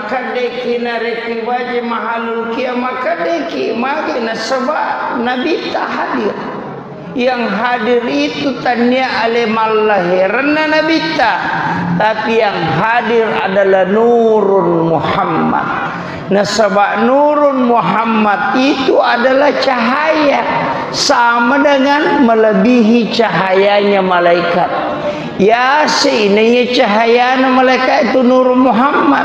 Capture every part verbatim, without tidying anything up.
Kedeki narekki baca mahalul kiamah, kedeki magi nasaba Nabitta hadir. Yang hadir itu tania ale mallahiranna Nabitta, tapi yang hadir adalah Nurun Muhammad. Nasaba Nurun Muhammad itu adalah cahaya, sama dengan melebihi cahayanya malaikat. Yase naiya cahayana malaikat itu Nurun Muhammad.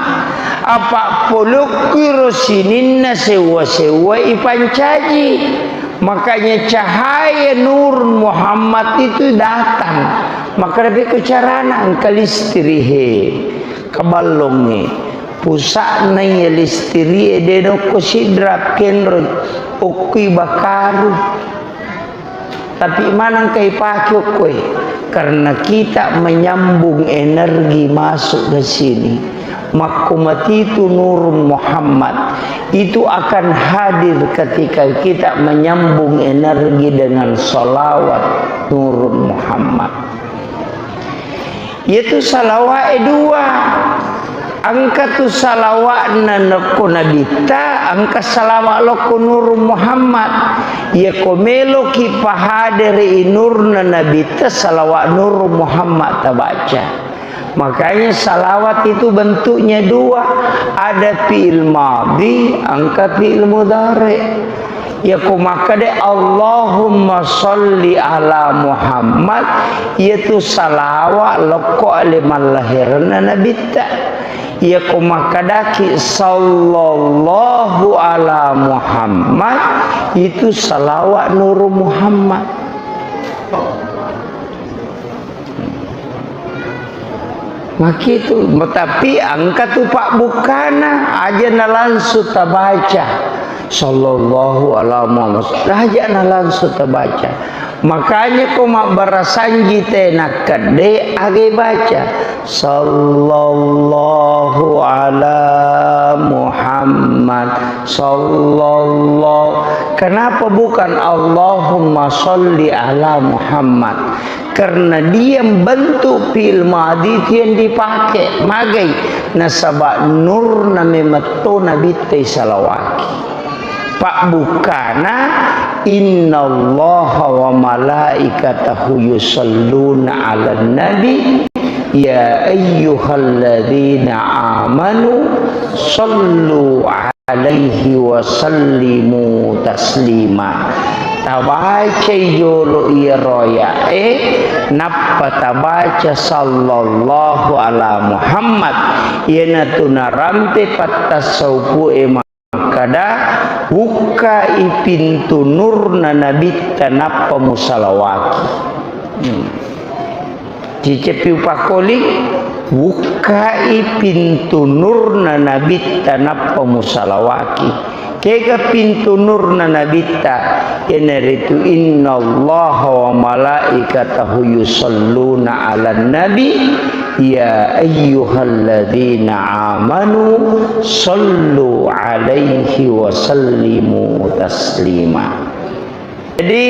Apa polokki ro sininna sewwa-sewwa ipancaji. Makanya cahaya Nurun Muhammad itu datang. Maka lebih ke carana engka listrik he, keballong he. Pusa'na iya listrik e de nokko sidrap kenro okkui bakaru. Tapi maneng kai pake okkoe, karena kita menyambung energi masuk ke sini. Makko matitu Nurun Muhammad itu akan hadir ketika kita menyambung energi dengan salawat Nurun Muhammad. Iyatu salawa'e dua. Engka tu salawa'na nokko Nabitta, engka salawa' lokko Nurun Muhammad. Iyako meloki pahadere i nurna Nabitta, salawa' Nurun Muhammad tabaca. Makanya salawat itu bentuknya dua, ada fi'il madhi, engka fi'il mudhari. Iyako makkeda Allahumma sholli ala Muhammad, iyatu salawa' lokko ale mallahiranna Nabitta. Iyako makkedaki sallallahu ala Muhammad, itu salawa' Nurun Muhammad. Makitu, tapi engka tu pabbukkana, aja na langsung tabaca. Sallallahu ala Muhammad. Aja na langsung tabaca. Makanya ko mabbarasanji te nakkedde agai baca. Sallallahu ala Muhammad. Sallallahu. Kenapa bukan Allahumma sholli ala Muhammad? Karena dia bentuk fi'il madhi itu yang dipakai. Magai? Nasaba nurna memetto Nabitta isalawaki. Pabbukkana, innallaha wa malaikatahu yusalluna ala nabi, ya ayyuhalladzina amanu sallu alaihi wa sallimu taslima. Tabacai jolo iyaro aya'e, nappa tabaca sallallahu ala Muhammad. Iyanatu narampe pattassaupu'e makkada, bukkai pintu nurna Nabitta nappa musalawaki. Hmm. Ciceppi upakkoli, bukkai pintu nurna Nabitta nappa musalawaki. Kega pintu nurna Nabitta? Iyanaritu innallaha wa malaikatahu yusalluna ala nabi, ya ayyuhalladzina amanu sallu alaihi wa sallimu taslima. Jadi,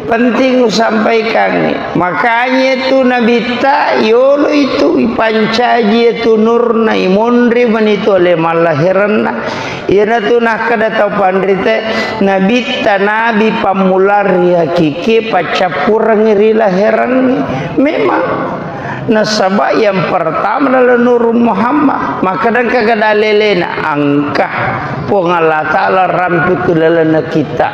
penting usampaikan. Makanya tu Nabitta yolo itu ipancaji itu nurna, imonri manitu ale mallahiranna. Iyanatu nakkeda tau panrite, Nabitta nabi pammula ri hakiki paccappurengngi ri lahirangngi. Memang. Nasaba yang pertama adalah Nurun Muhammad. Maka engka gada lelena, engka Puang Allah Ta'ala rampe ku lalenna kita.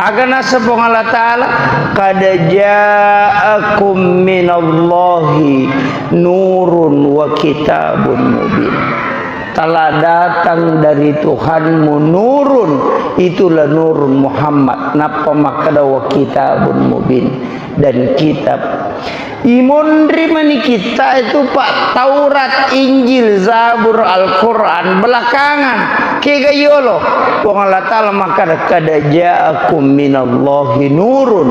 Aga nasa Puang Allah Ta'ala, qad ja'akum minallahi nurun wa kitabun mubin. Telah datang dari Tuhanmu nurun, itulah Nurun Muhammad. Nappa makkeda wa kitabun mubin, dan kitab. Imonri mani kitta itu, Pak, Taurat, Injil, Zabur, Al-Quran belakangan. Kega yolo? Puang Allah Ta'ala makkeda, qad ja'akum minallahi nurun.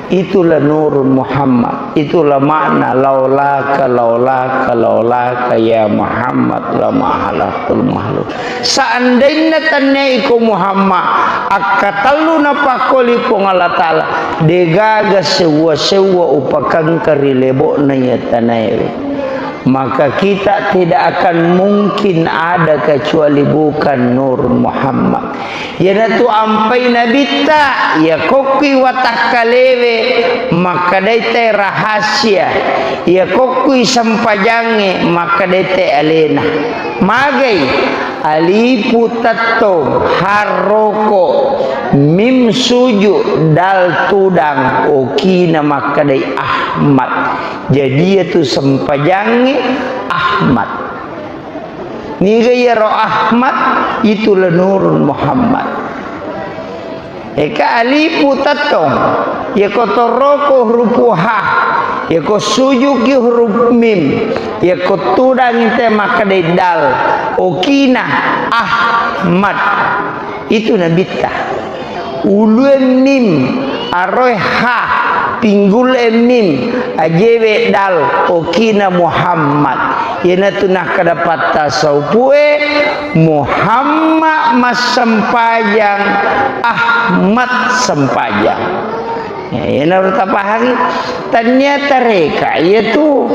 Itulah Nurun Muhammad. Itulah makna laulaka, laulaka, laulaka ya Muhammad lama halaktul makhluk. Seandainna tannia iko Muhammad, akkatellu napakkoli Puang Allah Ta'ala, degaga sewwa-sewwa upakengka ri lebo'na iya tanaewe. Maka kita tidak akan mungkin ada kecuali bukan Nur Muhammad. Iyanatu ampai nabitta, iya kokkui watakkalewe, makkedai te rahasia, iya kokkui sempajangnge, makkedai te alena. Magai, alifu tettong, ha roko, mim suju, dal tudang, okina makkedai Ahmad. Jadi, iyatu sempajangnge Ahmad. Niga iyaro Ahmad? Itulah Nurun Muhammad. Eka alifu tettong. Yako toroko hurupu ha. Yako sujuki huruf mim. Yako tudangi te makkedai dal. Okina Ahmad. Itu nabitta. Ulue mim, aroe ha, pinggule mim, ajewe dal, okina Muhammad. Iyanatu nakkeda pattasaupue, Muhammad massempajang, Ahmad sempajang. Ya, iyanaro tapahangi. Tania tareka, iyatu.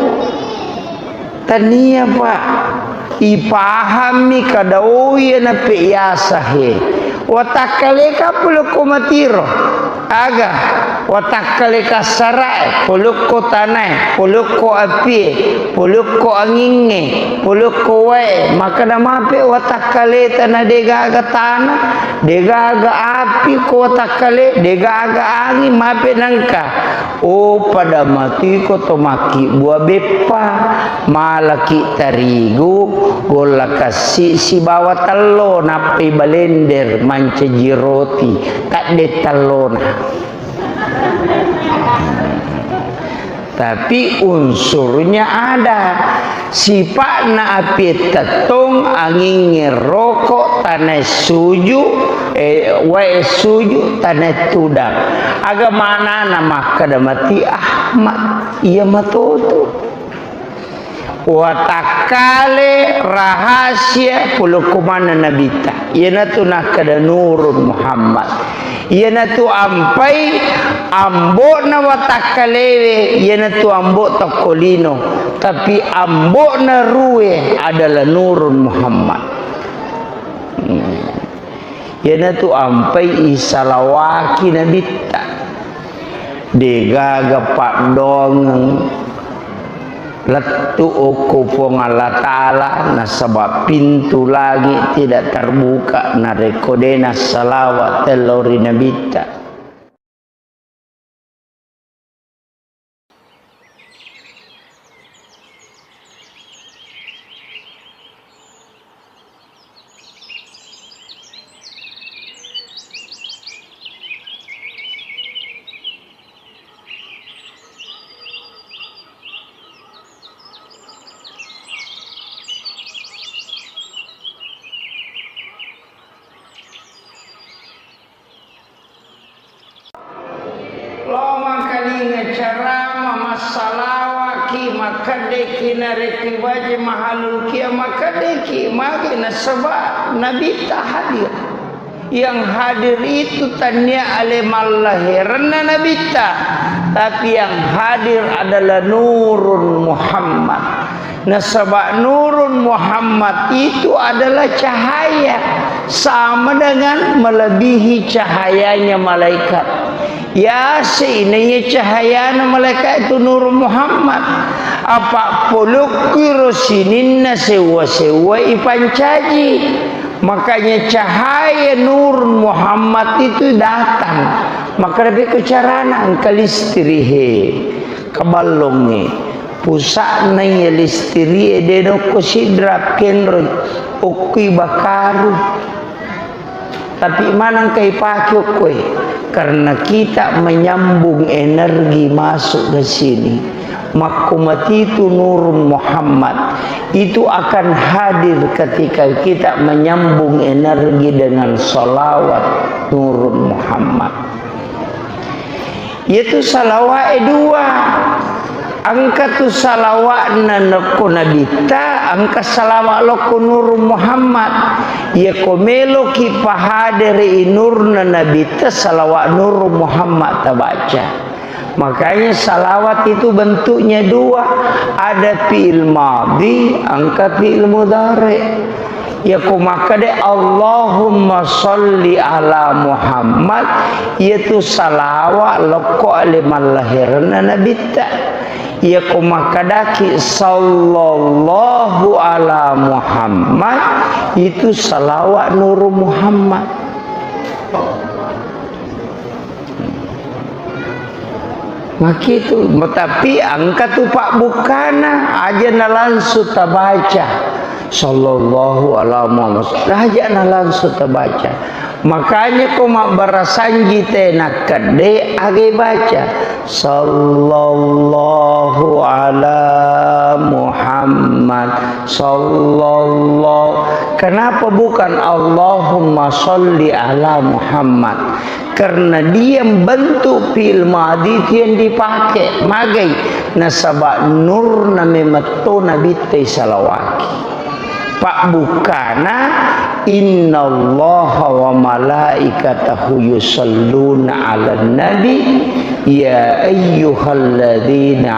Tania, Pak. Ipahammi kadaoi nape yasa he. Watakkaleka polokko matiro. Aga? Watakkaleka sarae, polokko tanae, polokko apie, polokko angingnge, polokko wae. Makana mape watakkaleta na degaga tana, degaga api ko watakkale, degaga angin, mape nangka. Oh, pada matuiko to makkibbua beppa, malaki tarigu, golla kassi sibawa tello, nappai balender mancaji roti, tadde tellona. Tapi unsurnya ada. Sipa'na apie tettong, angingnge roko, tanae suju, eh, wae suju, tanae tudang. Aga manana makkeda mati Ahmad? Iya matoto. Watakkale rahasia pulukku manna nabitta. Iyanatu nakkeda Nurun Muhammad. Iyanatu ampai ambo'na watakkalewe, iyanatu ambo tokko lino. Tapi ambo'na rue adalah Nurun Muhammad. Hmm. Iyanatu ampai isalawaki nabitta. Degaga paddoangeng lettu okko Puang Allah Ta'ala, nasaba pintu langit tidak terbuka narekko de nassalawat tello ri nabitta. Lo mangkalinga carama massalawaki, makkeddeki narekki baca mahalul kia, makkeddeki magi nasaba nabitta hadir. Yang hadir itu tania ale mallaherenna nabitta, tapi yang hadir adalah Nurun Muhammad. Nasaba Nurun Muhammad itu adalah cahaya, sama dengan melebihi cahayanya malaikat. Yase inaiya cahayana malaikat itu Nurun Muhammad. Apa polokku ro sininna sewa-sewa ipancaji. Makanya cahaya Nurun Muhammad itu datang. Maka lebih ke carana engka listri he. Kaballongnge. Pusa'na iya listiri'e de nokko sidra kenroi, okkui bakaru. Tapi manengka ipake okkoe? Karena kita menyambung energi masuk ke sini. Makko matitu Nurun Muhammad itu akan hadir ketika kita menyambung energi dengan salawat Nurun Muhammad. Iyatu salawa'e dua. Engka tu salawa'na nokko nabitta, engka salawa' lokko Nurun Muhammad. Iyako meloki pahadere i nurna nabitta, salawa' Nurun Muhammad tabaca. Makanya salawat itu bentuknya dua, ada fi'il madhi, engka fi'il mudhari. Yako makkeda Allahumma sholli ala Muhammad, iyatu salawat lokko ale mallahiranna Nabitta. Yako makkedaki sallallahu ala Muhammad, itu salawat Nur Muhammad. Makitu, tapi engka tu pabbukkana, aja na langsung tabaca. Sallallahu ala Muhammad. Aja na langsung tabaca. Makanya ko mabbarasanji te nakkedde age baca. Sallallahu ala Muhammad. Sallallahu. Kenapa bukan Allahumma sholli ala Muhammad? Karena dia bentuk fi'il madhi itu yang dipakai. Magai? Nasaba nurna memetto Nabitta isalawaki. Pabbukkana, innallaha wa malaikatahu yusalluna ala nabi, ya ayyuhalladzina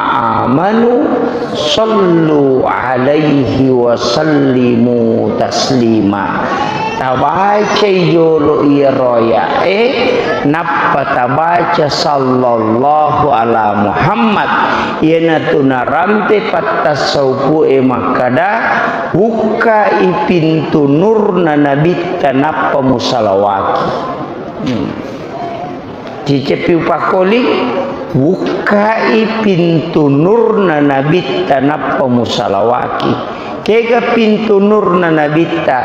amanu sallu alaihi wa sallimu taslima. Tabacai jolo iyaro aya'e, nappa tabaca sallallahu ala Muhammad. Iyanatu narampe pattassaupu'e makkada, bukkai pintu nurna Nabitta nappa musalawaki. Hmm. Ciceppi upakkoli, bukkai pintu nurna Nabitta nappa musalawaki. Kega pintu nurna Nabitta?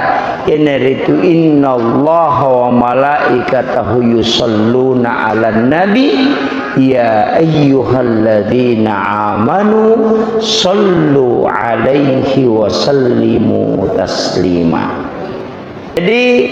Iyanaritu, innallaha wa malaikatahu yusalluna ala nabi, ya ayyuhalladzina amanu sallu alaihi wa sallimu taslima. Jadi,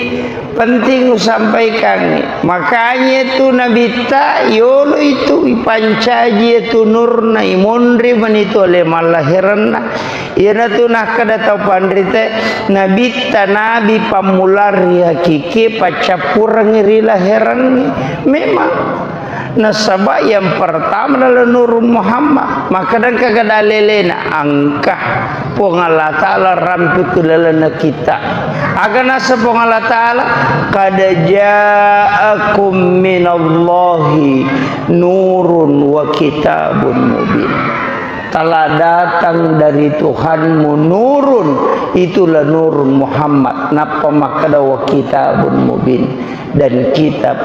penting usampaikan. Makanya itu Nabitta, yolo itu ipancaji itu nurna, imonri manitu ale mallahiranna. Iyanatu nakkeda tau panrite, Nabitta nabi pammulari hakiki paccappurengngi ri lahirangngi. Memang. Nasaba yang pertama adalah Nur Muhammad. Maka engka kada lelena, engka Puang Allah Ta'ala rampe ku lalenna kita. Aga nasa Puang Allah Ta'ala, qad ja'akum minallahi nurun wa kitabun mubin. Telah datang dari Tuhanmu nurun, itulah Nur Muhammad. Nappa makkeda wa kitabun mubin, dan kitab.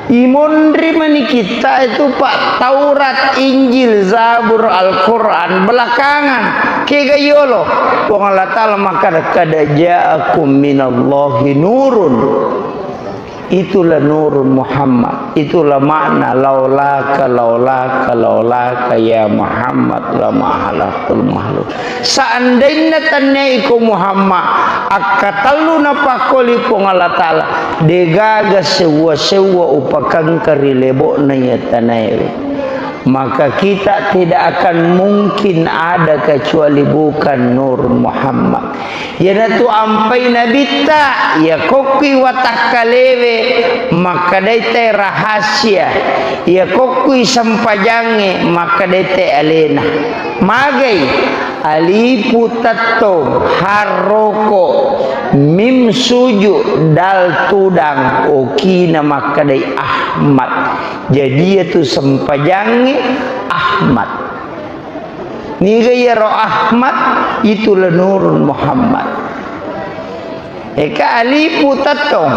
Imonri mani kitta itu, Pak, Taurat, Injil, Zabur, Al-Quran belakangan. Kega yolo? Puang Allah Ta'ala makkeda, qad ja'akum minallahi nurun. Itulah Nur Muhammad. Itulah makna laulaka, laulaka, laulaka ya Muhammad lama halakul makhluk. Seandainya tania iko Muhammad, akkatellu napakkoli Puang Allah Ta'ala, degaga sewwa-sewwa upakengka ri lebo'na iya tanaewe. Maka kita tidak akan mungkin ada kecuali bukan Nur Muhammad. Iyanatu ampai Nabitta, iya kokkui watakkalewe, makkedai te rahasia, iya kokkui sempajangnge, makkedai te alena. Magai? Alifu tettong, harroko, mim suju, dal tudang, okina makkedai Ahmad. Jadi iyatu sempajangnge Ahmad. Niga iyaro Ahmad? Itulah Nurun Muhammad. Eka alifu tettong,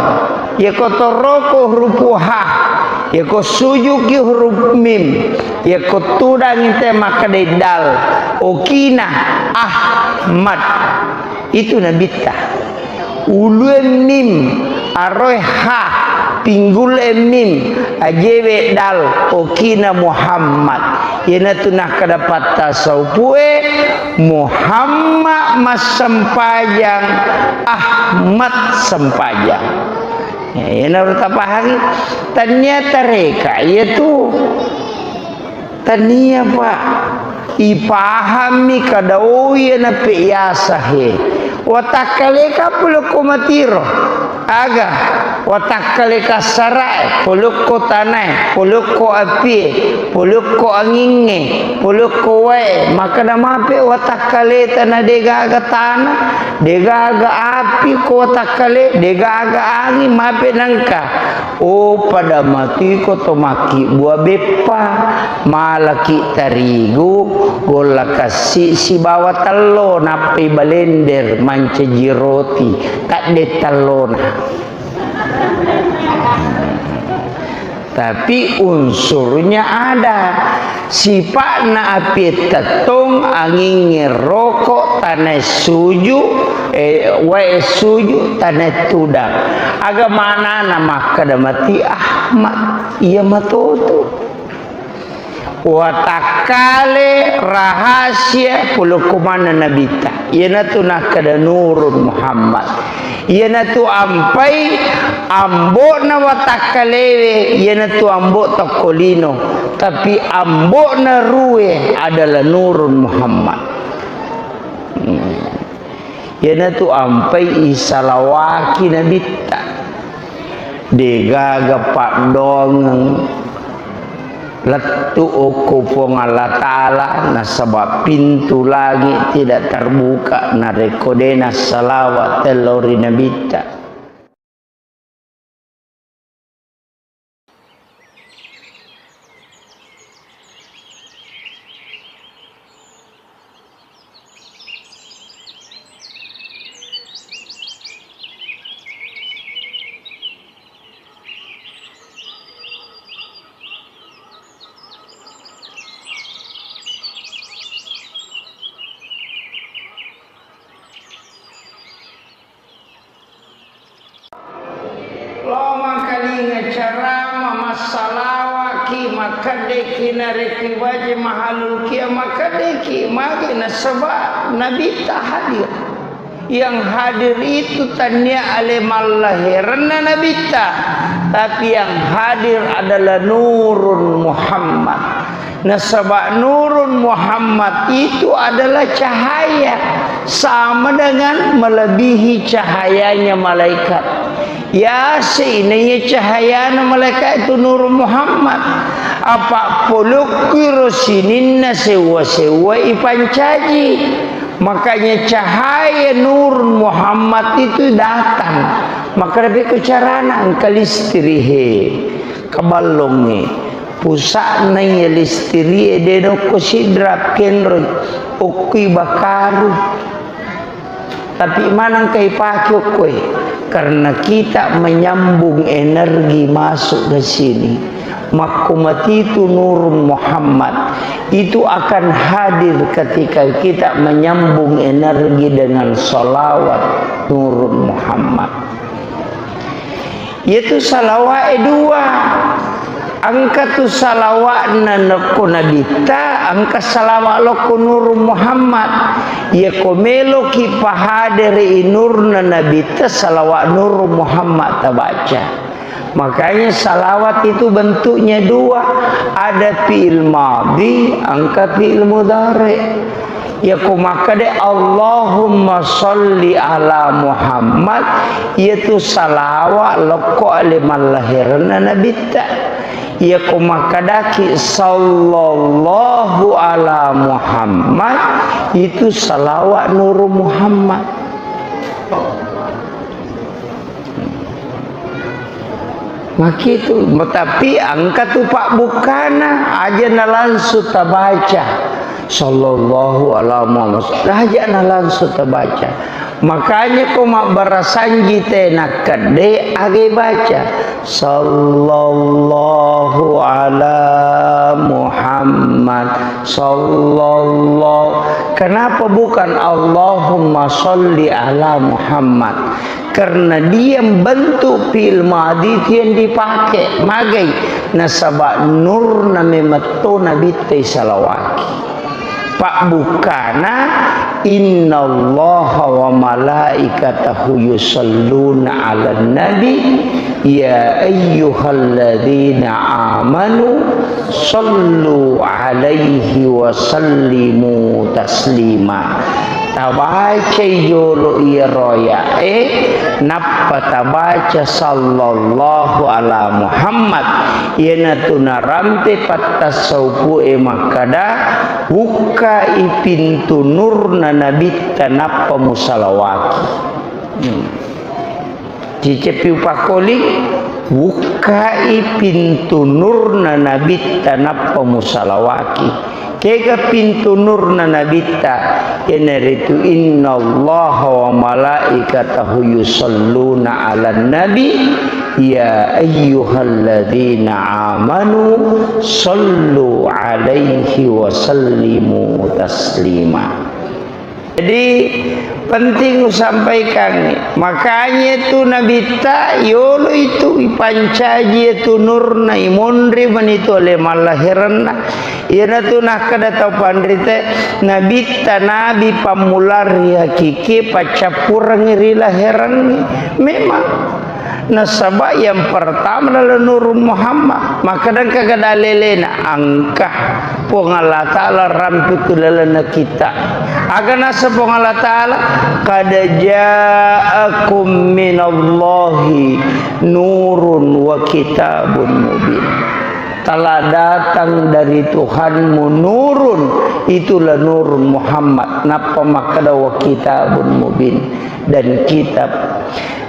yako toroko hurupu ha, yako sujuki huruf mim, yako tudangi te makkedai dal, okina Ahmad. Itu Nabitta. Ulue mim, aroe ha, pinggule mim, ajewe dal, okina Muhammad. Iyanatu nakkeda pattasaupue, Muhammad massempajang, Ahmad sempajang. Ya, iyanaro tapahangi. Tania tareka, iyatu. Tania, Pak. Ipahammi kada oya nape yasa he. Watakkaleka pole ko matiro. Aga? Watakkale kassara'e, polokko tanae, polokko apie, polokko angingnge, polokko wae, makkeda mape watakkaleta na degaga tana, degaga api ko watakkale, degaga anging, mape nengka. Oh, pada matuiko to makkibbua beppa, malaki tarigu, golla kassi sibawa tello, nappai balender mancaji roti, tadde tellona. Tapi unsurnya ada. Sipa'na apie tettong, angingnge roko, tanae suju, eh, wae suju, tanae tudang. Aga manana makkeda mati Ahmad, iya matoto. Watakkale rahasia polokko maneng Nabitta. Iyanatu nakkeda Nurun Muhammad. Iyanatu ampai ambo'na watakkalewe, iyanatu ambo tokko lino. Tapi ambo'na rue adalah Nurun Muhammad. Hmm. Iyanatu ampai isalawaki Nabitta. Degaga paddoangeng lettu okko Puang Allah Ta'ala, nasaba pintu langit tidak terbuka narekko de nassalawa tello ri Nabitta. Lo mangkalinga carama, massalawaki, makkeddeki narekki baca mahalul kia, makkeddeki magi nasaba Nabitta hadir. Yang hadir itu tania ale mallahiranna Nabitta, tapi yang hadir adalah Nurun Muhammad. Nasaba Nurun Muhammad itu adalah cahaya, sama dengan melebihi cahayanya malaikat. Yase inaiya cahayana malaikat itu Nurun Muhammad. Apa polokki ro sininna sewwa-sewwa ipancaji. Makanya cahaya Nurun Muhammad itu datang. Maka lebih ke carana engka listrik he, keballong he. Pusa'na iya listiri'e de nokko sidrap kenroi, okkoi bakaru. Tapi maneng kai pake okkoi? Karena kita menyambung energi masuk ke sini. Makko matitu Nurun Muhammad itu akan hadir ketika kita menyambung energi dengan salawat Nurun Muhammad. Iyatu salawa'e dua. Engka tu salawa'na nokko Nabitta, engka salawa' lokko Nurun Muhammad. Iyako meloki pahadere i nurna Nabitta, salawa' Nurun Muhammad tabaca. Makanya salawat itu bentuknya dua, ada fi'il madhi, engka fi'il mudhari. Iyako makkeda, "Allahumma sholli ala Muhammad," iyatu salawa' lokko ale mallahiranna Nabitta. Iyako makkedaki, "Sallallahu ala Muhammad," itu salawa' Nurun Muhammad. Makitu, tapi engka tu pabbukkana, aja na langsung tabaca. Sallallahu ala Muhammad. Aja na langsung tabaca. Makanya ko mabbarasanji te nakkedde age baca. Sallallahu ala Muhammad. Sallallahu. Kenapa bukan Allahumma sholli ala Muhammad? Karena dia bentuk fi'il madhi itu yang dipakai. Magai? Nasaba nurna memetto Nabitta isalawaki. Pabbukkana, "Innallaha wa malaikatahu yusalluna 'alan nabi, ya ayyuhalladzina amanu sallu 'alaihi wa sallimu taslima." Tabacai jolo iyaro aya'e, nappa tabaca sallallahu ala Muhammad. Iyanatu narampe pattassaupu'e makkada, "Bukkai pintu nurna Nabitta nappa musalawaki." Hmm. Ciceppi upakkoling, "Bukkai pintu nurna Nabitta nappa musalawaki." Kega pintu nurna Nabitta? Iyanaritu, "Innallaha wa malaikatahu yusalluna 'alan nabi, ya ayyuhalladzina amanu sallu 'alaihi wa sallimu taslima." Jadi, penting usampaikan. Makanya itu Nabitta yolo itu ipancaji itu nurna, imonri manitu ale mallahiranna. Iyanatu nakkada tau panrite, Nabitta nabi pammula ri hakiki paccappurengngi ri lahirangngi. Memang. Nasaba yang pertama adalah Nurun Muhammad. Maka engka gada lelena, engka Puang Allah Ta'ala rampi ku lalana kita. Aga nasa Puang Allah Ta'ala, "Qad ja'akum minallahi nurun wa kitabun mubin." Telah datang dari Tuhanmu nurun, itulah nurun Muhammad. Nappa makkada wa kitabun mubin, dan kitab.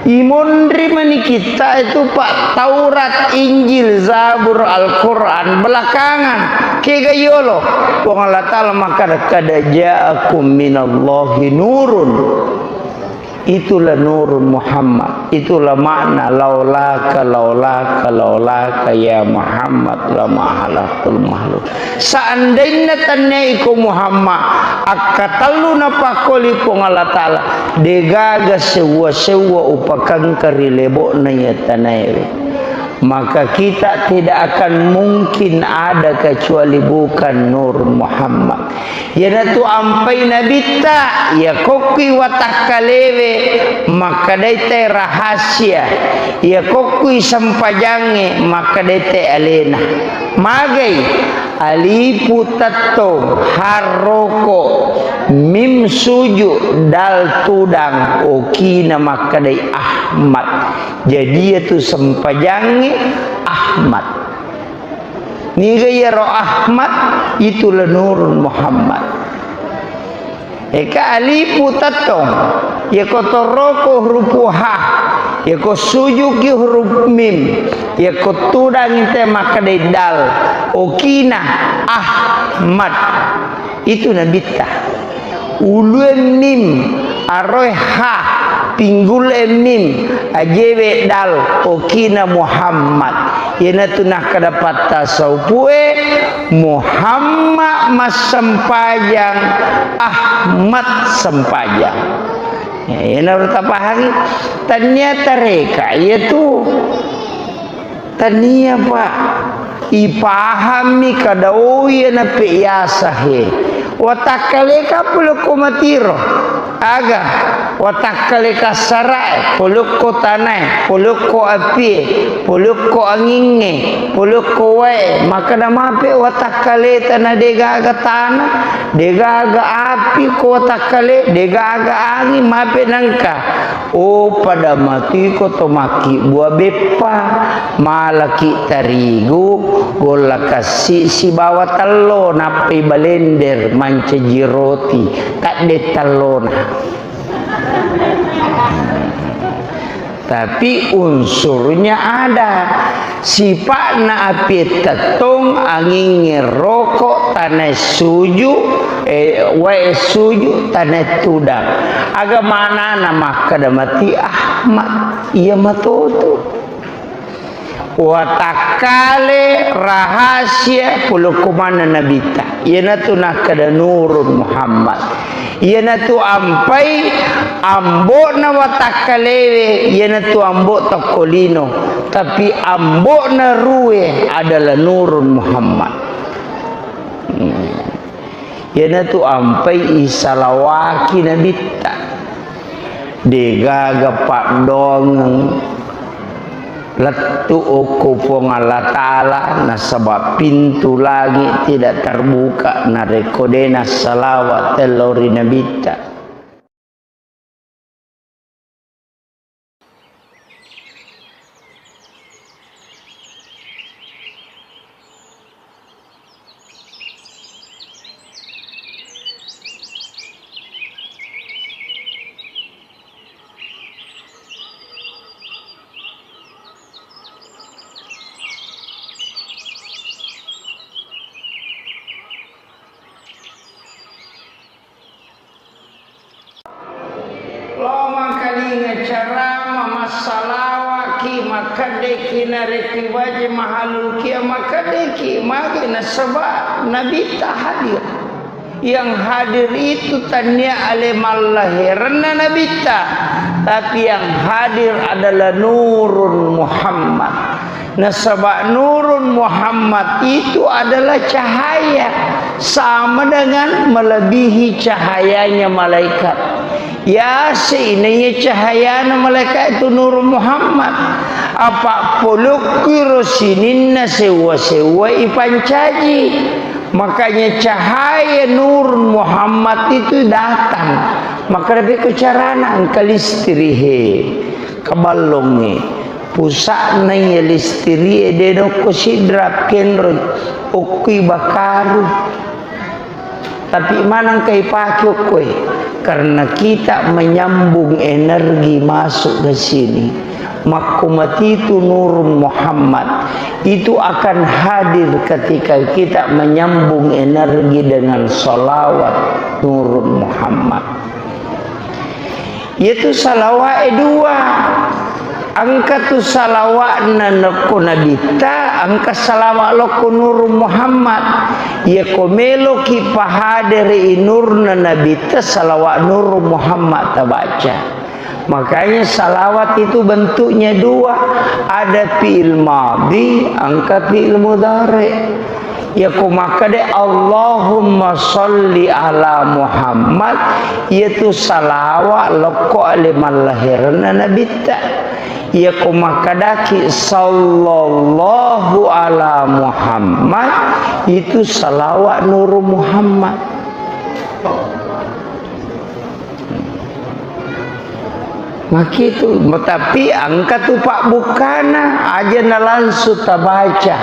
Imonri mani kita itu, Pak, Taurat, Injil, Zabur, Al-Quran belakangan. Kega yolo? Puang Allah Ta'ala makkada, "Qad ja'akum minallahi nurun." Itulah nurun Muhammad. Itulah makna laulaka, laulaka, laulaka ya Muhammad lama halaktul makhluk. Seandainna tannia iko Muhammad, akkatellu napakkoli Puang Allah Ta'ala, degaga sewwa-sewwa upakangka ri lebo'na iya tanaewe. Maka kita tidak akan mungkin ada kecuali bukan Nur Muhammad. Iyanatu ampai Nabitta, iya kokkui watakkalewe, makkedai te rahasia, iya kokkui sempajangnge, makkedai te alena. Magai, alifu tettong, harroko, mim suju, dal tudang, okina makkedai Ahmad. Jadi iyatu sempajangnge Ahmad. Niga iyaro Ahmad, itulah Nurun Muhammad. Eka alifu tettong, yako toroko hurupu ha, yako sujuki huruf mim, yako tudang te makkedai dal, okina Ahmad. Itu Nabitta. Ulue mim, aroe ha, pinggule mim, ajewe dal, okina Muhammad. Iyanatu nakkada pattasaupue, Muhammad massempajang, Ahmad sempajang. Ya, iyanaro tapahangi. Tannia tareka iyatu. Tania, Pak. Ipahammi kada, oh, iya nape yasa he. Watakkaleka polokko matiro. Aga, watakkaleka sarae, polokko tanae, polokko apie, polokko angingnge, polokko wae. Makkada mape watakkaleta na degaga tana, degaga api ko watakkale, degaga angin, mape nangka. Oh, pada matuiko to makkibbua beppa, malaki tarigu, golla kassi sibawa tello, nappai balender mancaji roti, tadde tellona. Tapi unsurnya ada. Sipa'na apie tettong, angingnge roko, tanae suju, eh, wae suju, tanae tudang. Aga manana makkada mati Ahmad? Iya matoto. Watakkale rahasia polokko manna Nabitta. Iyanatu nakkada Nurun Muhammad. Iyanatu ampai ambo'na watakkalewe, iyanatu ambo tokko lino, tapi ambo'na rue adalah Nurun Muhammad. Hmm. Iyanatu ampai isalawaki Nabitta. Degaga paddoangeng lettu okko Puang Allah Ta'ala, nasaba pintu langit tidak terbuka narekko de nassalawat tello ri Nabitta. Salawaki, makkedeki narekki baca mahalul kia, makkedeki magi nasaba Nabitta hadir. Yang hadir itu tania ale mallahiranna Nabitta, tapi yang hadir adalah Nurun Muhammad. Nasaba Nurun Muhammad itu adalah cahaya, sama dengan melebihi cahayanya malaikat. Yase naiya cahayana malaika itu Nur Muhammad. Apa polokki ro sininna sewwa-sewwa ipancaji. Makanya cahaya Nur Muhammad itu datang. Maka lebih ke carana engka listrik he, keballongnge. Pusakna iya listrik e de nokko sidra kenro okkui bakaru. Tapi maneng kai pake okkoe? Karena kita menyambung energi masuk ke sini. Makkumatitu Nurun Muhammad itu akan hadir ketika kita menyambung energi dengan salawat Nurun Muhammad. Iyatu salawa'e dua. Engka tu salawa'na nokko Nabitta, engka salawa' lokko Nurun Muhammad. Iyako meloki pahadere i nurna Nabitta, salawa' Nurun Muhammad tabaca. Makanya salawat itu bentuknya dua, ada fi'il madhi, engka fi'il mudhari. Iyako makkeda, "Allahumma sholli ala Muhammad," iyatu salawa' lokko ale mallahiranna Nabitta. Iyako makkedaki, "Sallallahu ala Muhammad," itu salawa' Nuru Muhammad. Makitu, tapi engka tu pabbukkana, aja na langsung tabaca.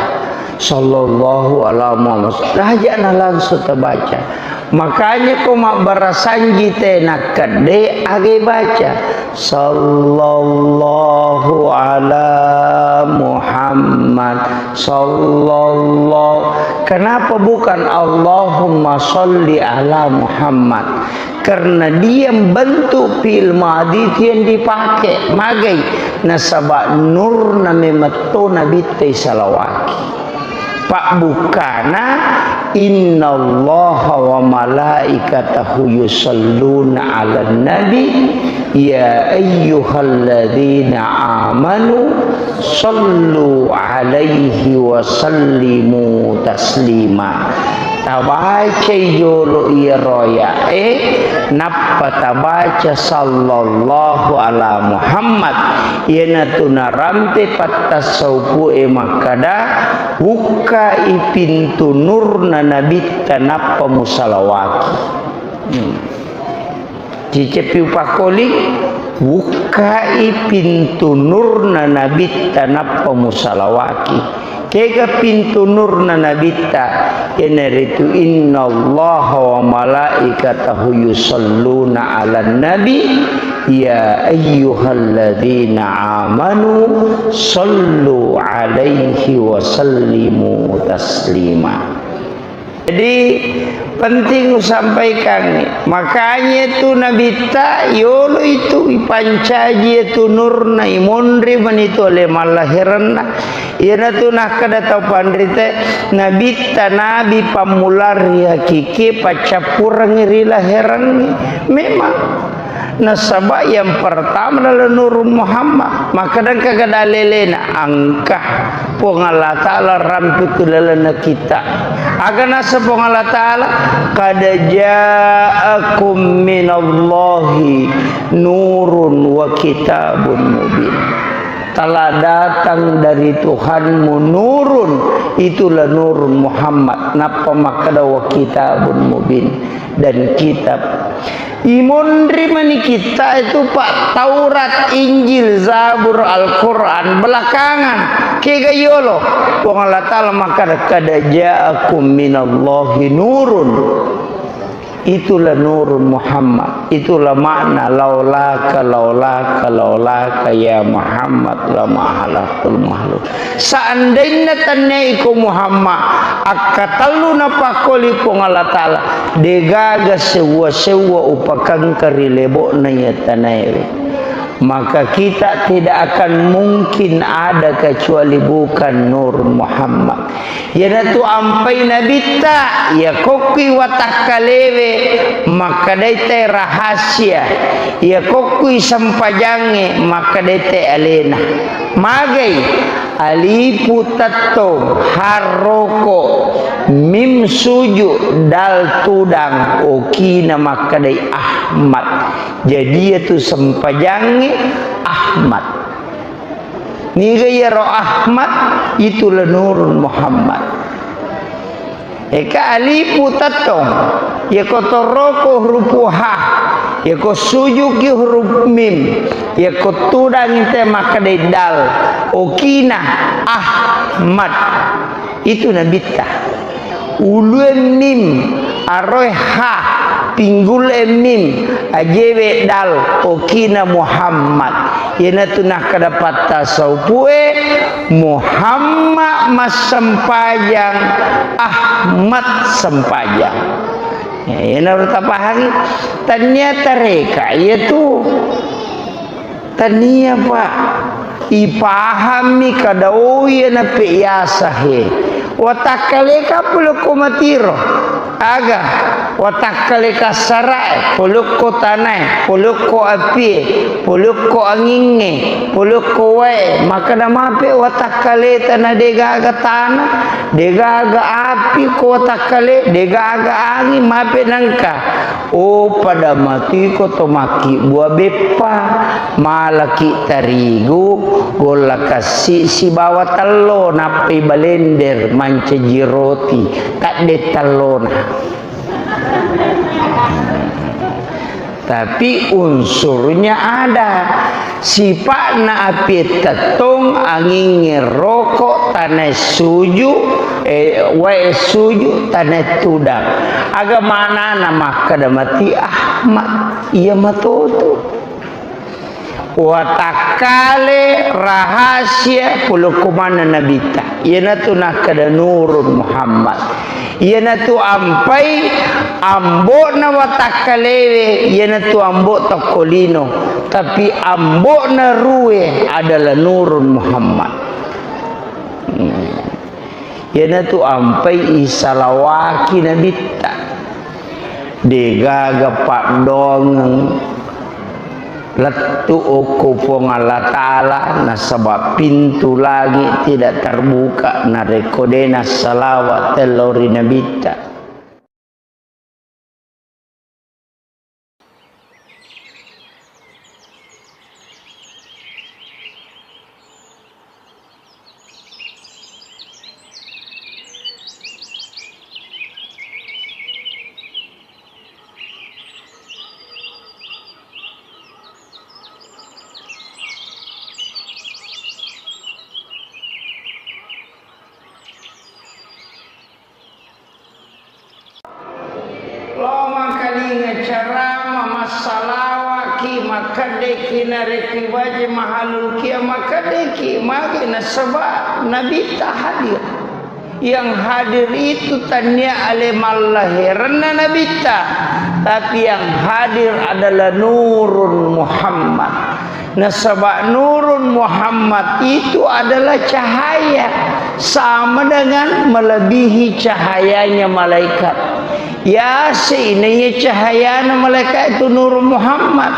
Sallallahu ala Muhammad. Aja na langsung tabaca. Makanya ko mabbarasanji te nakkedde age baca. Sallallahu ala Muhammad. Sallallahu. Kenapa bukan Allahumma sholli ala Muhammad? Karena dia bentuk fi'il madhi itu yang dipakai. Magai? Nasaba nurna memetto Nabitta isalawaki. Pabbukkana, "Innallaha wa malaikatahu yusalluna 'alan nabi, ya ayyuhalladzina amanu sallu 'alaihi wa sallimu taslima." Tabacai jolo iyaro aya'e, nappa tabaca sallallahu ala Muhammad. Iyanatu narampe pattassaupu'e makkada, "Bukkai pintu nurna Nabitta nappa musalawaki." Hmm. Ciceppi upakkoling, bukkai pintu nurna Nabitta nappa musalawaki. Kega pintu nurna Nabitta? Iyanaritu, "Innallaha wa malaikatahu yusalluna 'alan nabi, ya ayyuhalladzina amanu sallu 'alaihi wa sallimu taslima." Jadi, penting usampaikan. Makanya tu Nabitta yolo itu ipancaji itu nurna, imonri manitu ale mallahiranna. Iyanatu nakkeda tau panrite, Nabitta nabi pammula ri hakiki paccappurengngi ri lahirangngi. Memang. Nasaba yang pertama adalah Nur Muhammad. Maka engka gada lelena, engka Puang Allah Ta'ala rampe ku lalenna kita. Aga nasa Puang Allah Ta'ala, "Qad ja'akum minallahi nurun wa kitabun mubin." Telah datang dari Tuhanmu nurun, itulah Nurun Muhammad. Nappa makkeda wa kitabun mubin, dan kitab. Imonri mani kitta itu, Pak, Taurat, Injil, Zabur, Al-Quran belakangan. Kega yolo? Puang Allah Ta'ala makkada, "Qad ja'akum minallahi nurun." Itulah Nurun Muhammad. Itulah makna laulaka, laulaka, laulaka ya Muhammad lama halakul makhluk. Seandainna tannia iko Muhammad, akkatellu napakkoli Puang Allah Ta'ala, degaga sewwa-sewwa upakangka ri lebo'na iya tanaewe. Maka kita tidak akan mungkin ada kecuali bukan Nur Muhammad. Iyanatu ampai nabitta, iya kokkui watakkalewe, makkedai te rahasia, iya kokkui sempajangnge, makkedai te alena. Magai, alifu tettong, harroko, mim suju, dal tudang, okina makkedai Ahmad. Jadi iyatu sempajangnge Ahmad. Niga iyaro Ahmad, itulah Nurun Muhammad. Eka alifu tettong, yako toroko hurupu ha, yako sujuki hurup mim, yako tudangi te makkedai dal, okina Ahmad. Itu nabitta. Ulue mim, aroe ha, pinggul e mim, ajewe dal, okina Muhammad. Iyanatu nakkeda patta saupue, Muhammad massempajang, Ahmad sempajang. Ya, iyanaro tapahangi. Tania tareka, iyatu. Tania, Pak. Ipahammi kada oiya nape yasa he. Watakkaleka polokko matiro. Aga? Watakkaleka sarae, polokko tanae, polokko apie, polokko angingnge, polokko wae. Makkeda mape watakkaleta na degaga tana, degaga api ko watakkale, degaga anging, mape nangka. Oh, pada matuiko to makkibbua beppa, malaki tarigu, golla kassi sibawa tello, nappai balender mancaji roti, tadde tellona. Tapi unsurnya ada. Sipa'na apie tettong, angingnge roko, tanae suju, eh, wae suju, tanae tudang. Aga manana makkeda mati Ahmad, iya matoto. Watakkale rahasia polokko maneng nabitta. Iyanatu nakkeda Nurun Muhammad. Iyanatu ampai ambo'na watakkalewe, iyanatu ambo tokko lino, tapi ambo'na rue adalah Nurun Muhammad. Hmm. Iyanatu ampai isalawaki nabitta. Degaga paddoangeng lettu okko Puang Allah Ta'ala, nasaba pintu langit tidak terbuka narekko de nassalawat tello ri nabitta. Lao mangkalinga carama, massalawaki, makkeddeki narekki baje mahalul kia, makkeddeki magi nasaba nabitta hadir. Yang hadir itu tania ale mallaherenna nabitta, tapi yang hadir adalah Nurun Muhammad. Nasaba Nurun Muhammad itu adalah cahaya, sama dengan melebihi cahayanya malaikat. Yase inaiya cahayana malaikat itu Nurun Muhammad.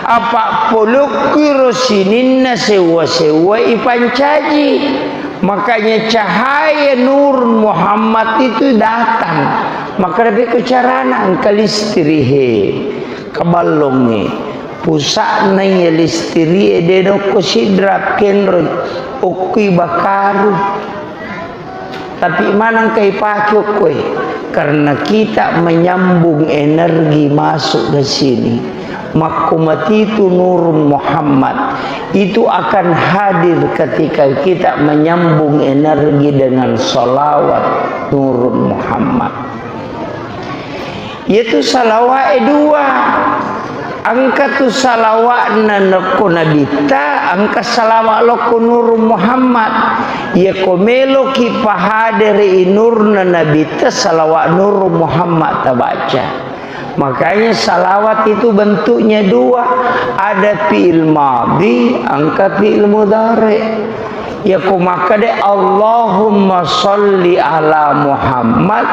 Apa polokku ro sininna sewa-sewa ipancaji. Makanya cahaya Nurun Muhammad itu datang. Maka lebih ke carana engka listrik he. Kaballongnge. Pusa'na iya listiri'e de nokko sidra kenroi, okkui bakaru. Tapi manengka ipake okkoe? Karena kita menyambung energi masuk ke sini. Makko matitu Nurun Muhammad itu akan hadir ketika kita menyambung energi dengan salawat Nurun Muhammad. Iyatu salawa'e dua. Engka tu salawa'na nokko nabitta, engka salawa' lokko Nurun Muhammad. Iyako meloki pahadere i nurna nabitta, salawa' Nurun Muhammad tabaca. Makanya salawat itu bentuknya dua, ada fi'il madhi, engka fi'il mudhari. Yako makkeda Allahumma sholli ala Muhammad,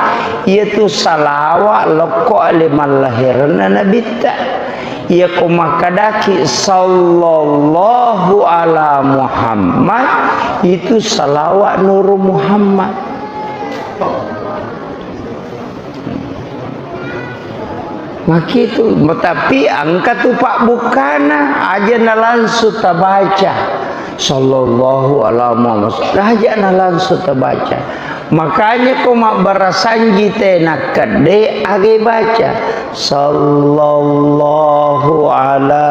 iyatu salawat lokko ale mallahiranna nabitta. Yako makkedaki sallallahu ala Muhammad, itu salawat nuru Muhammad. Makitu, tapi engka tu pabbukkana, aja na langsung tabaca. Sallallahu ala Muhammad. Aja na langsung tabaca. Makanya ko mabbarasanji te nakkedde age baca. Sallallahu ala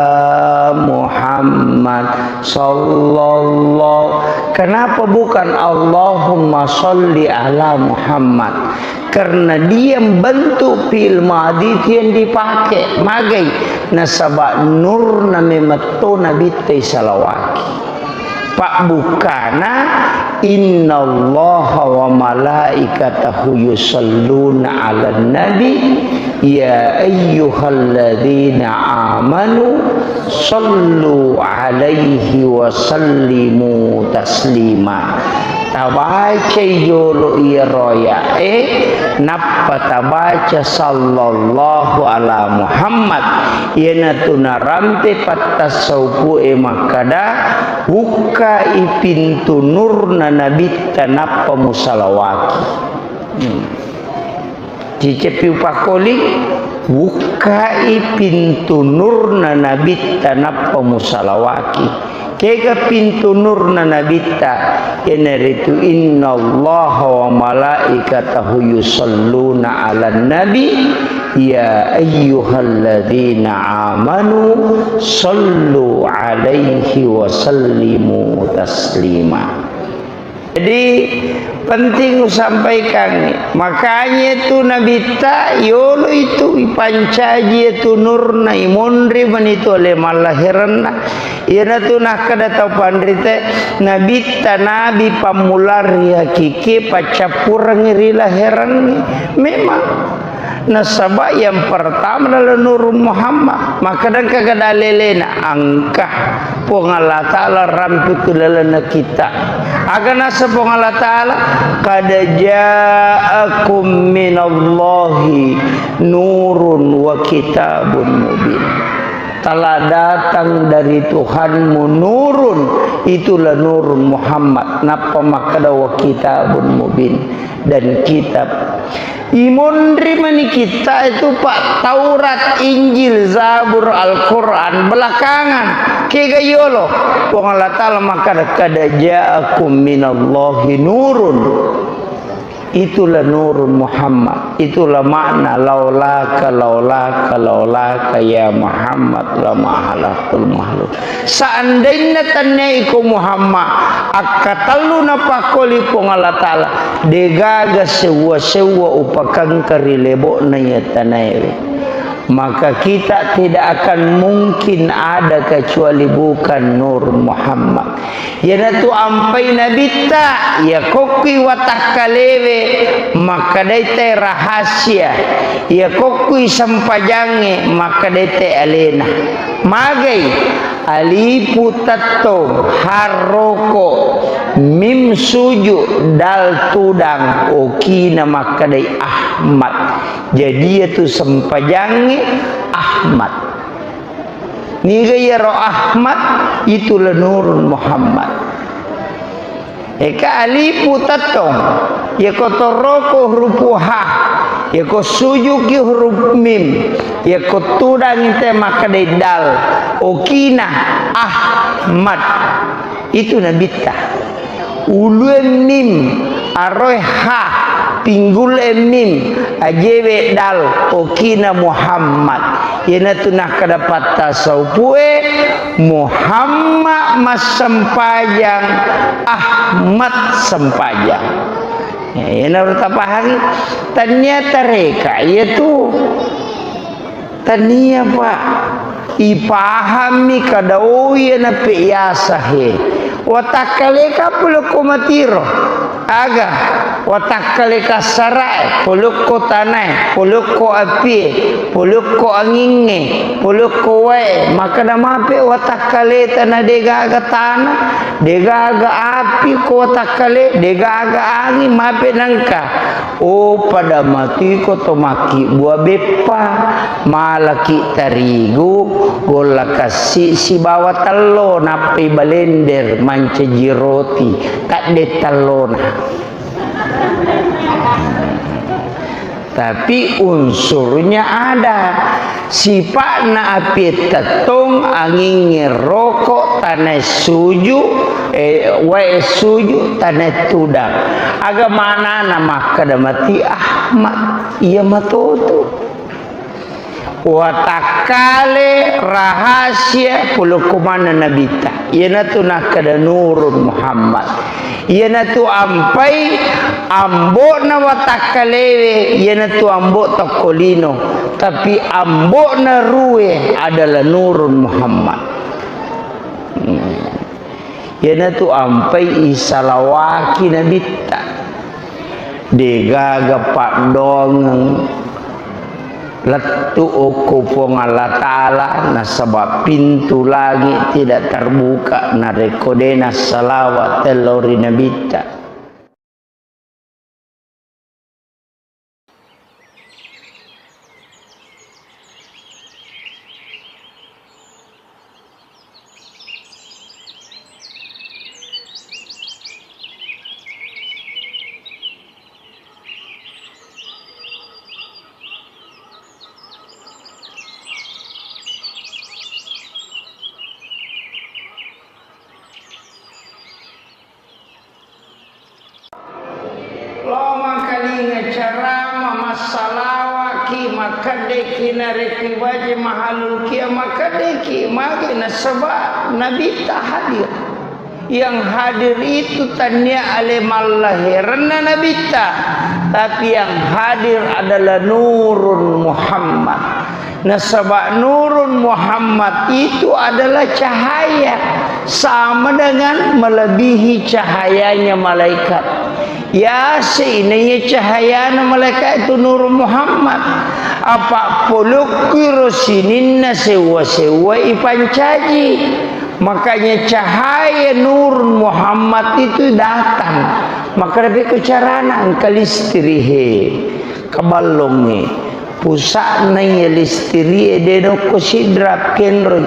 Muhammad. Sallallahu. Kenapa bukan Allahumma sholli ala Muhammad? Karena dia bentuk fi'il madhi yang dipakai. Magai? Nasaba nurna memetto nabitta isalawaki. Pabbukkana, innallaha wa malaikatahu yusalluna ala nabi, ya ayyuhalladzina amanu sallu alaihi wa sallimu taslima. Tabacai jolo iyaro aya'e, nappa tabaca sallallahu ala Muhammad. Iyanatu narampe pattassaupu'e makkada, bukkai pintu nurna nabitta nappa musalawaki. Hmm. Ciceppi upakkoli, bukkai pintu nurna nabitta nappa musalawaki. Kega pintu nurna nabitta? Iyanaritu innallaha wa malaikatahu yusalluna ala nabi, ya ayyuhalladzina amanu sallu alaihi wa sallimu taslima. Jadi, penting usampaikan. Makanya itu nabitta yolo itu ipancaji itu nurna, imonri manitu ale mallahiranna. Iyanatu nakkeda tau panrite, nabitta nabi pammula ri hakiki paccappurengngi ri lahirangngi. Memang. Nasaba yang pertama adalah Nurun Muhammad. Maka engka gada lelena, engka Puang Allah Ta'ala rampe ku lalena kita. Aga nasa Puang Allah Ta'ala, qad ja'akum minallahi nurun wa kitabun mubin. Telah datang dari Tuhanmu nurun, itulah nurun Muhammad. Nappa makkeda wa kitabun mubin, dan kitab. Imonri mani kitta itu, Pak, Taurat, Injil, Zabur, Al-Quran, belakangan. Kega yolo? Puang Allah Ta'ala makkeda, qad ja'akum minallahi nurun. Itulah nurun Muhammad. Itulah makna laulaka, laulaka, laulaka ya Muhammad lama halakul makhluk. Seandainna tannia iko Muhammad, akkatellu napakkoli Puang Allah Ta'ala, degaga sewwa-sewwa upakengka ri lebo'na iya tanaewe. Maka kita tidak akan mungkin ada kecuali bukan Nur Muhammad. Iyanatu ampai nabitta, iya kokkui watakkalewe, makkedai te rahasia, iya kokkui sempajangnge, makkedai te alena. Magai? Alifu tettong, harroko, mim suju, dal tudang, okina makkedai Ahmad. Jadi iyatu sempajangnge Ahmad. Niga iyaro Ahmad? Itulah Nurun Muhammad. Eka alifu tettong, yako toroko hurupu ha, yako sujuki huruf mim, yako tudangi te makkedai dal, okina Ahmad. Itu nabitta. Ulue mim, aroe ha, pinggule mim, ajewe dal, okina Muhammad. Iyanatu nakkeda patta saupue, Muhammad massempajang, Ahmad sempajang. Ya, iyanaro tapahangi. Tania tareka, iyatu. Tania, Pak. Ipahammi kadaoi nape yasa he. Watakkaleka pole ko matiro. Aga? Watakkale kassara'e, polokko tanae, polokko apie, polokko angingnge, polokko wae, makkeda mape watakkaleta na degaga tana, degaga api ko watakkale, degaga anging, mape nengka. Oh, pada matiko to makkibbua beppa, malaki tarigu, golla kassi sibawa tello, nappai balender mancaji roti, tadde tellona. Tapi unsurnya ada. Sipa'na apie tettong, angingnge roko, tanae suju, eh, wae suju, tanae tudang. Aga manana makkeda mati Ahmad? Iya matoto. Watakkale rahasia polokko maneng Nabitta. Iyanatu nakkeda Nurun Muhammad. Iyanatu ampai ambo'na watakkalewe, iyanatu ambo tokko lino. Tapi ambo'na rue adalah Nurun Muhammad. Hmm. Iyanatu ampai isalawaki Nabitta. Degaga paddoangeng lettu okko Puang Allah Ta'ala, nasaba pintu langit tidak terbuka narekko de nassalawat tello ri Nabitta. Lo mangkalinga carama, massalawaki, makkeddeki narekki baje mahalul kia, makkeddeki magi nasaba Nabitta hadir. Yang hadir itu tania ale mallahiranna Nabitta, tapi yang hadir adalah Nurun Muhammad. Nasaba Nurun Muhammad itu adalah cahaya, sama dengan melebihi cahayanya malaikat. Yase inaiya cahayana malaikat itu Nurun Muhammad. Apa polokki ro sininna sewwa-sewwa ipancaji. Makanya cahaya Nurun Muhammad itu datang. Maka lebih ke carana engka listrik he, keballong he. Pusa'na iya listiri e, de nokko sidrap kenroi,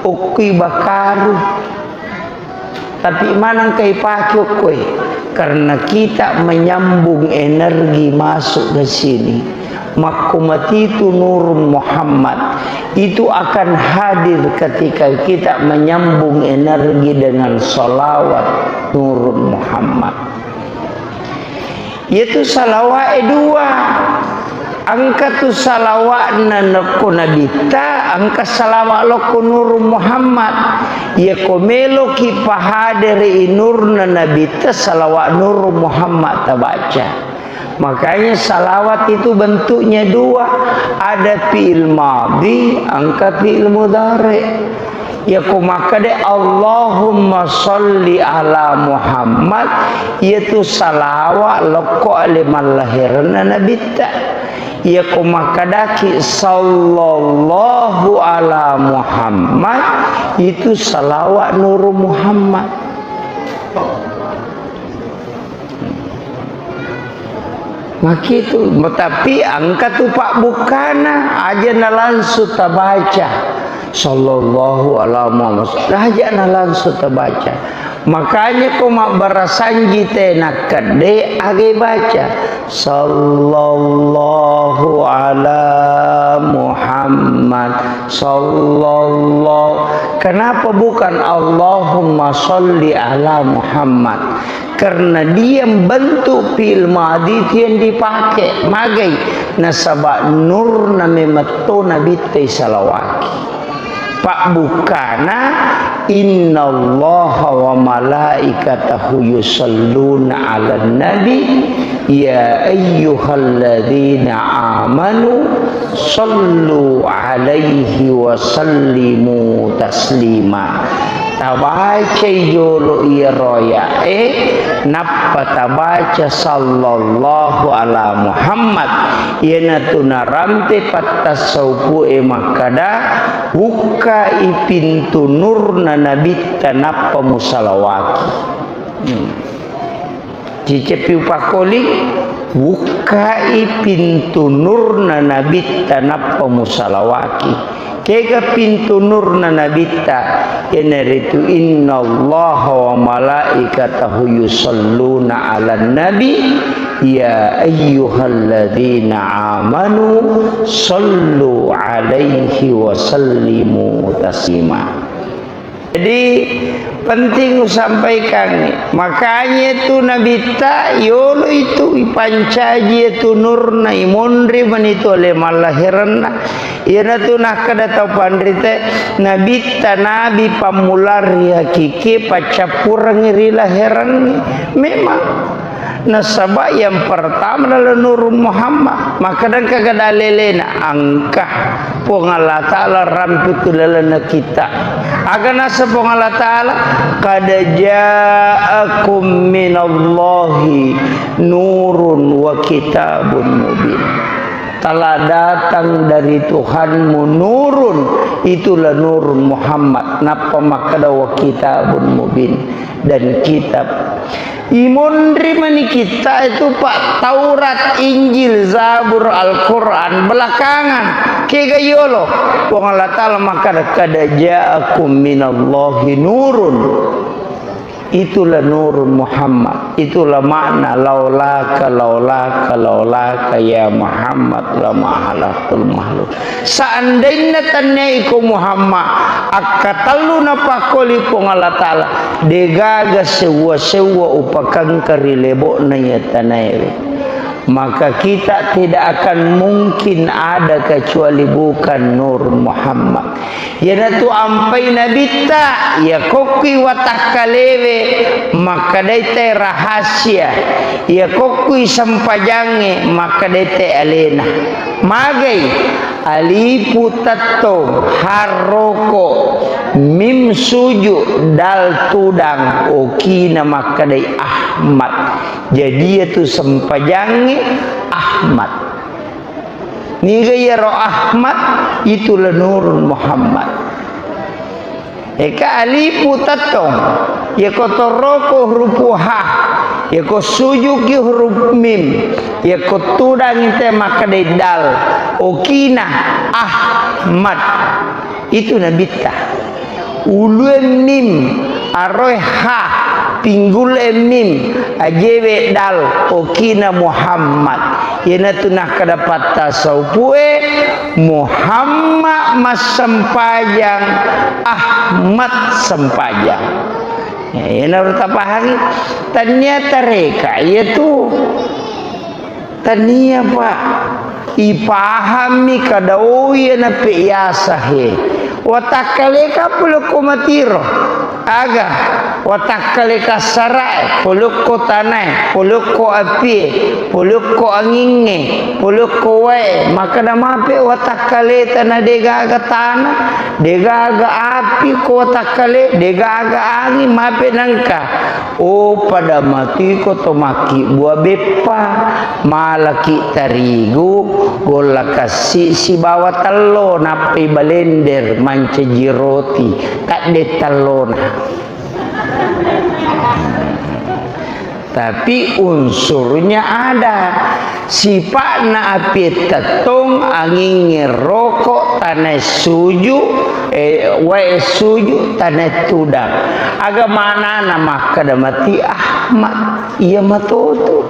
okkoi bakaru. Tapi maneng kai pake okkoe, karena kita menyambung energi masuk ke sini. Makko matitu Nurun Muhammad itu akan hadir ketika kita menyambung energi dengan salawat Nurun Muhammad. Iyatu salawa'e dua. Engka tu salawa'na nokko Nabitta, engka salawa' lokko Nurun Muhammad. Iyako meloki pahadere i nurna Nabitta, salawa' Nurun Muhammad tabaca. Makanya salawat itu bentuknya dua, ada fi'il madhi, engka fi'il mudhari. Yako makkeda, "Allahumma sholli ala Muhammad," iyatu salawa' lokko ale mallahiranna Nabitta. Yako makkedaki, "Sallallahu ala Muhammad," itu salawa' Nuru Muhammad. Makitu, tapi engka tu pabbukkana, aja na langsung tabaca, "Sallallahu ala Muhammad." Aja na langsung tabaca. Makanya ko mabbarasanji te nakkedde, aga baca, "Sallallahu ala Muhammad, sallallahu." Kenapa bukan "Allahumma sholli ala Muhammad"? Karena dia bentuk fi'il madhi itu yang dipakai. Magai? Nasaba nurna memetto Nabitta isalawaki. Pabbukkana, "Innallaha wa malaikatahu yusalluna 'alan nabi, ya ayyuhalladzina amanu sallu 'alaihi wa sallimu taslima." Tabacai jolo iyaro aya'e, nappa tabaca sallallahu ala Muhammad. Iyanatu narampe pattassaupu'e makkada, "Bukkai pintu nurna Nabitta nappa musalawaki." Hmm. Ciceppi upakkoli, "Bukkai pintu nurna Nabitta nappa musalawaki." Kega pintu nurna Nabitta? Iyanaritu, "Innallaha wa malaikatahu yusalluna 'alan nabi, ya ayyuhalladzina amanu sallu 'alaihi wa sallimu taslima." Jadi, penting usampaikan. Makanya itu Nabitta, yolo itu ipancaji itu nurna, imonri manitu ale mallahiranna. Iyanatu nakkada tau panrite, Nabitta nabi pammulari hakiki paccappurengngi ri lahirangngi. Memang. Nasaba yang pertama adalah Nurun Muhammad. Maka dengka gada lelena, engka Puang Allah Ta'ala rampitu lalana kita. Aga nasa Puang Allah Ta'ala, "Qad ja'akum minallahi nurun wa kitabun mubin." Telah datang dari Tuhanmu nurun, itulah Nurun Muhammad. Nappa makkada, "Wa kitabun mubin," dan kitab. Imonri mani kitta itu, Pak, Taurat, Injil, Zabur, Al-Quran belakangan. Kega yolo? Puang Allah Ta'ala makkada, "Qad ja'akum minallahi nurun." Itulah Nurun Muhammad. Itulah makna laulaka, laulaka, laulaka ya Muhammad lama halaktul makhluk. Seandainna tannia iko Muhammad, akkatellu napakkoli Puang Allah Ta'ala, degaga sewwa-sewwa upakengka ri lebo'na iya tanaewe. Maka kita tidak akan mungkin ada kecuali bukan Nur Muhammad. Iyanatu ampai Nabitta, iya kokkui watakkalewe, makkedai te rahasia. Iya kokkui sempajangnge, makkedai te alena. Magai, alifu tettong, harroko, mim suju, dal tudang, okina makkedai Ahmad. Jadi iyatu sempajangnge Ahmad. Niga iyaro Ahmad? Itulah Nurun Muhammad. Eka alifu tettong, yako toroko hurupu ha, yako sujuki huruf mim, yako tudangi te makkedai dal, okina Ahmad. Itu Nabitta. Ulue mim, aroe ha, pinggule mim, ajewe dal, okina Muhammad. Iyanatu nakkeda pattasaupue, Muhammad massempajang, Ahmad sempajang. Ya, iyanaro tapahangi. Tania tareka, iyatu. Tania, Pak. Ipahammi kada oya nape yasa he. Watakkaleka polokko matiro. Aga, watakkaleka sarae, polokko tanae, polokko apie, polokko angingnge, polokko wae. Makada mape watakkaleta na degaga tana, degaga api ko watakkale, degaga angin, mape nangka. Oh, pada matuiko to makkibua beppa, malaki tarigu, golla kassi sibawa tello, nappai balender mancaji roti, tadde tellona. Tapi unsurnya ada. Sipa'na apie tettong, angingnge roko, tanae suju, eh, wae suju, tanae tudang. Aga manana makkeda mati Ahmad? Iya matotu.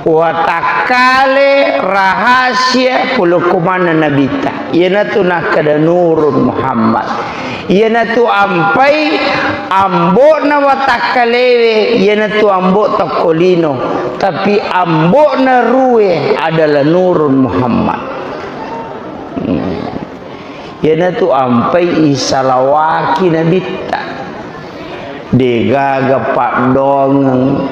Watakkale rahasia polokko maneng Nabitta. Iyanatu nakkeda Nurun Muhammad. Iyanatu ampai ambo'na watakkalewe, iyanatu ambo tokko lino. Tapi ambo'na rue adalah Nurun Muhammad. Hmm. Iyanatu ampai isalawaki Nabitta. Degaga paddoangeng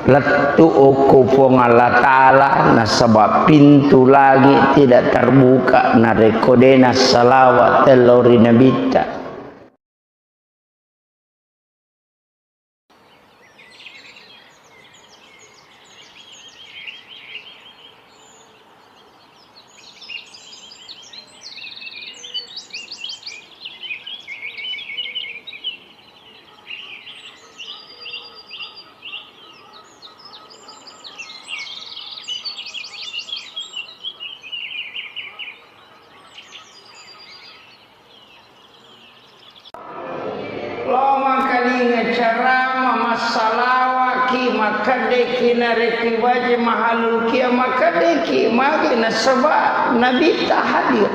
lettu okko Puang Allah Ta'ala, nasaba pintu langit tidak terbuka narekko de nassalawa tello ri Nabitta. Makkedeki narekki baje mahalul kiamat, makkedeki magi nasaba Nabitta hadir.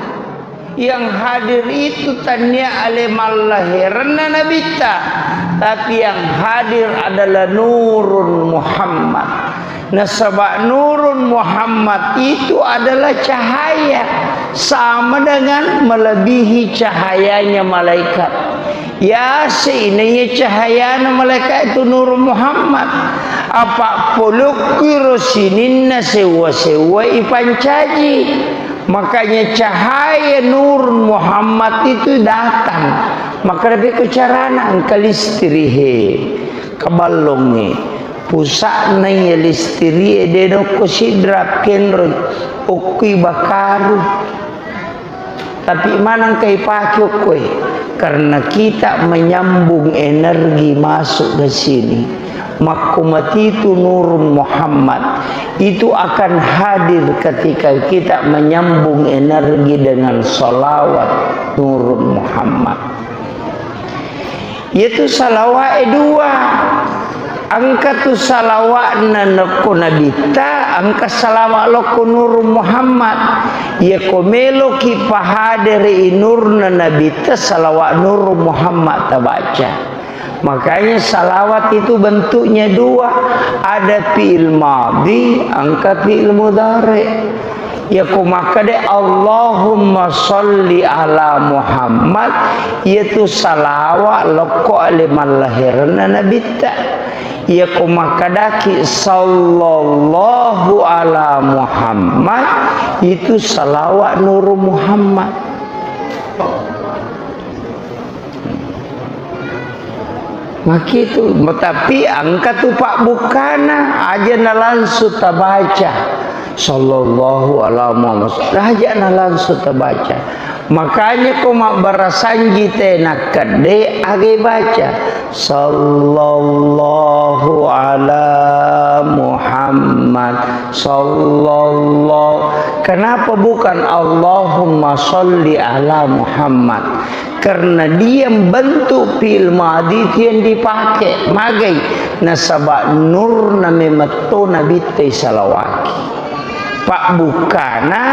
Yang hadir itu tania ale mallahiranna Nabitta, tapi yang hadir adalah Nurun Muhammad. Nasaba Nurun Muhammad itu adalah cahaya, sama dengan melebihi cahayanya malaikat. Yase naiya cahayana malaikat itu Nurun Muhammad. Apa polokki ro sininna sewwa-sewwa ipancaji. Makanya cahaya Nurun Muhammad itu datang. Maka lebih ke carana engka listrik he, keballongnge. Pusa'na iya listrik e de nokko sidra kenro okkui bakaru. Tapi maneng kai pake okkoe? Karena kita menyambung energi masuk ke sini. Makkumatitu Nurun Muhammad itu akan hadir ketika kita menyambung energi dengan salawat Nurun Muhammad. Iyatu salawa'e dua. Engka tu salawa'na nokko Nabitta, engka salawa' lokko Nurun Muhammad. Iyako meloki pahadere'i nurna Nabitta, salawa' Nurun Muhammad tabaca. Makanya salawat itu bentuknya dua, ada fi'il madhi, engka fi'il mudhari. Iyako makkeda Allahumma sholli ala Muhammad, iyatu salawa' lokko ale mallahiranna Nabitta. Iyako makkedaki sallallahu ala Muhammad, itu salawa' Nurun Muhammad. Makitu, tapi engka tu pabbukkana, aja na langsung tabaca. Sallallahu ala Muhammad. Aja na langsung tabaca. Makanya ko mabbarasanji te nakkedde age baca. Sallallahu ala Muhammad. Sallallahu. Kenapa bukan Allahumma sholli ala Muhammad? Karena dia bentuk fi'il madhi itu yang dipakai. Magai? Nasaba nurna memetto Nabitta isalawaki. Pabbukkana,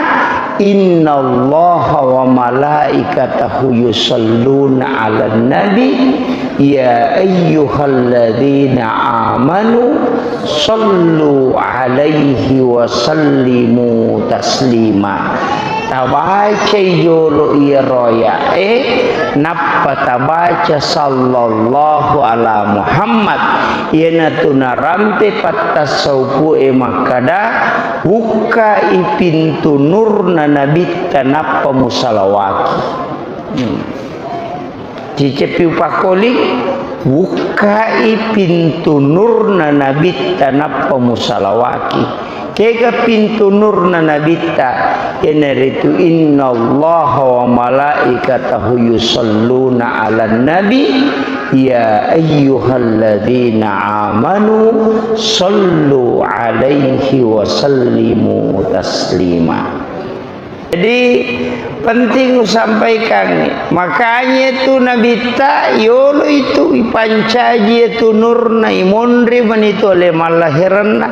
innallaha wa malaikatahu yusalluna ala nabi, ya ayyuhalladzina amanu sallu alaihi wa sallimu taslima. Tabacai jolo iyaro aya'e, nappa tabaca sallallahu ala Muhammad. Iyanatu narampe pattassaupu'e makkada, wukkai pintu nurna Nabitta nappa musalawaki. Hmm. Ciceppi upakkoli, wukkai pintu nurna Nabitta nappa musalawaki. Kega pintu nurna Nabitta? Iyanaritu innallaha wa malaikatahu yusalluna ala nabi, ya ayyuhalladzina amanu sallu alaihi wa sallimu taslima. Jadi, penting usampaikan. Makanya itu Nabitta yolo itu ipancaji itu nurna, imonri mani tu ale mallahiranna.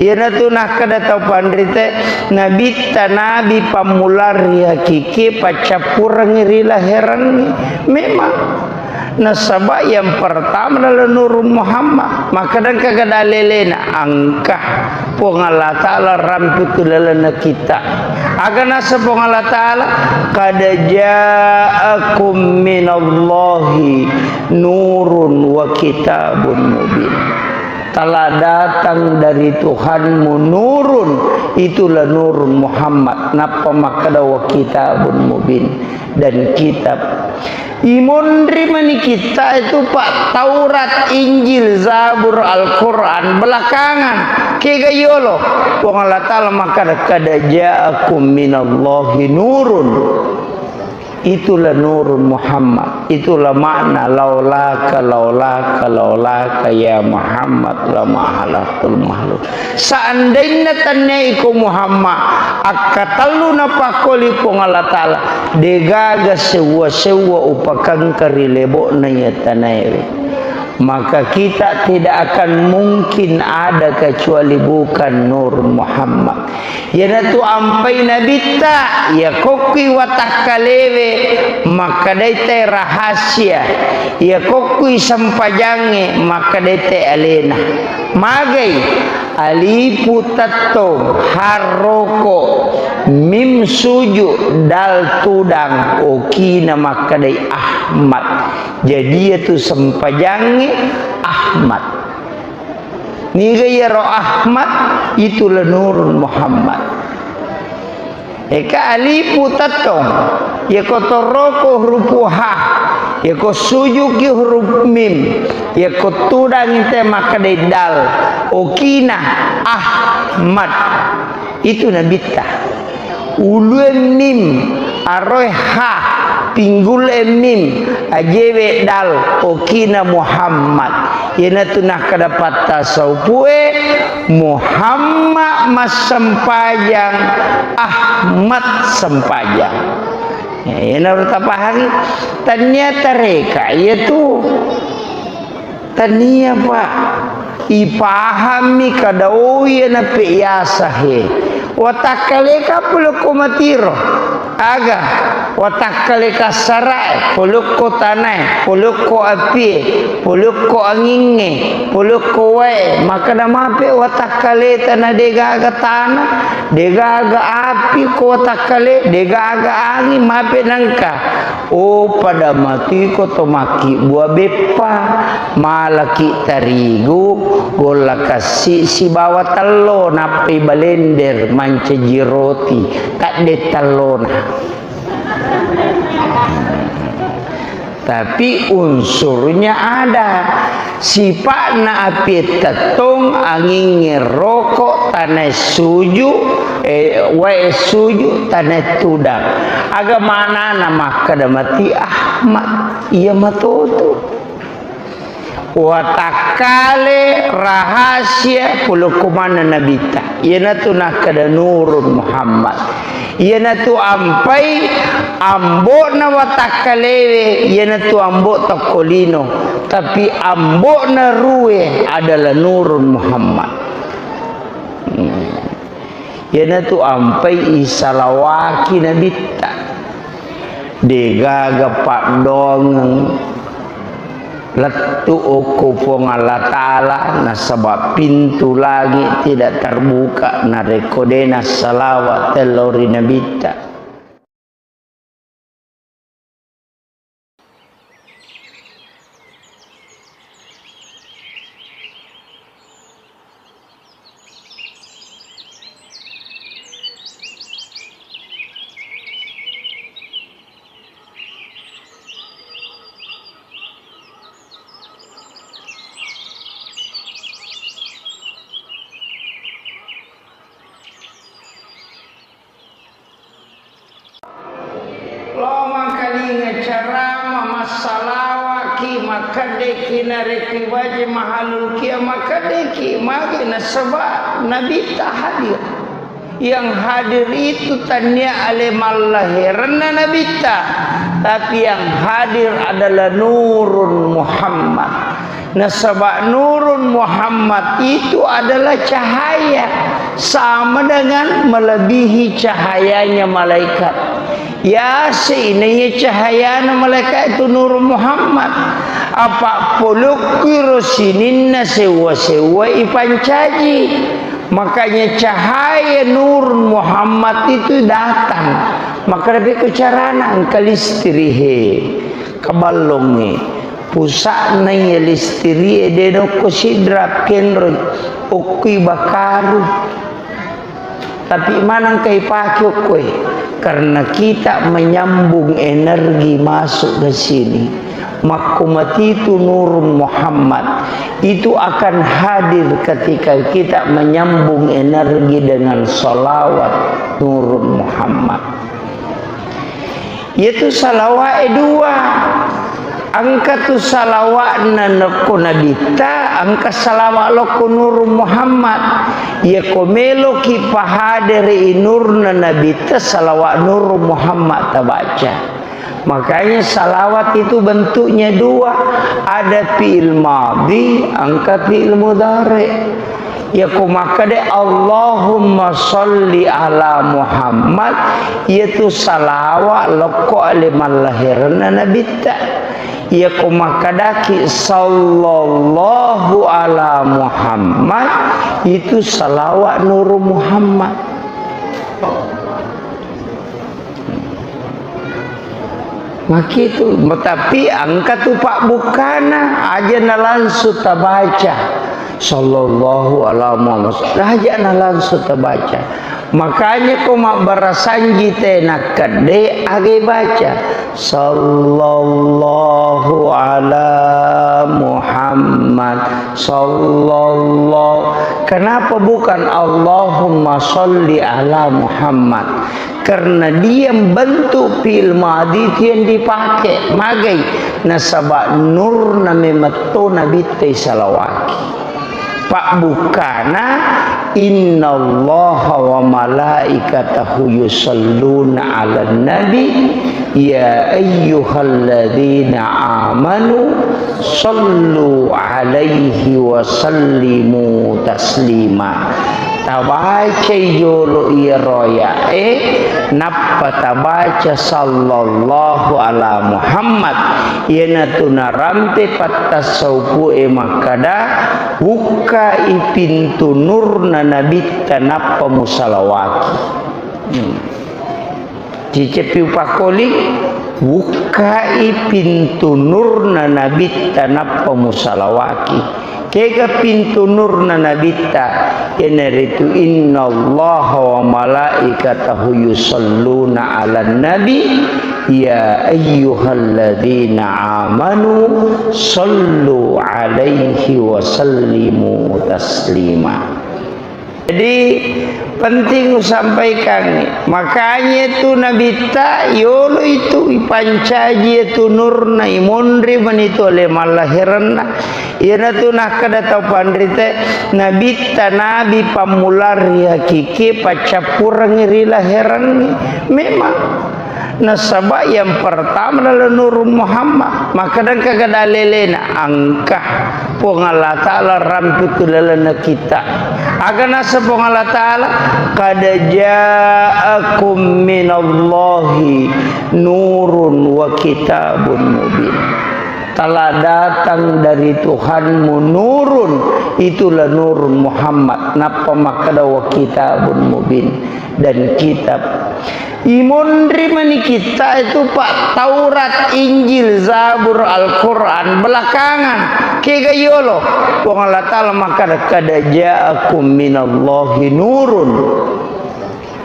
Iyanatu nakkeda tau panrite, Nabitta nabi pammula ri hakiki paccappurengngi ri lahirangngi. Memang. Nasaba yang pertama adalah Nurun Muhammad. Maka engka gada lelena, engka Puang Allah Ta'ala rampe ku lalenna kita. Aga nasa Puang Allah Ta'ala, qad ja'akum minallahi nurun wa kitabun mubin. Telah datang dari Tuhanmu nurun, itulah Nurun Muhammad. Nappa makkeda wa kitabun mubin, dan kitab. Imonri mani kitta itu, Pak, Taurat, Injil, Zabur, Al-Quran belakangan. Kega yolo? Puang Allah Ta'ala makkada, qad ja'akum minallahi nurun. Itulah Nurun Muhammad. Itulah makna laulaka, laulaka, laulaka ya Muhammad lama halaktul makhluk. Seandainna tannia iko Muhammad, akkatellu napakkoli Puang Allah Ta'ala, degaga sewwa-sewwa upakangka ri lebo'na iya tanaewe. Maka kita tidak akan mungkin ada kecuali bukan Nur Muhammad. Iyanatu ampai nabitta, iya kokkui watakkalewe, makkedai te rahasia, iya kokkui sempajangnge, makkedai te alena. Magai, alifu tettong, harroko, mim suju, dal tudang, okina makkedai Ahmad. Jadi, iyatu sempajangnge Ahmad. Niga iyaro Ahmad? Itulah Nurun Muhammad. Eka alifu tettong. Iyako toroko hurupu ha. Iyako sujuki huruf mim. Iyako tudangi te makkedai dal. Okina Ahmad. Itu nabitta. Ulue mim, aroe ha, pinggule mim, ajewe dal, okina Muhammad. Iyanatu nakkeda patta saupue, Muhammad massempajang, Ahmad sempajang. Ya, iyanaro tapahangi. Tania tareka, iyatu. Tania, Pak. Ipahammi kada oiya nape yasa he. Watakkaleka polokko matiro. Aga? Watakkaleka sarae, polokko tanae, polokko apie, polokko angingnge, polokko wae. Makkeda mape watakkaleta na degaga tana, degaga api ko watakkale, degaga angin, mape nangka. Oh, pada matuiko to makkibbua beppa, malaki tarigu, golla kassi sibawa tello, nappai balender mancaji roti, tadde tellona. Tapi unsurnya ada. Sipa'na apie tettong, angingnge roko, tanae suju, eh, wae suju, tanae tudang. Aga manana makkeda mati Ahmad? Iya matoto. Watakkale rahasia polokko maneng nabitta. Iyanatu nakkeda Nurun Muhammad. Iyanatu ampai ambo'na watakkalewe, iyanatu ambo tokko lino, tapi ambo'na rue adalah Nurun Muhammad. Hmm. Iyanatu ampai isalawaki nabitta. Degaga paddoangeng lettu okko Puang Allah Ta'ala, nasaba pintu langit tidak terbuka narekko de nassalawat tello ri nabitta. Lo mangkalinga carama, massalawaki, makkedeki, narekko baca mahalul kia, makkedeki, magi nasaba nabitta hadir. Yang hadir itu tania ale mallaherenna nabitta, tapi yang hadir adalah Nurun Muhammad. Nasaba Nurun Muhammad itu adalah cahaya, sama dengan melebihi cahayanya malaikat. Yase naiya cahayana malaikat itu Nurun Muhammad. Apa polokku ro sininna sewwa-sewwa ipancaji. Makanya cahaya Nurun Muhammad itu datang. Maka lebih ke carana engka listrik he. Kaballongnge. Pusa'na iya listiri'e de nokko sidrap kenroi, okkui bakaru. Tapi manengka ipake okkoe? Karena kita menyambung energi masuk ke sini. Makko matitu Nurun Muhammad itu akan hadir ketika kita menyambung energi dengan salawat Nurun Muhammad. Iyatu salawa'e dua. Engka tu salawa'na nokko nabitta, engka salawa' lokko Nurun Muhammad. Iyako meloki pahadere i nurna nabitta, salawa' Nurun Muhammad tabaca. Makanya salawat itu bentuknya dua, ada fi'il madhi, engka fi'il mudhari. Yako makkeda Allahumma sholli ala Muhammad, iyatu salawat lokko ale mallahirenna nabitta. Yako makkedaki sallallahu ala Muhammad, itu salawat nuru Muhammad. Makitu, tapi engka tu pabbukkana, aja na langsung tabaca. Sallallahu ala Muhammad. Aja na langsung tabaca. Makanya ko mabbarasanji te nakkedde age baca. Sallallahu ala Muhammad. Sallallahu. Kenapa bukan Allahumma sholli ala Muhammad? Karena dia bentuk fi'il madhi itu yang dipakai. Magai? Nasaba nurna memetto nabitta isalawaki. Pabbukkana, innallaha wa malaikatahu yusalluna ala nabi, ya ayyuhalladzina amanu sallu alaihi wa sallimu taslima. Tabacai jolo iyaro aya'e, nappa tabaca sallallahu ala Muhammad. Iyanatu narampe pattassaupu'e makkada, bukkai pintu nurna nabitta nappa musalawaki. Hmm. Ciceppi upakkoli, bukkai pintu nurna nabitta nappa musalawaki. Kega pintu nurna nabitta? Iyanaritu innallaha wa malaikatahu yusalluna ala nabi, ya ayyuhalladzina amanu sallu alaihi wa sallimu taslima. Jadi, penting usampaikan. Makanya itu nabitta yolo itu ipancaji itu nurna, imonri manitu ale mallahiranna. Iyanatu nakkeda tau panrite, nabitta nabi pammula ri hakiki paccappurengngi ri lahirangngi. Memang. Nasaba yang pertama adalah Nur Muhammad. Maka engka gada lelena, engka Puang Allah Ta'ala rampiku lalenna kita. Aga nasa Puang Allah Ta'ala, qad ja'akum minallahi nurun wa kitabun mubin. Telah datang dari Tuhanmu nurun, itulah nurun Muhammad. Nappa makkeda wa kitabun mubin, dan kitab. Imonri mani kitta itu, Pak, Taurat, Injil, Zabur, Al-Quran, belakangan. Kega yolo? Puang Allah Ta'ala makkeda, qad ja'akum minallahi nurun.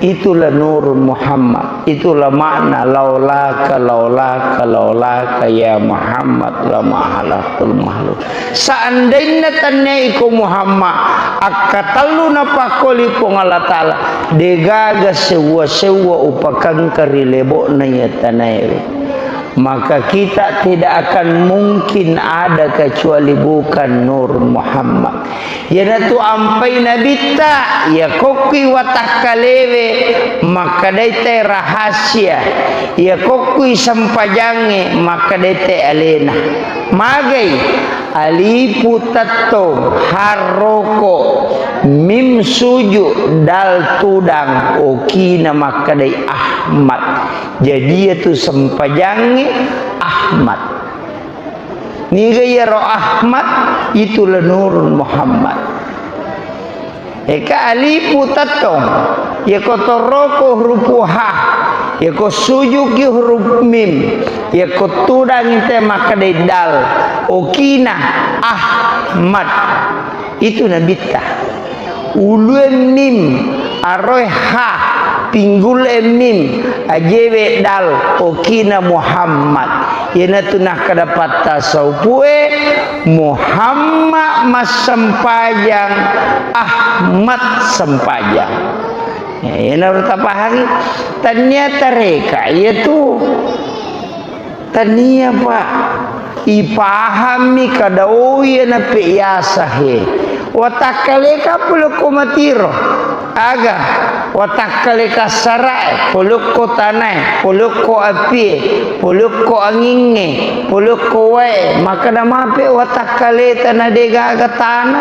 Itulah nurun Muhammad. Itulah makna laulaka, laulaka, laulaka ya Muhammad lama halakul makhluk. Seandainna tannia iko Muhammad, akkatellu napakkoli Puang Allah Ta'ala, degaga sewwa-sewwa upakengka ri lebo'na iya tanaewe. Maka kita tidak akan mungkin ada kecuali bukan Nur Muhammad. Iyanatu ampai nabitta, iya kokkui watakkalewe, makkedai te rahasia, iya kokkui sempajangnge, makkedai te alena. Magai? Alifu tettong, harroko, mim suju, dal tudang, okina makkedai Ahmad. Jadi iyatu sempajangnge Ahmad. Niga iyaro Ahmad? Itulah Nurun Muhammad. Eka alifu tettong, yako toroko hurupu ha, yako sujuki hurup mim, yako tudangi te makkedai dal, okina Ahmad. Itu nabitta. Ulue mim, aroe ha, pinggule mim, ajewe dal, okina Muhammad. Iyanatu nakkeda patta saupue, Muhammad massempajang, Ahmad sempajang. Ya, iyanaro tapahangi. Tania tareka, iyatu. Tania, Pak. Ipahammi kada oiye nape yasa he. Watakkaleka puloko matiro. Aga. Watakkale kassara'e, polokko tanae, polokko apie, polokko angingnge, polokko wae, makkeda mape watakkaleta na degaga tana,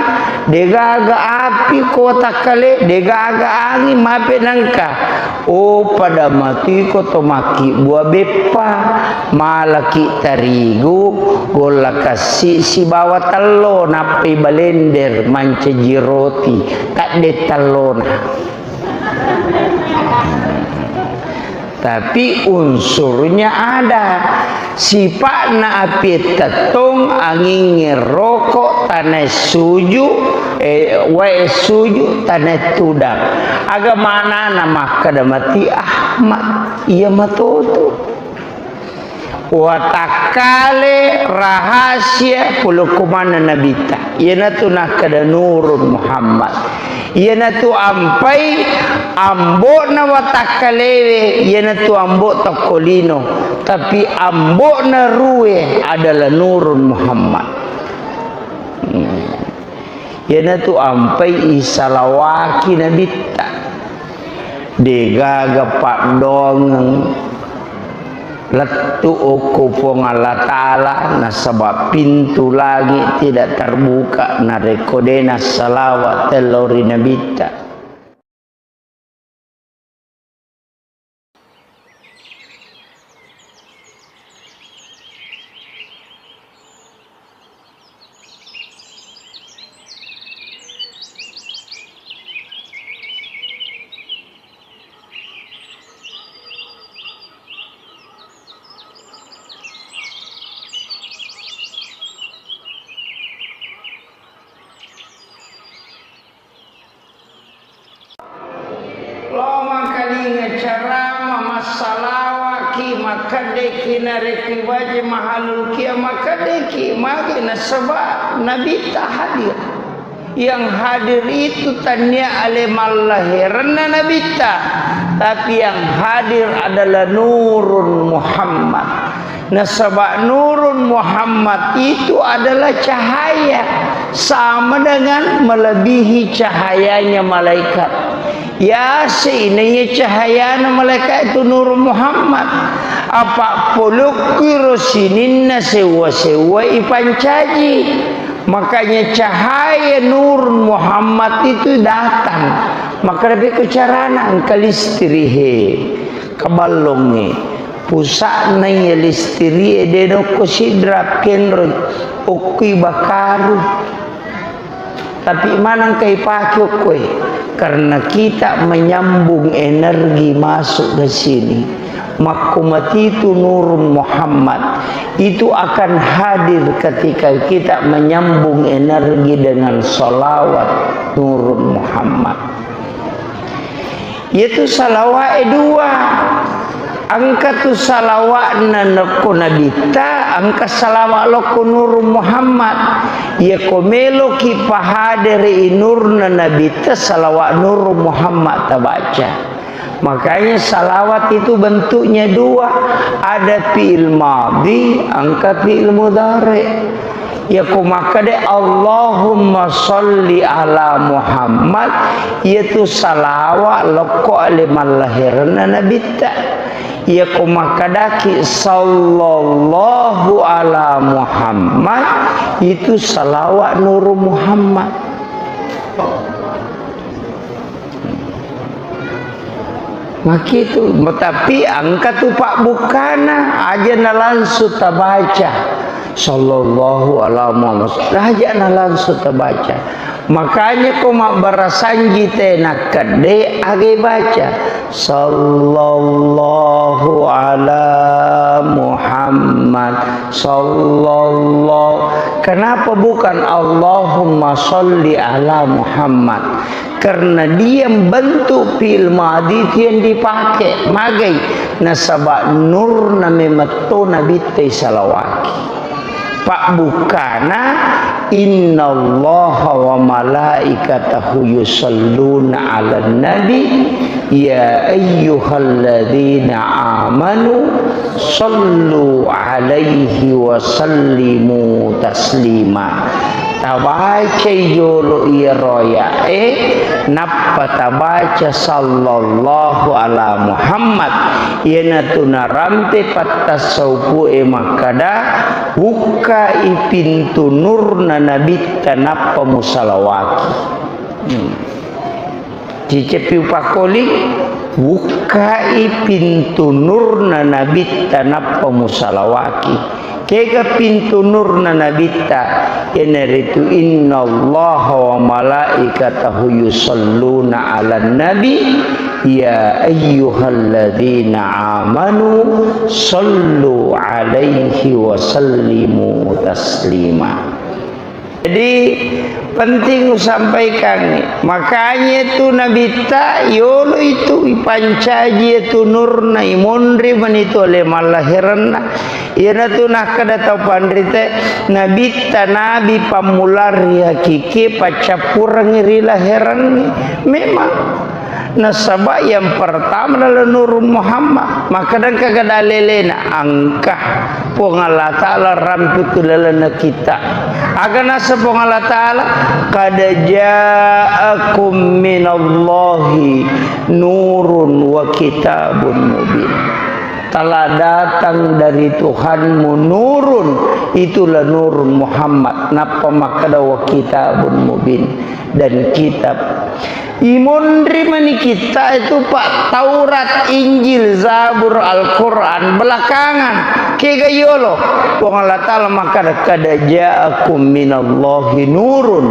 degaga api ko watakkale, degaga anging, mape nengka. Oh, pada matiko to makkibbua beppa, malaki tarigu, golla kassi sibawa tello, nappai balender mancaji roti, tadde tellona. Tapi unsurnya ada. Sipa'na api tettong, angingnge roko, tanae suju, eh, wae suju, tanae tudang. Aga manana makkeda mati Ahmad, iya matoto. Watakkale rahasia polokko maneng Nabitta. Iyanatu nakkeda Nurun Muhammad. Iyanatu ampai ambo'na watakkalewe, iyanatu ambo tokko lino. Tapi ambo'na rue adalah Nurun Muhammad. Hmm. Iyanatu ampai isalawaki Nabitta. Degaga paddoangeng lettu okko Puang Allah Ta'ala, nasaba pintu langit tidak terbuka narekko de nassalawat tello ri Nabitta. Lo mangkalinga ceramah, massalawaki, makkedeki narekki baje mahalul kia, makkedeki magi nasaba Nabitta hadir. Yang hadir itu tania ale mallahiranna Nabitta, tapi yang hadir adalah Nurun Muhammad. Nasaba Nurun Muhammad itu adalah cahaya, sama dengan melebihi cahayanya malaikat. Yase inaiya cahayana malaikat itu Nurun Muhammad. Apa polokki ro sininna sewwa-sewwa ipancaji. Makanya cahaya Nurun Muhammad itu datang. Maka lebih ke carana engka listrik he, keballong he. Pusa'na iya listiri e de nokko sidra kenroi, okkui bakaru. Tapi maneng kai pake okkoe, karena kita menyambung energi masuk ke sini. Makko matitu Nurun Muhammad itu akan hadir ketika kita menyambung energi dengan salawat Nurun Muhammad. Iyatu salawa'e dua. Engka tu salawa'na nokko Nabitta, engka salawa' lokko Nurun Muhammad. Iyako meloki pahadere i nurna Nabitta, salawa' Nurun Muhammad tabaca. Makanya salawat itu bentuknya dua, ada fi'il madhi, engka fi'il mudhari. Yako makkeda, "Allahumma sholli ala Muhammad," iyatu salawa' lokko ale mallahiranna Nabitta. Yako makkedaki, "Sallallahu ala Muhammad," itu salawa' Nuru Muhammad. Makitu, tapi engka tu pabbukkana, aja na langsung tabaca, "Sallallahu ala Muhammad," aja na langsung tabaca. Makanya ko mabbarasanji te nakkedde, aga baca, "Sallallahu ala Muhammad, sallallahu." Kenapa bukan "Allahumma sholli ala Muhammad"? Karena dia bentuk fi'il madhi itu yang dipakai. Magai? Nasaba nurna memetto Nabitta isalawaki. Pabbukkana, "Innallaha wa malaikatahu yusalluna 'alan nabi, ya ayyuhalladzina amanu sallu 'alaihi wa sallimu taslima." Tabacai jolo iyaro aya'e, nappa tabaca sallallahu ala Muhammad. Iyanatu narampe pattassaupu'e makkada, "Bukkai pintu nurna Nabitta nappa musalawaki." Hmm. Ciceppi upakkoli, "Bukkai pintu nurna Nabitta nappa musalawaki." Kega pintu nurna Nabitta? Iyanaritu, "Innallaha wa malaikatahu yusalluna 'alan nabi, ya ayyuhalladzina amanu sallu 'alaihi wa sallimu taslima." Jadi, penting usampaikan. Makanya itu Nabitta, yolo itu ipancaji itu nurna, imonri manitu ale mallahiranna. Iyanatu nakkeda tau panrite, Nabitta nabi pammula ri hakiki, paccappurengngi ri lahirangngi. Memang. Nasaba yang pertama adalah Nurun Muhammad. Makkeda engka gada lelena, engka Puang Allah Ta'ala rampe ku lalenna kita. Aga nasa Puang Allah Ta'ala, "Qad ja'akum minallahi nurun wa kitabun mubin." Telah datang dari Tuhanmu nurun, itulah Nurun Muhammad. Nappa makkeda, "Wa kitabun mubin." Dan kitab. Imonri mani kitta itu, Pak, Taurat, Injil, Zabur, Al-Quran belakangan. Kega yolo? Puang Allah Ta'ala makkada, "Qad ja'akum minallahi nurun."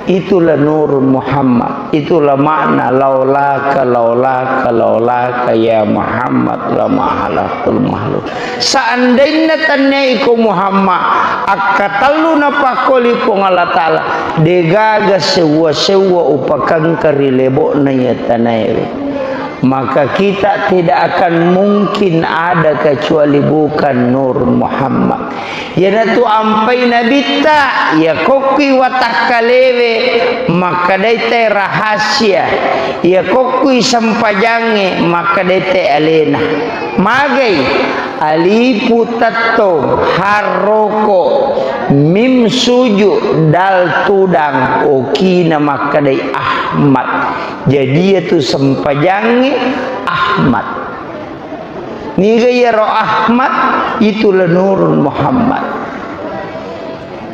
Itulah Nurun Muhammad. Itulah makna laulaka, laulaka, laulaka ya Muhammad lama halaktul makhluk. Seandainna tannia iko Muhammad, akkatellu napakkoli Puang Allah Ta'ala, degaga sewwa-sewwa upakengka ri lebo'na iya tanaewe. Maka kita tidak akan mungkin ada kecuali bukan Nur Muhammad. Iyanatu ampai Nabitta, iya kokkui watakkalewe, makkedai te rahasia. Iya kokkui sempajangnge, makkedai te alena. Magai, alifu tettong, ha roko, mim suju, dal tudang, okina makkedai Ahmad. Jadi iyatu sempajangnge Ahmad. Niga iyaro Ahmad, itulah Nurun Muhammad.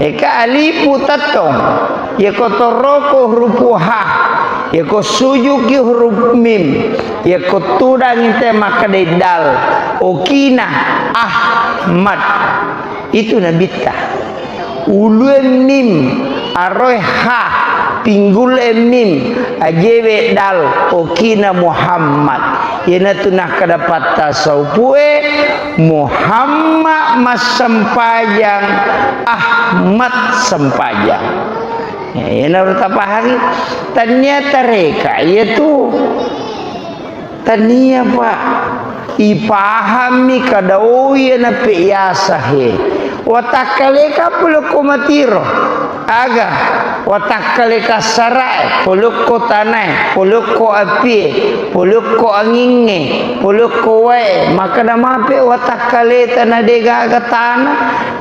Eka alifu tettong, yako toroko hurupu ha, yako sujuki huruf mim, yako tudangi te makkedai dal, okina Ahmad. Itu Nabitta. Ulue mim, aroe ha, pinggule mim, ajewe dal, okina Muhammad. Iyanatu nakkeda patta saupu'e, Muhammad massempajang, Ahmad sempajang. Ya, iyanaro tapahangi. Tannia tareka, iyatu. Tania, Pak. Ipahammi kada, oh, iya nape yasa he. Watakkaleka polokko matiro. Aga, watakkaleka sarae, polokko tanae, polokko apie, polokko angingnge, polokko wae. Makkada mape watakkaleta na degaga tana,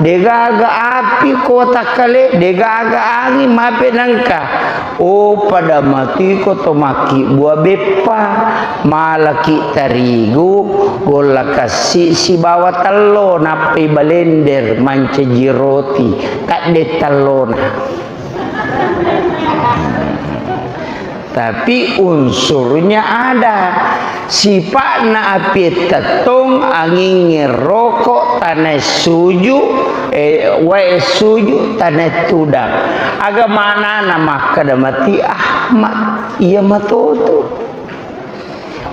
degaga api ko watakkale, degaga angin, mape nangka. Oh, pada matuiko to makkibbua beppa, malaki tarigu, golla kassi sibawa tello, nappai balender mancaji roti, tadde tellona. Tapi unsurnya ada. Sipa'na apie tettong, angingnge roko, tanae suju, eh, wae suju, tanae tudang. Aga manana makkada mati Ahmad? Iya matoto.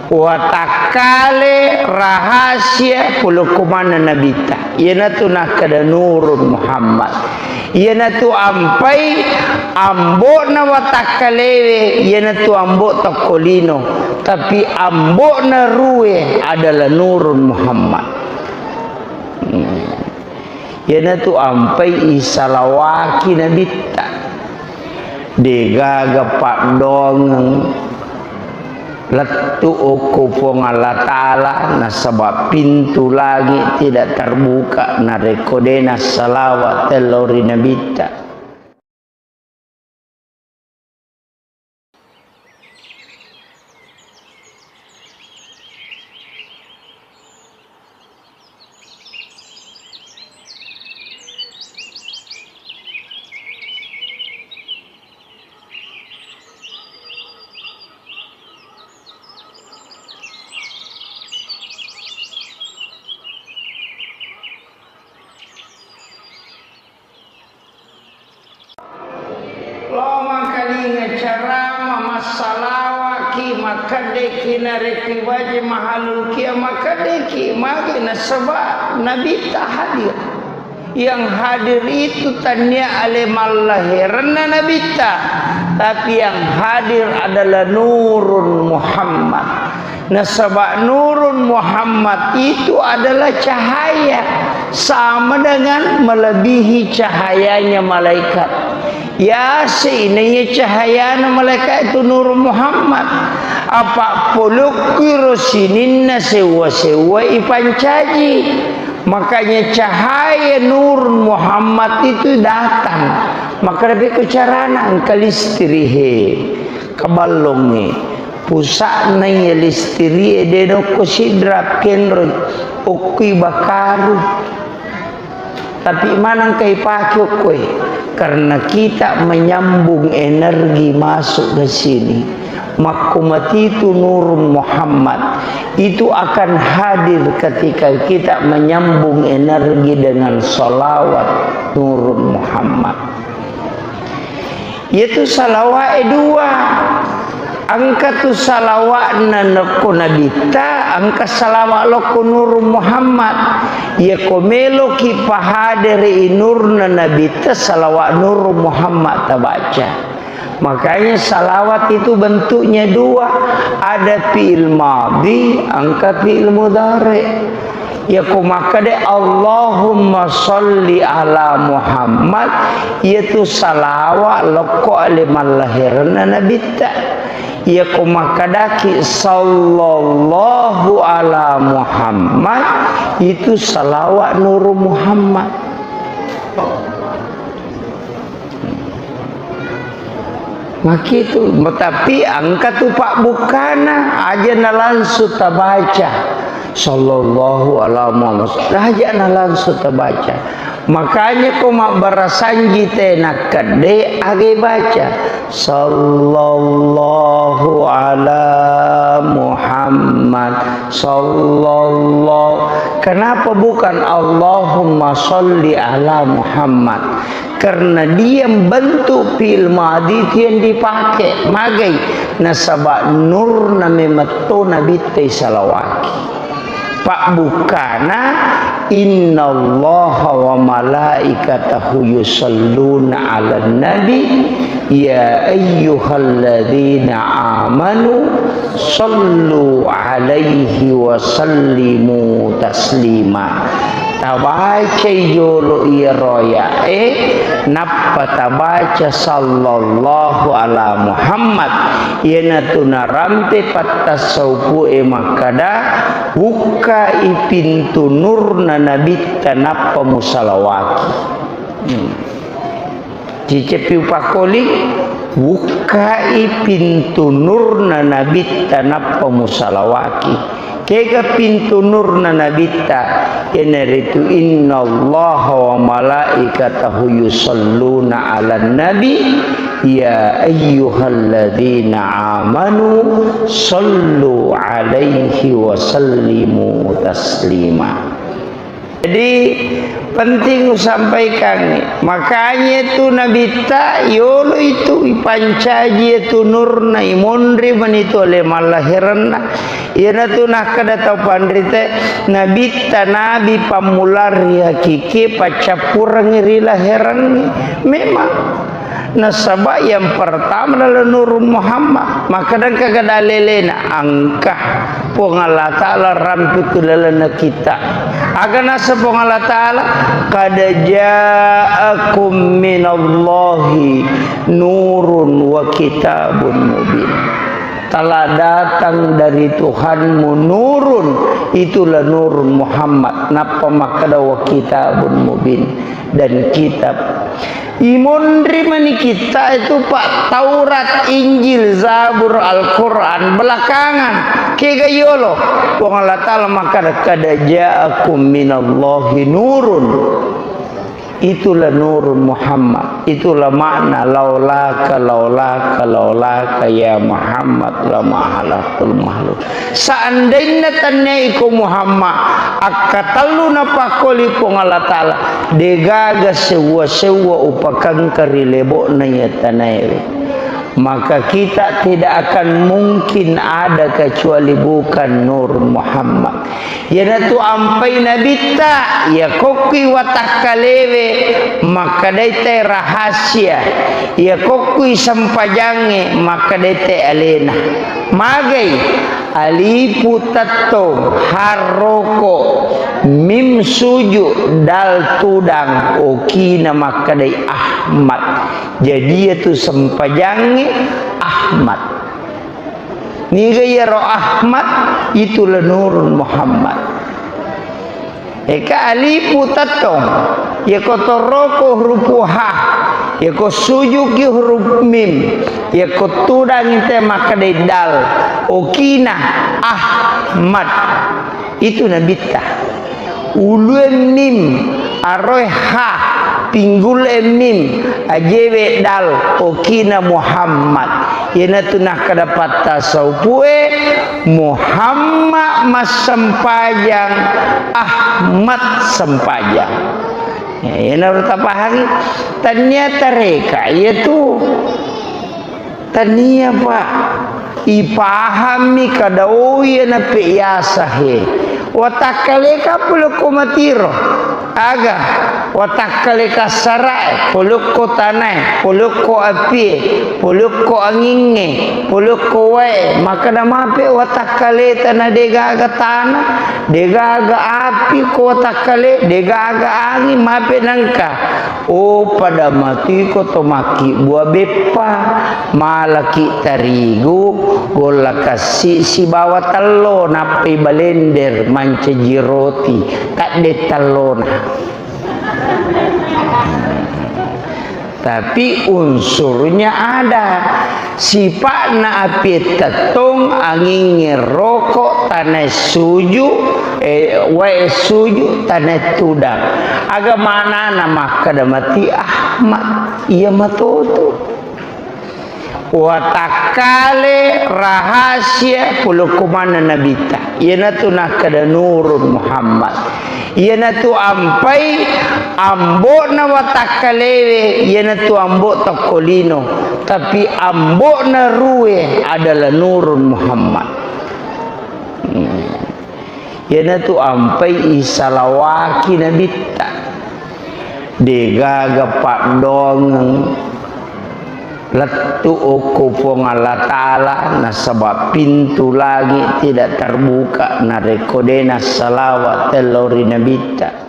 Watakkale rahasia polokko manna Nabitta. Iyanatu nakkada Nurun Muhammad. Iyanatu ampai ambo'na watakkalewe, iyanatu ambo tokko lino, tapi ambo'na rue adalah Nurun Muhammad. Hmm. Iyanatu ampai isalawaki Nabitta. Degaga paddoangeng lettu okko Puang Allah Ta'ala, nasaba pintu langit tidak terbuka narekko de nassalawat tello ri Nabitta. Makkedeki narekki baje mahalul kiamah, makkedeki magi nasaba Nabitta hadir. Yang hadir itu tania ale mallahiranna Nabitta, tapi yang hadir adalah Nurun Muhammad. Nasaba Nurun Muhammad itu adalah cahaya, sama dengan melebihi cahayanya malaikat. Yase naiya cahayana malaika itu Nur Muhammad. Apa polokki ro sininna sewwa-sewwa ipancaji. Makanya cahaya Nur Muhammad itu datang. Maka lebih ke carana engka listri he. Kaballongnge. Pusa'na iya listri e de nokko sidra kenroi. Okkui bakaru. Tapi maneng kai pake okkoe, karena kita menyambung energi masuk ke sini. Makko matitu Nurun Muhammad itu akan hadir ketika kita menyambung energi dengan salawat Nurun Muhammad. Iyatu salawa'e dua. Engka tu salawa'na nokko Nabitta, engka salawa' lokko Nurun Muhammad. Iyako meloki pahadere i nurna Nabitta, salawa' Nurun Muhammad tabaca. Makanya salawat itu bentuknya dua, ada fi'il madhi, engka fi'il mudhari. Iyako makkeda, "Allahumma sholli ala Muhammad," iyatu salawa' lokko ale mallahiranna Nabitta. Iyako makkedaki, "Sallallahu ala Muhammad," itu salawa' Nuru Muhammad. Makitu, tapi engka tu pabbukkana, aja na langsung tabaca. Sallallahu ala Muhammad. Aja na langsung tabaca. Makanya ko mabbarasanji te nakkedde age baca. Sallallahu ala Muhammad. Sallallahu. Kenapa bukan Allahumma sholli ala Muhammad? Karena dia bentuk fi'il madhi itu yang dipakai. Magai? Nasaba nurna memetto Nabitta isalawaki. Pabbukkana, "Innallaha wa malaikatahu yusalluna 'alan nabi, ya ayyuhalladzina amanu sallu 'alaihi wa sallimu taslima." Tabacai jolo iyaro aya'e, nappa tabaca sallallahu ala Muhammad. Iyanatu narampe pattassaupu'e makkada, "Bukkai pintu nurna Nabitta nappa musalawaki." Hmm. Ciceppi upakkoli, "Bukkai pintu nurna Nabitta nappa musalawaki." Kega pintu nurna Nabitta? Iyanaritu, "Innallaha wa malaikatahu yusalluna 'alan nabi, ya ayyuhalladzina amanu sallu 'alaihi wa sallimu taslima." Jadi, penting usampaikan. Makanya tu Nabitta yolo itu ipancaji itu nurna, imonri manitu ale mallahiranna. Iyanatu nakkeda tau panrite, Nabitta nabi pammula ri hakiki paccappurengngi ri lahirangngi. Memang. Nasaba yang pertama adalah Nurun Muhammad. Makkeda engka kada lelena, engka. Puang Allah Ta'ala rampi ku lalenna kita. Aga nasa Puang Allah Ta'ala, "Qad ja'akum minallahi nurun wa kitabun mubin." Telah datang dari Tuhanmu nurun, itulah Nurun Muhammad. Nappa makkeda, "Wa kitabun mubin," dan kitab. Imonri mani kitta itu, Pak, Taurat, Injil, Zabur, Al-Quran, belakangan. Kega yolo? Puang Allah Ta'ala makkada, "Qad ja'akum minallahi nurun." Itulah Nurun Muhammad. Itulah makna laulaka, laulaka, laulaka ya Muhammad lama halaktul makhluk. Seandainya tania iko Muhammad, akkatellu napakkoli Puang Allah Ta'ala, degaga sewwa-sewwa upakengka ri lebo'na iya tanaewe. Maka kita tidak akan mungkin ada kecuali bukan Nur Muhammad. Iyanatu ampai nabitta, iya kokkui watakkalewe, makkedai te rahasia, iya kokkui sempajangnge, makkedai te alena. Magai, alifu tettong, ha roko, mim suju, dal tudang, okina makkedai Ahmad. Jadi, iyatu sempajangnge Ahmad. Niga iyaro Ahmad? Itulah Nurun Muhammad. Eka alifu tettong. Yako toroko hurupu ha. Yako sujuki huruf mim. Yako tudangi te makkedai dal. Okina Ahmad. Itu nabitta. Ulue mim, aroe ha, pinggule mim, ajewe dal, okina Muhammad. Iyanatu nakkeda pattasaupue, Muhammad massempajang, Ahmad sempajang. Ya, iyanaro tapahangi. Tania tareka, iyatu. Tania, Pak. Ipahammi kadaoi nape'yasa he. Watakkaleka polokko matiro. Aga? Watakkaleka sarae, polokko tanae, polokko apie, polokko angingnge, polokko wae. Makkeda mape watakkaleta na degaga tana, degaga api ko watakkale, degaga angin, mape nangka. Oh, pada matuiko to makkibbua beppa, malaki tarigu, golla kassi sibawa tello, nappai balender mancaji roti, tadde tellona. Tapi unsurnya ada. Sipa'na apie tettong, angingnge roko, tanae suju, eh, wae suju, tanae tudang. Aga manana makkeda mati Ahmad, iya matoto. Watakkale rahasia polokko maneng nabitta. Iyanatu nakkeda Nurun Muhammad. Iyanatu ampai ambo'na watakkalewe, iyanatu ambo tokko lino. Tapi ambo'na rue adalah Nurun Muhammad. Hmm. Iyanatu ampai isalawaki nabitta. Degaga paddoangeng lettu okko Puang Allah Ta'ala, nasaba pintu langit tidak terbuka narekko de nassalawa tello ri nabitta.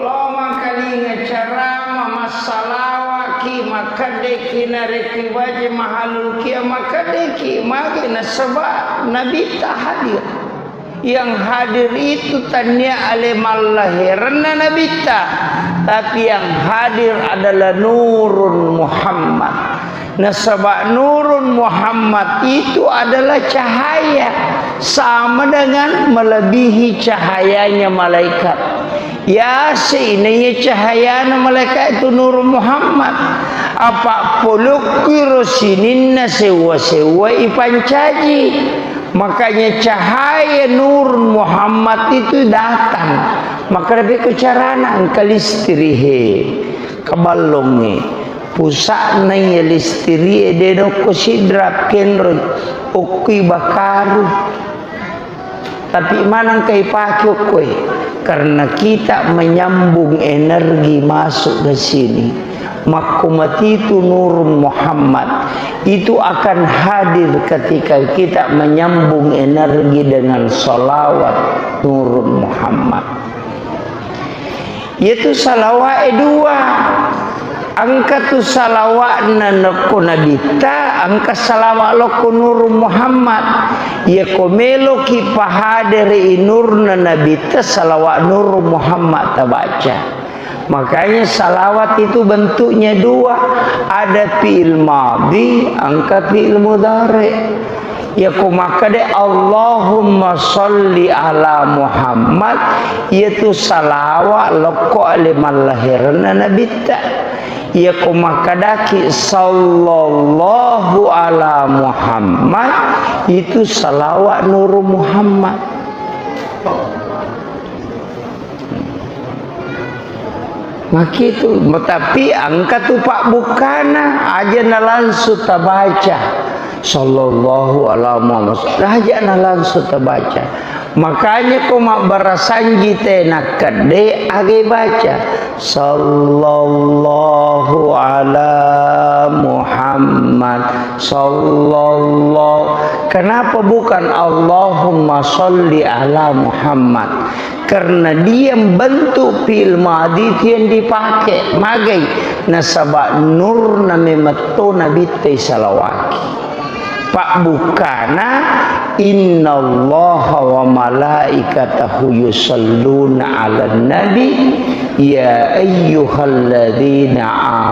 Lao mangkalinga carama, massalawaki, makkeddeki narekki baca mahalul kia, makkeddeki magi nasaba nabitta hadir. Yang hadir itu tania ale mallaherenna nabitta, tapi yang hadir adalah Nurun Muhammad. Nasaba Nurun Muhammad itu adalah cahaya, sama dengan melebihi cahayanya malaikat. Yase inaiya cahayana malaikat itu Nurun Muhammad. Apa polokki ro sininna sewwa-sewwa ipancaji. Makanya cahaya Nurun Muhammad itu datang. Maka lebih ke carana engka listri he. Kaballongnge. Pusa'na iya listiri'e de nokko sidra kenroi, okkui bakaru. Tapi maneng kai pake okkoe? Karena kita menyambung energi masuk ke sini. Makko matitu Nurun Muhammad itu akan hadir ketika kita menyambung energi dengan salawat Nurun Muhammad. Iyatu salawa'e dua. Engka tu salawa'na nokko nabitta, engka salawa' lokko Nurun Muhammad. Iyako meloki pahadere'i nurna nabitta, salawa' Nurun Muhammad tabaca. Makanya salawat itu bentuknya dua, ada fi'il madhi, engka fi'il mudhari. Yako makkeda Allahumma sholli ala Muhammad, iyatu salawat lokko ale mallahiranna Nabitta. Yako makkedaki sallallahu ala Muhammad, itu salawat Nuru Muhammad. Makitu, tapi engka tu pabbukkana, aja na langsung tabaca. Sallallahu ala Muhammad. Aja na langsung tabaca. Makanya ko mabbarasanji te nakkedde age baca. Sallallahu ala Muhammad. Sallallahu. Kenapa bukan Allahumma sholli ala Muhammad? Karena dia bentuk fi'il madhi itu yang dipakai. Magai? Nasaba nurna memetto Nabitta isalawaki. Pabbukkana, innallaha wa malaikatahu yusalluna ala nabi, ya ayyuhalladzina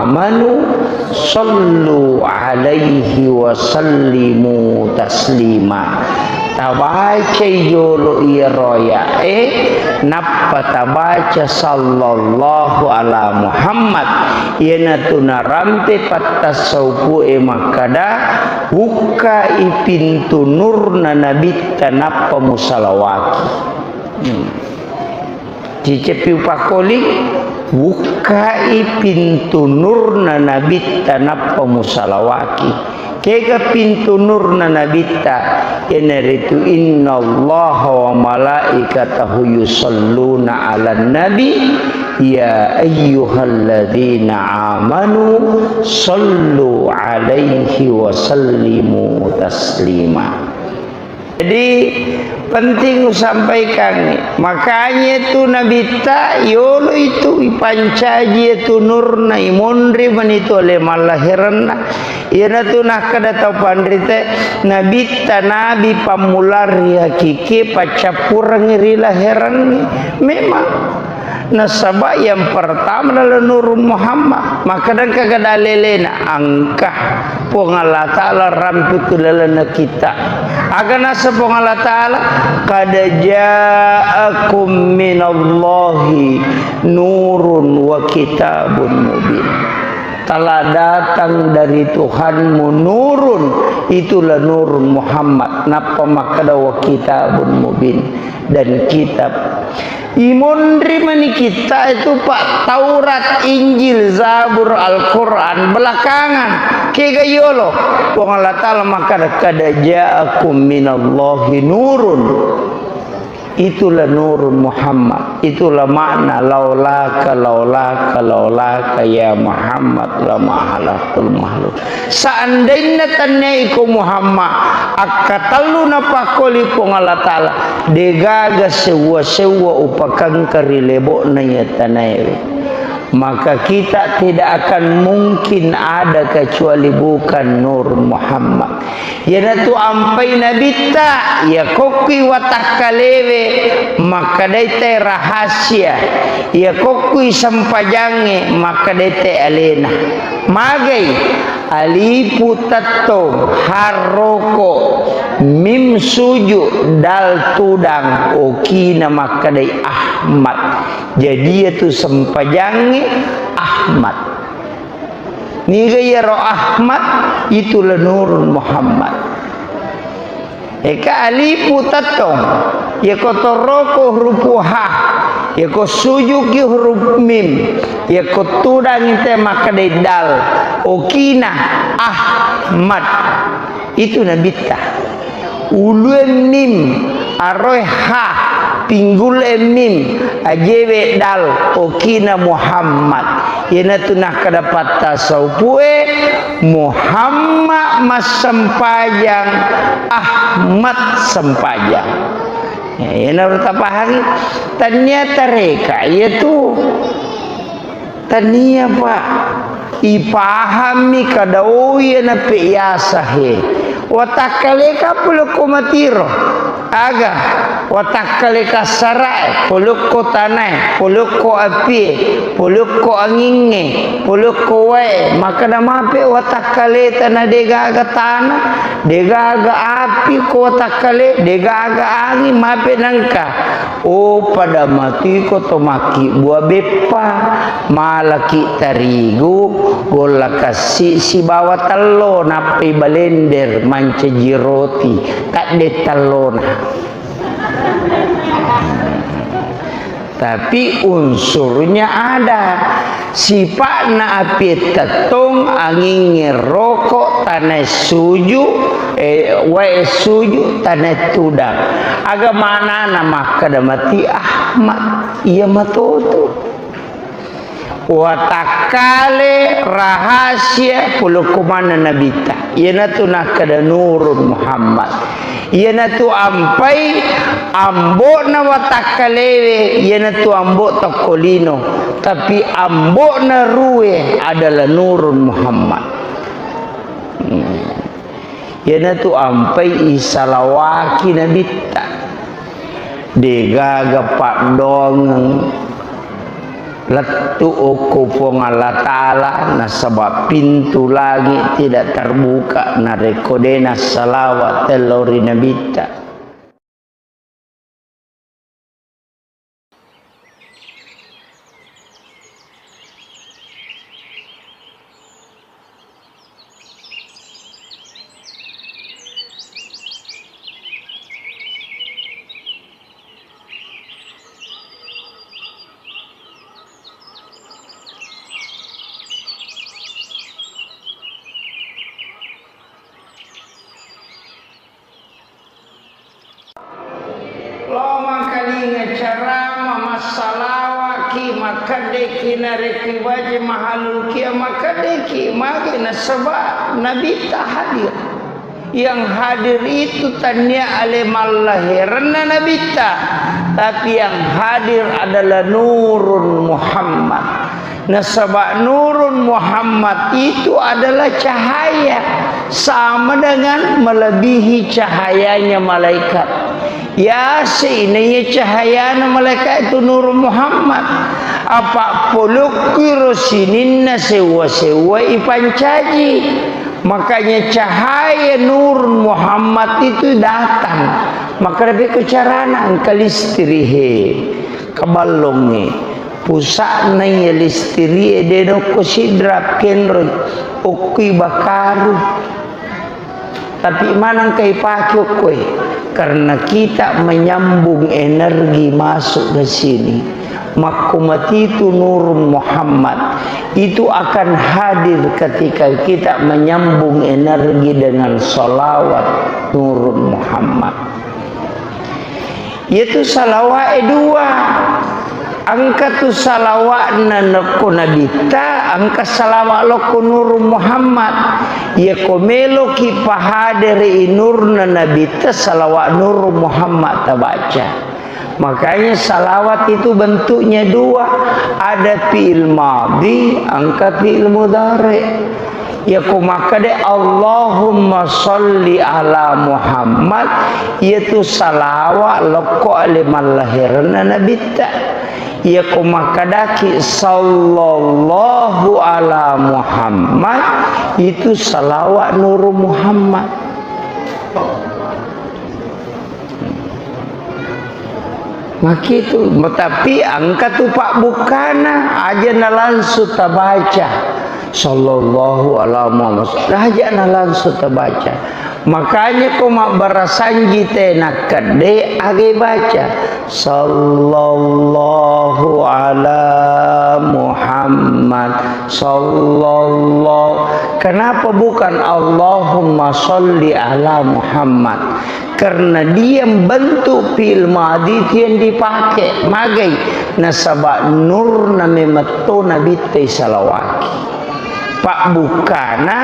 amanu sallu alaihi wa sallimu taslima. Tabacai jolo iyaro aya'e, nappa tabaca sallallahu ala Muhammad. Iyanatu narampe pattassaupu'e makkada, bukkai pintu nurna Nabitta nappa musalawaki. Hmm. Ciceppi upakkoli, bukkai pintu nurna Nabitta nappa musalawaki. Kega pintu nurna Nabitta? Iyanaritu, innallaha wa malaikatahu yusalluna ala nabi, ya ayyuhalladzina amanu sallu alaihi wa sallimu taslima. Jadi, penting usampaikan. Makanya itu Nabitta, yolo itu ipancaji itu nurna, imonri manitu ale mallahiranna. Iyanatu nakkeda tau panrite, Nabitta nabi pammula ri hakiki, paccappurengngi ri lahirangngi. Memang. Nasaba yang pertama adalah Nurun Muhammad. Maka dengka gada lelena, engka Puang Allah Ta'ala rampiku lalana kita. Aga nasa Puang Allah Ta'ala, qad ja'akum minallahi nurun wa kitabun mubin. Telah datang dari Tuhanmu nurun, itulah Nurun Muhammad. Nappa makkeda wa kitabun mubin, dan kitab. Imonri mani kitta itu, Pak, Taurat, Injil, Zabur, Al-Quran belakangan. Kega yolo? Puang Allah Ta'ala makkeda, qad ja'akum minallahi nurun. Itulah Nurun Muhammad. Itulah makna laulaka, laulaka, laulaka ya Muhammad lama halakul makhluk. Seandainna tannia iko Muhammad, akkatellu napakkoli Puang Allah Ta'ala, degaga sewwa-sewwa upakengka ri lebo'na iya tanaewe. Maka kita tidak akan mungkin ada kecuali bukan Nur Muhammad. Iyanatu ampai Nabitta, iya kokkui watakkalewe, makkedai te rahasia, iya kokkui sempajangnge, makkedai te alena. Magai? Alifu tettong, harroko, mim suju, dal tudang, okina makkedai Ahmad. Jadi iyatu sempajangnge Ahmad. Niga iyaro Ahmad? Itulah Nurun Muhammad. Eka alifu tettong, yako toroko hurupu ha, yako sujuki huruf mim, yako tudangi te makkedai dal, okina Ahmad. Itu Nabitta. Ulue mim, aroe ha, pinggule mim, ajewe dal, okina Muhammad. Iyanatu nakkeda pattasaupue, Muhammad massempajang, Ahmad sempajang. Ya, iyanaro tapahangi. Tania tareka, iyatu. Tania, Pak. Ipahammi kada oiya nape yasa he. Watakkaleka pole ko matiro. Aga? Watakkale kassara'e, polokko tanae, polokko apie, polokko angingnge, polokko wae, makkeda mape watakkaleta na degaga tana, degaga api ko watakkale, degaga anging, mape nengka. Oh, pada matuiko to makkibbua beppa, malaki tarigu, golla kassi sibawa tello, nappai balender mancaji roti, tadde tellona. Tapi unsurnya ada. Sipa'na apie tettong, angingnge roko, tanae suju, eh, wae suju, tanae tudang. Aga manana makkeda mati Ahmad, iya matoto. Watakkale rahasia polokko maneng Nabitta. Iyanatu nakkeda Nurun Muhammad. Iyanatu ampai ambo'na watakkalewe, iyanatu ambo tokko lino. Tapi ambo'na rue adalah Nurun Muhammad. Hmm. Iyanatu ampai isalawaki Nabitta. Degaga paddoangeng lettu okko Puang Allah Ta'ala, nasaba pintu langit tidak terbuka narekko de nassalawa tello ri Nabitta. Lao mangkalinga carama, massalawaki, makkeddeki narekki baca mahalul kia, makkeddeki magi nasaba Nabitta hadir. Yang hadir itu tania ale mallahiranna Nabitta, tapi yang hadir adalah Nurun Muhammad. Nasaba Nurun Muhammad itu adalah cahaya, sama dengan melebihi cahayanya malaikat. Yase inaiya cahayana malaikat itu Nurun Muhammad. Apa polokki ro sininna sewwa-sewwa ipancaji. Makanya cahaya Nurun Muhammad itu datang. Maka lebih ke carana engka listrik he, keballongnge. Pusa'na iya listiri'e de nokko sidrap kenroi, okkui bakaru. Tapi maneng kai pake okkoi? Karena kita menyambung energi masuk ke sini. Makko matitu Nurun Muhammad itu akan hadir ketika kita menyambung energi dengan salawat Nurun Muhammad. Iyatu salawa'e dua. Engka tu salawa'na nokko Nabitta, engka salawa' lokko Nurun Muhammad. Iyako meloki pahadere i nurna Nabitta, salawa' Nurun Muhammad tabaca. Makanya salawat itu bentuknya dua, ada fi'il madhi, engka fi'il mudhari. Iyako makkeda, "Allahumma sholli ala Muhammad," iyatu salawa' lokko ale mallahiranna Nabitta. Iyako makkedaki, "Sallallahu ala Muhammad," itu salawa' Nurun Muhammad. Makitu, tapi engka tu pabbukkana, aja na langsung tabaca. Sallallahu ala Muhammad. Aja na langsung tabaca. Makanya ko mabbarasanji te nakkedde age baca. Sallallahu ala Muhammad. Sallallahu. Kenapa bukan Allahumma sholli ala Muhammad? Karena dia bentuk fi'il madhi yang dipakai. Magai nasaba nurna memetto Nabitta isalawaki. Pabbukkana,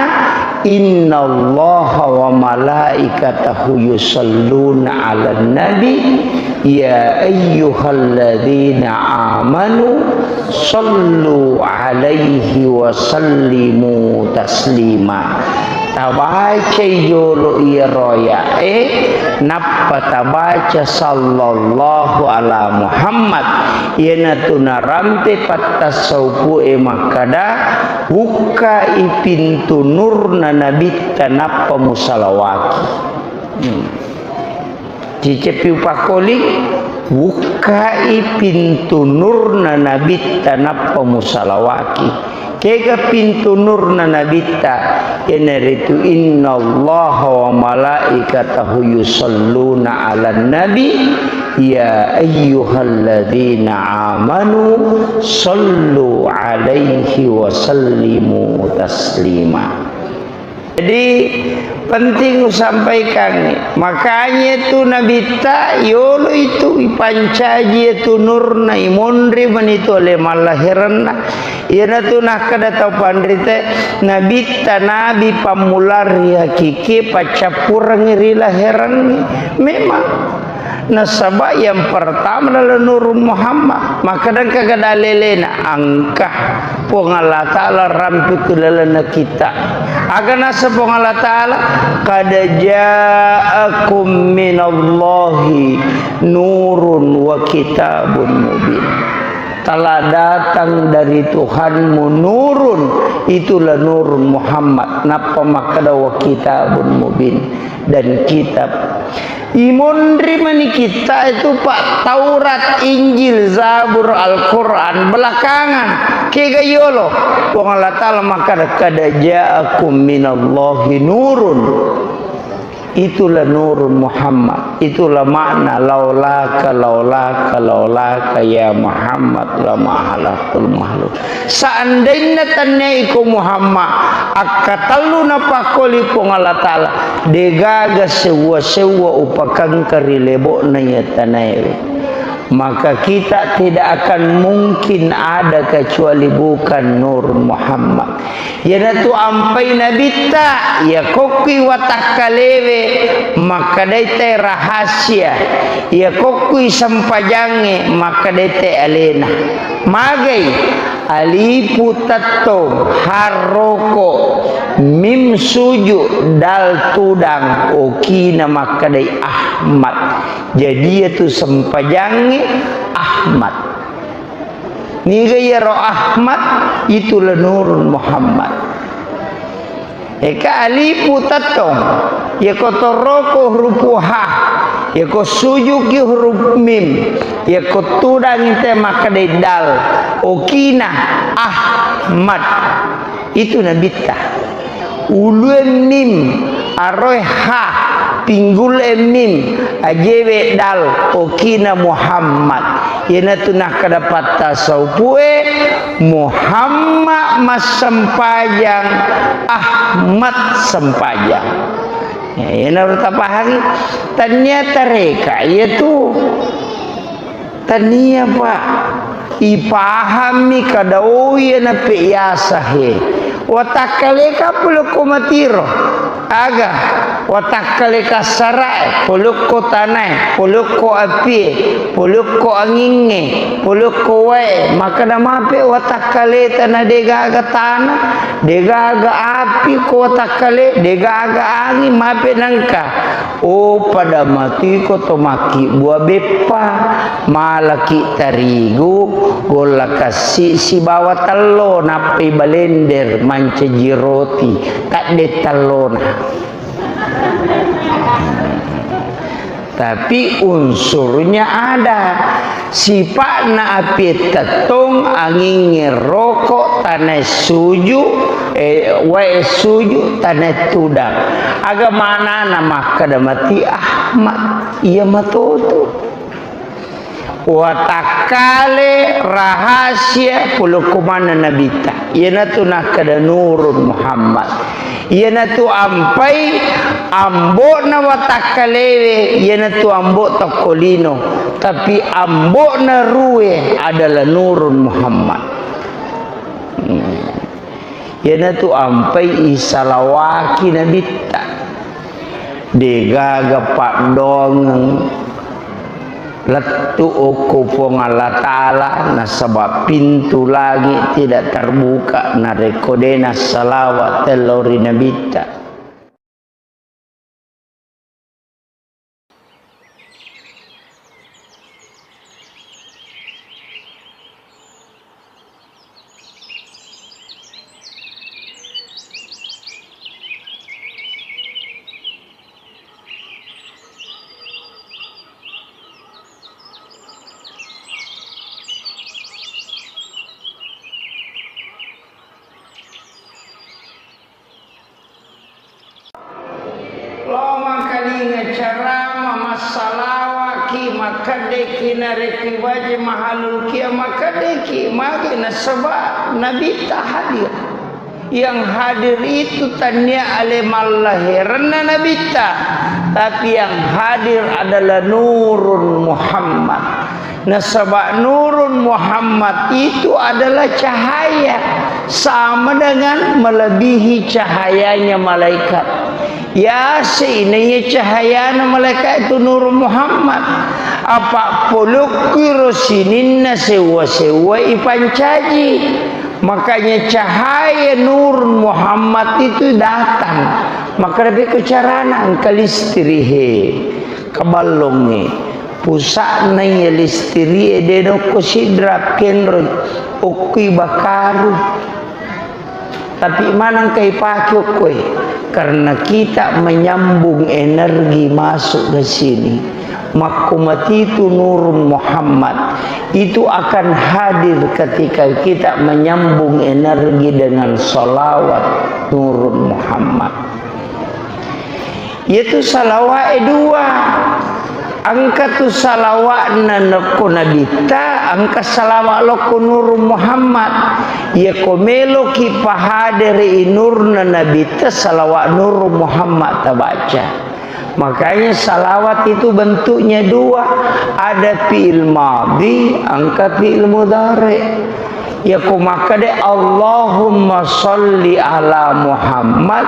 innallaha wa malaikatahu yusalluna ala nabi, ya ayyuhalladzina amanu sallu alaihi wa sallimu taslima. Tabacai jolo iyaro aya'e, nappa tabaca sallallahu ala Muhammad. Iyanatu narampe pattassaupu'e makkada, "Bukkai pintu nurna Nabitta nappa musalawaki." Hmm. Ciceppi upakkoling, "Bukkai pintu nurna Nabitta nappa musalawaki." Kega pintu nurna Nabitta? Iyanaritu, "Innallaha wa malaikatahu yusalluna 'alan nabi, ya ayyuhalladzina amanu sallu 'alaihi wa sallimu taslima." Jadi, penting usampaikan. Makanya itu Nabitta yolo itu ipancaji itu nurna, imonri mani tu ale mallahiranna. Iyanatu nakkeda tau panrite, Nabitta nabi pammula ri hakiki paccappurengngi ri lahirangngi. Memang. Nasaba yang pertama adalah Nurun Muhammad. Makkeda engka gada lelena, engka Puang Allah Ta'ala rampe ku lalenna kita. Aga nasa Puang Allah Ta'ala, "Qad ja'akum minallahi nurun wa kitabun mubin." Telah datang dari Tuhanmu nurun, itulah nurun Muhammad. Nappa makkeda wa kitabun mubin, dan kitab. Imonri mani kita itu, Pak, Taurat, Injil, Zabur, Al-Quran belakangan. Kega yolo? Puang Allah Ta'ala makkeda, "Qad ja'akum minallahi nurun." Itulah nurun Muhammad. Itulah makna laulaka, laulaka, laulaka ya Muhammad lama halakul makhluk. Seandainna tannia iko Muhammad, akkatellu napakkoli Puang Allah Ta'ala, degaga sewwa-sewwa upakangka ri lebo'na iya tanaewe. Maka kita tidak akan mungkin ada kecuali bukan Nur Muhammad. Iyanatu ampai Nabitta, iya kokkui watakkalewe, makkedai te rahasia. Iya kokkui sempajangnge, makkedai te alena. Magai, alifu tettong, harroko, mim suju, dal tudang, okina makkedai Ahmad. Jadi iyatu sempajangnge Ahmad. Niga iyaro Ahmad, itulah Nurun Muhammad. Eka alifu tettong, yako toroko hurupu ha, yako sujuki huruf mim, yako tudangi te makkedai dal, okina Ahmad. Itu Nabitta. Ulue mim, aroe ha, pinggule mim, ajewe dal, okina Muhammad. Iyanatu nakkeda patta saupu'e, Muhammad massempajang, Ahmad sempajang. Ya, iyanaro tapahangi. Tannia tareka, iyatu. Tania, Pak. Ipahammi kada owi na pe yasa he. Watakkaleka polokko matiro. Aga, watakkaleka sarae, polokko tanae, polokko apie, polokko angingnge, polokko wae. Makkeda mape watakkaleta na degaga tana, degaga api ko watakkale, degaga anging, mape nengka. Oh, pada matuiko to makkibbua beppa, malaki tarigu, golla kassi sibawa tello, nappai balender mancaji roti, tadde tellona. Tapi unsurnya ada. Sipa'na apie tettong, angingnge roko, tanae suju, eh, wae suju, tanae tudang. Aga manana makkeda mati Ahmad? Iya matoto. Watakkale rahasia polokko maneng Nabitta. Iyanatu nakkeda Nurun Muhammad. Iyanatu ampai ambo'na watakkalewe, iyanatu ambo tokko lino, tapi ambo'na rue adalah Nurun Muhammad. Hmm. Iyanatu ampai isalawaki Nabitta. Degaga paddoangeng lettu okko Puang Allah Ta'ala, nasaba pintu langit tidak terbuka narekko de nassalawat tello ri Nabitta. Kedeki narekki baca mahalul kiamat, kedeki magi nasaba Nabitta hadir. Yang hadir itu tania ale mallahiranna Nabitta, tapi yang hadir adalah Nurun Muhammad. Nasaba Nurun Muhammad itu adalah cahaya, sama dengan melebihi cahayanya malaikat. Yase naiya cahayana malaika itu Nurun Muhammad. Apa polokki ro sininna sewwa-sewwa ipancaji. Makanya cahaya Nurun Muhammad itu datang. Maka lebih ke carana engka listrik he, keballongnge. Pusakna iya listrik e de nokko sidra kenro okkui bakaru. Tapi maneng kai pake okkoe, karena kita menyambung energi masuk ke sini. Makkumatitu Nurun Muhammad itu akan hadir ketika kita menyambung energi dengan salawat Nurun Muhammad. Iyatu salawa'e dua. Engka tu salawa'na nokko Nabitta, engka salawa' lokko Nurun Muhammad. Iyako meloki pahadere i nurna Nabitta, salawa' Nurun Muhammad tabaca. Makanya salawat itu bentuknya dua, ada fi'il madhi, engka fi'il mudhari. Iyako makkeda, "Allahumma sholli ala Muhammad,"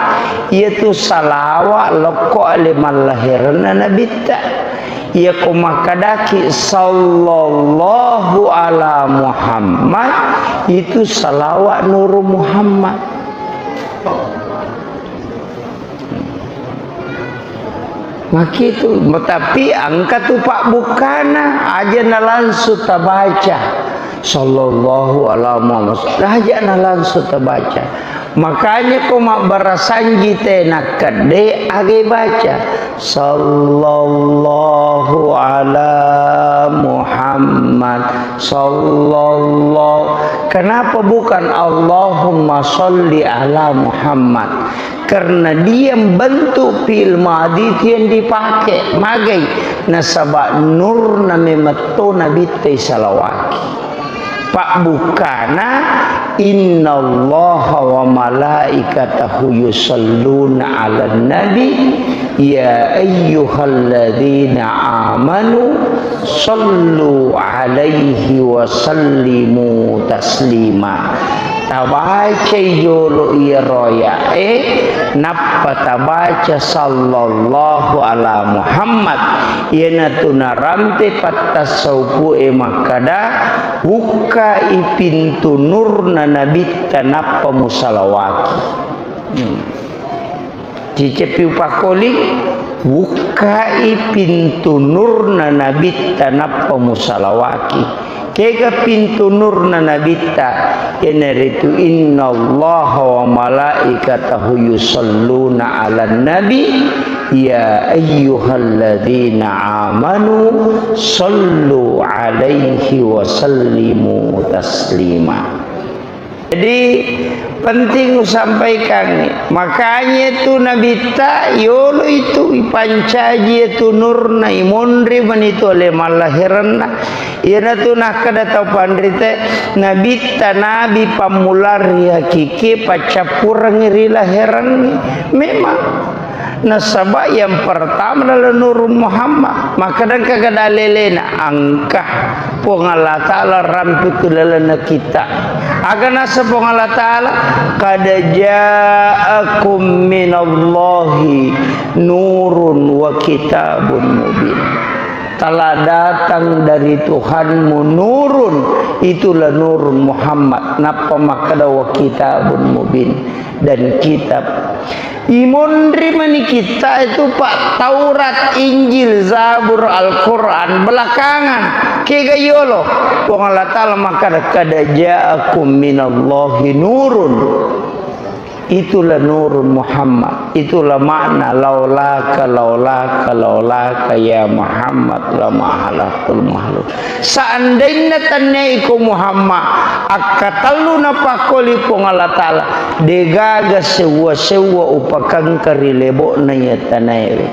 iyatu salawa' lokko ale mallahiranna Nabitta. Iyako makkedaki, "Sallallahu ala Muhammad," itu salawa' Nurun Muhammad. Makitu, tapi engka tu pabbukkana, aja na langsung tabaca. Sallallahu ala Muhammad. Aja na langsung tabaca. Makanya ko mabbarasanji te nakkedde age baca. Sallallahu ala Muhammad. Sallallahu. Kenapa bukan Allahumma sholli ala Muhammad? Karena dia bentuk fi'il madhi itu yang dipakai. Magai? Nasaba nurna memetto Nabitta isalawaki. Pabbukkana, "Innallaha wa malaikatahu yusalluna 'alan nabi, ya ayyuhalladzina amanu sallu 'alaihi wa sallimu taslima." Tabacai jolo iyaro aya'e, nappa tabaca sallallahu ala Muhammad. Iyanatu narampe pattassaupu'e makkada, "Wukkai pintu nurna Nabitta nappa musalawaki." Hmm. Ciceppi upakkoli, wukkai pintu nurna Nabitta nappa musalawaki. Kega pintu nurna Nabitta? Iyanaritu, "Innallaha wa malaikatahu yusalluna 'alan nabi, ya ayyuhalladzina amanu sallu 'alaihi wa sallimu taslima." Jadi, penting usampaikan. Makanya tu Nabitta yolo itu ipancaji itu nurna, imonri manitu ale mallahiranna. Iyanatu nakkeda tau panrite, Nabitta nabi pammula ri hakiki paccappurengngi ri lahirangngi. Memang. Nasaba yang pertama adalah Nurun Muhammad. Maka engka gada lelena, engka Puang Allah Ta'ala rampe ku lalenna kita. Aga nasa Puang Allah Ta'ala, "Qad ja'akum minallahi nurun wa kitabun mubin." Telah datang dari Tuhanmu nurun, itulah Nurun Muhammad. Nappa makkeda wa kitabun mubin. Dan kitab. Imonri mani kitta itu, Pak, Taurat, Injil, Zabur, Al-Quran, belakangan. Kega yolo? Puang Allah Ta'ala makkada, "Qad ja'akum minallahi nurun." Itulah Nurun Muhammad. Itulah makna laulaka, laulaka, laulaka ya Muhammad lama halakul makhluk. Seandainna tannia iko Muhammad, akkatellu napakkoli Puang Allah Ta'ala, degaga sewwa-sewwa upakangka ri lebo'na iya tanaewe.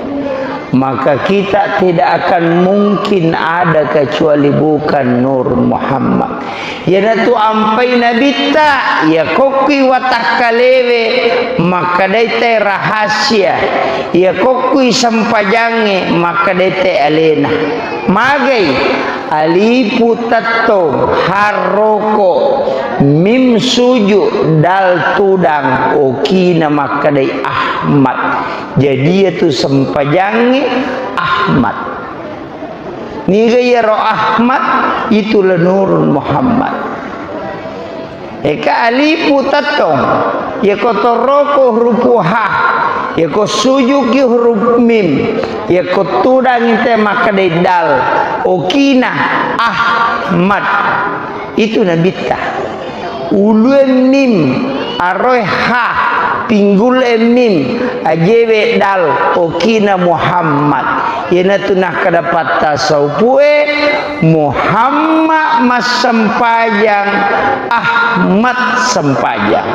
Maka kita tidak akan mungkin ada kecuali bukan Nur Muhammad. Iyanatu ampai nabitta, iya kokkui watakkalewe, makkedai te rahasia, iya kokkui sempajangnge, makkedai te alena. Magai? Alifu tettong, harroko, mim suju, dal tudang, okina makkedai Ahmad. Jadi iyatu sempajangnge Ahmad. Niga iyaro Ahmad? Itulah Nurun Muhammad. Eka alifu tettong, yako toroko hurupu ha, yako sujuki huruf mim, yako tudangi te makkedai dal, okina Ahmad. Itu nabitta. Ulue mim, aroe ha, pinggule mim, ajewe dal, okina Muhammad. Iyanatu nakkeda pattasaupue, Muhammad massempajang, Ahmad sempajang.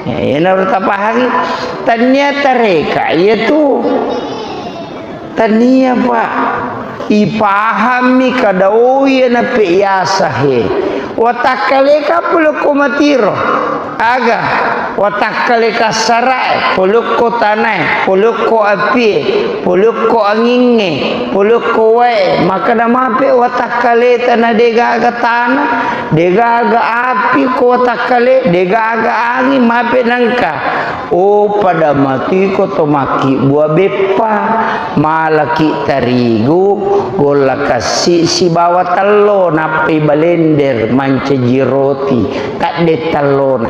Ya, iyanaro tapahangi. Tania tareka, iyatu. Tania, Pak. Ipahammi kada oya nape yasa he. Watakkaleka polokko matiro. Aga? Watakkaleka sarae, polokko tanae, polokko apie, polokko angingnge, polokko wae. Makkeda mape watakkaleta na degaga tana, degaga api ko watakkale, degaga anging, mape nangka. Oh, pada matuiko to makkibbua beppa, malaki tarigu, golla kassi sibawa tello, nappai balender mancaji roti, tadde tellona.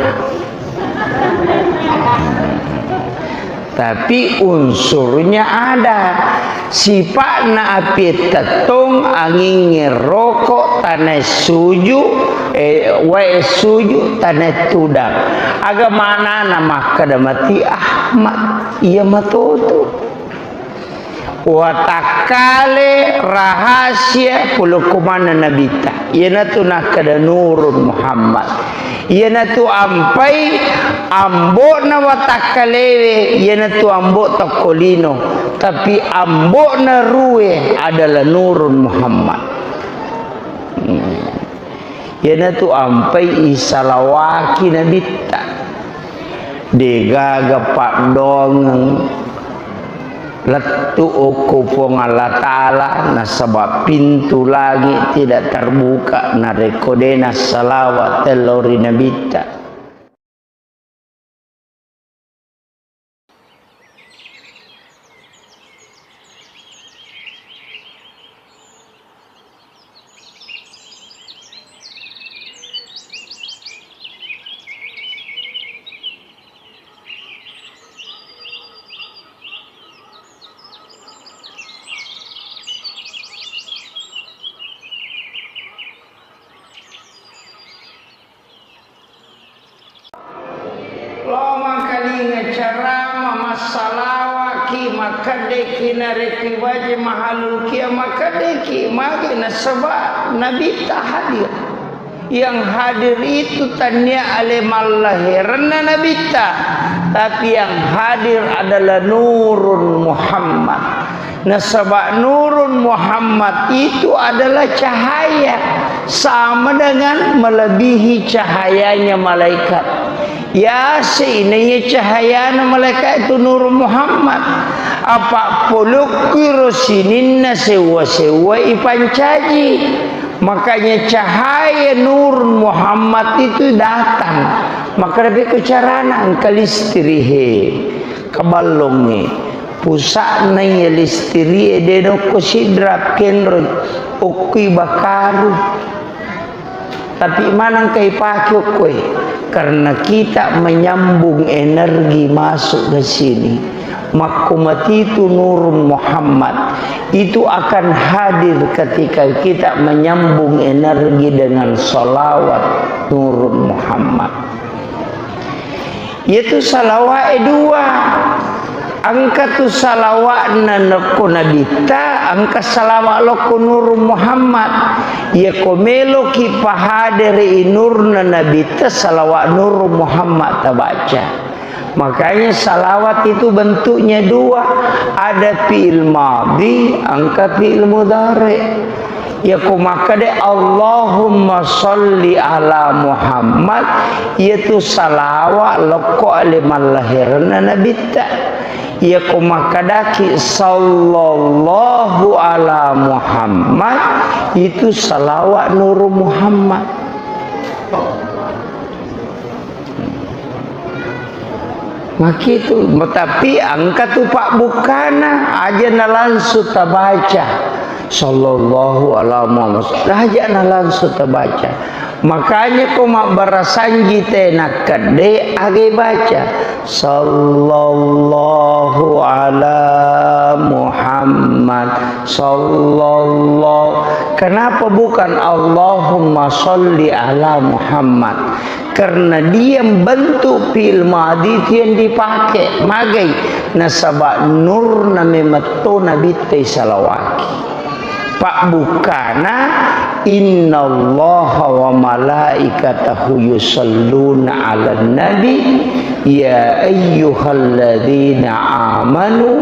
Tapi unsurnya ada. Sipa'na apie tettong, angingnge roko, tanae suju, eh, wae suju, tanae tudang. Aga manana makkeda mati Ahmad? Iya matoto. Watakkale rahasia polokko maneng nabitta. Iyanatu nakkeda Nurun Muhammad. Iyanatu ampai ambo'na watakkalewe, iyanatu ambo tokko lino, tapi ambo'na rue adalah Nurun Muhammad. Hmm. Iyanatu ampai isalawaki nabitta. Degaga paddoangeng lettu okko Puang Allah Ta'ala, nasaba pintu langit tidak terbuka narekko de nassalawat tello ri nabitta. Lao mangkalinga carama, massalawaki, makkeddeki baje mahalulkia, makkeddeki magi nasaba nabitta hadir. Yang hadir itu tania ale mallaherenna nabitta, tapi yang hadir adalah Nurun Muhammad. Nasaba Nurun Muhammad itu adalah cahaya, sama dengan melebihi cahayanya malaikat. Yase inaiya cahayana malaikat itu Nurun Muhammad. Apa polokku ro sininna sewa-sewa ipancaji. Makanya cahaya Nurun Muhammad itu datang. Maka lebih ke carana engka listrik he, keballongnge. Pusa'na iya listrie de nokko sidrap kenroi, okkui bakaru. Tapi maneng kai pake okkoe? Karena kita menyambung energi masuk ke sini. Makko matitu Nurun Muhammad itu akan hadir ketika kita menyambung energi dengan salawat Nurun Muhammad. Iyatu salawa'e dua. Engka tu salawa'na nokko nabitta, engka salawa' lokko Nurun Muhammad. Iyako meloki pahadere i nurna nabitta, salawa' Nurun Muhammad tabaca. Makanya salawat itu bentuknya dua, ada fi'il madhi, engka fi'il mudhari. Iya ko makkeda, "Allahumma sholli ala Muhammad," iyatu salawat lokko ale mallahiranna Nabitta. Iya ko makkedaki, "Sallallahu ala Muhammad," itu salawat Nuru Muhammad. Makitu, tapi engka tu pabbukkana, aja na langsung tabaca, "Sallallahu ala Muhammad," aja na langsung tabaca. Makanya ko mabbarasanji te nakkedde, aga baca, "Sallallahu ala Muhammad, sallallahu." Kenapa bukan "Allahumma sholli ala Muhammad"? Karena dia bentuk fi'il madhi itu yang dipakai. Magai? Nasaba nurna memetto Nabitta isalawaki. Pabbukkana, "Innallaha wa malaikatahu yusalluna ala nabi, ya ayyuhalladzina amanu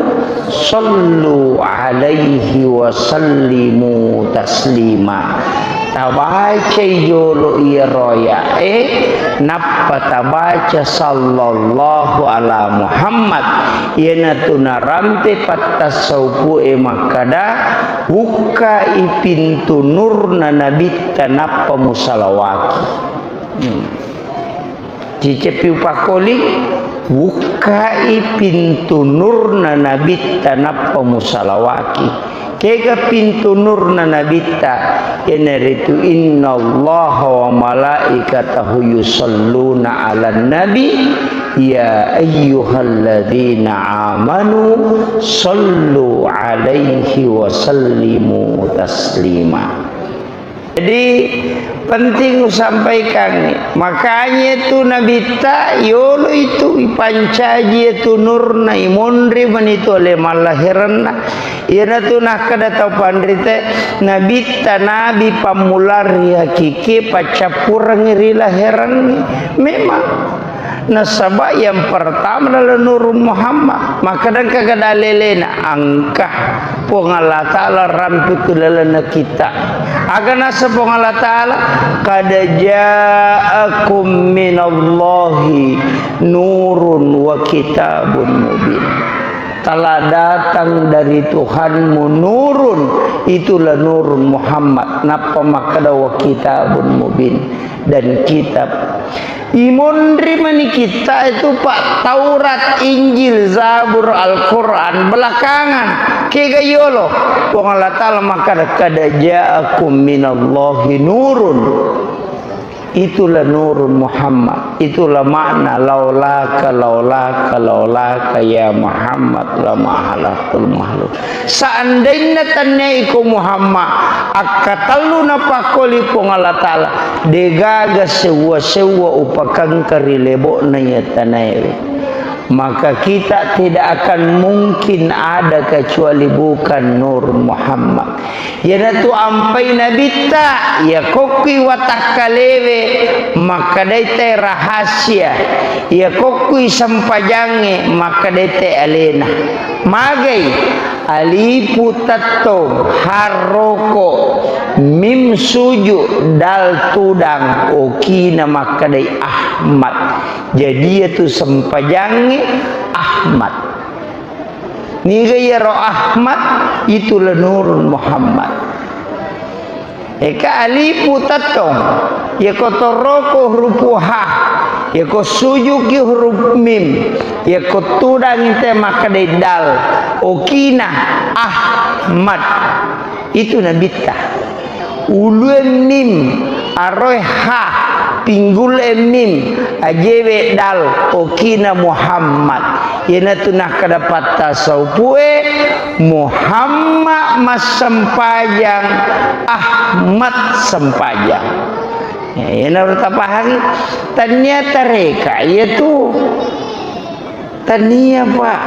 sallu alaihi wa sallimu taslima." Tabacai jolo iyaro aya'e, nappa tabaca "Sallallahu ala Muhammad." Iyanatu narampe pattassaupu'e makkada, "Bukkai pintu nurna Nabitta nappa musalawaki." Hmm. Ciceppi upakkoli, "Bukkai pintu nurna Nabitta nappa musalawaki." Kega pintu nurna Nabitta? Iyanaritu, "Innallaha wa malaikatahu yusalluna ala nabi, ya ayyuhalladzina amanu sallu alaihi wa sallimu taslima." Jadi, penting usampaikan. Makanya itu Nabitta, yolo itu ipancaji itu nurna, imonri mani tu ale mallahiranna. Iyanatu nakkeda tau panrite, Nabitta nabi pammula ri hakiki, paccappurengngi ri lahirangngi. Memang. Nasaba yang pertama adalah Nurun Muhammad. Maka engka kada lelena, engka Puang Allah Ta'ala rampe ku lalenna kita. Aga nasa Puang Allah Ta'ala, "Qad ja'akum minallahi nurun wa kitabun mubin." Telah datang dari Tuhanmu nurun, itulah Nurun Muhammad. Nappa makkeda wa kitabun mubin, dan kitab. Imonri mani kitta itu, Pak, Taurat, Injil, Zabur, Al-Quran belakangan. Kega yolo? Puang Allah Ta'ala makkeda, "Qad ja'akum minallahi nurun." Itulah Nurun Muhammad. Itulah makna laulaka, laulaka, laulaka ya Muhammad lama halakul makhluk. Seandainna tannia iko Muhammad, akkatellu napakkoli Puang Allah Ta'ala, degaga sewwa-sewwa upakengka ri lebo'na iya tanaewe. Maka kita tidak akan mungkin ada kecuali bukan Nur Muhammad. Iyanatu ampai nabitta, iya kokkui watakkalewe, makkedai te rahasia, iya kokkui sempajangnge, makkedai te alena. Magai? Alifu tettong, harroko, mim suju, dal tudang, okina makkedai Ahmad. Jadi iyatu sempajangnge Ahmad. Niga iyaro Ahmad? Itulah Nurun Muhammad. Eka alifu tettong, yako toroko hurupu ha, yako sujuki huruf mim, yako tudangi te makkedai dal, okina Ahmad. Itu nabitta. Ulue mim, aroe ha, pinggule mim, ajewe dal, okina Muhammad. Iyanatu nakkeda patta saupue, Muhammad massempajang, Ahmad sempajang. Ya, iyanaro tapahangi. Tania tareka, iyatu. Tania, Pak.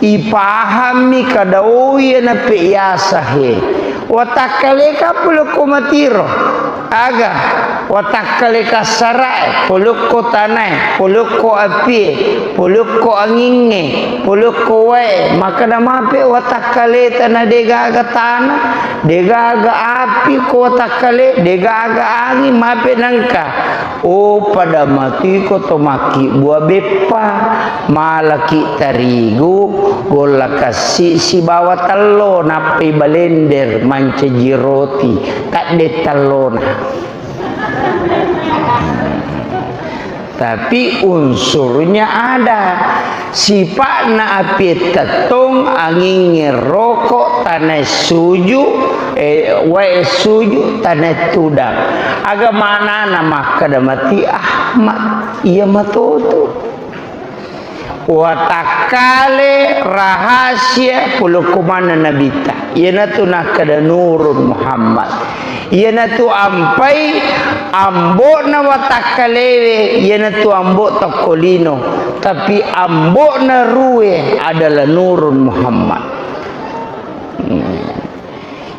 Ipahammi kada oya nape yasa he. Watakkaleka pole ko matiro. Aga? Watakkale kassara'e, polokko tanae, polokko apie, polokko angingnge, polokko wae, makkeda mape watakkaleta na degaga tana, degaga api ko watakkale, degaga anging, mape nengka. Oh, pada matuiko to makkibbua beppa, malaki tarigu, golla kassi sibawa tello, nappai balender mancaji roti, tadde tellona. Tapi unsurnya ada. Sipa'na api tettong, angingnge roko, tanae suju, eh, wae suju, tanae tudang. Aga manana makkeda mati Ahmad? Iya matoto. Watakkale rahasia pulukku manna Nabitta. Iyanatu nakkeda Nurun Muhammad. Iyanatu ampai ambo'na watakkalewe, iyanatu ambo tokko lino. Tapi ambo'na rue adalah Nurun Muhammad. Hmm.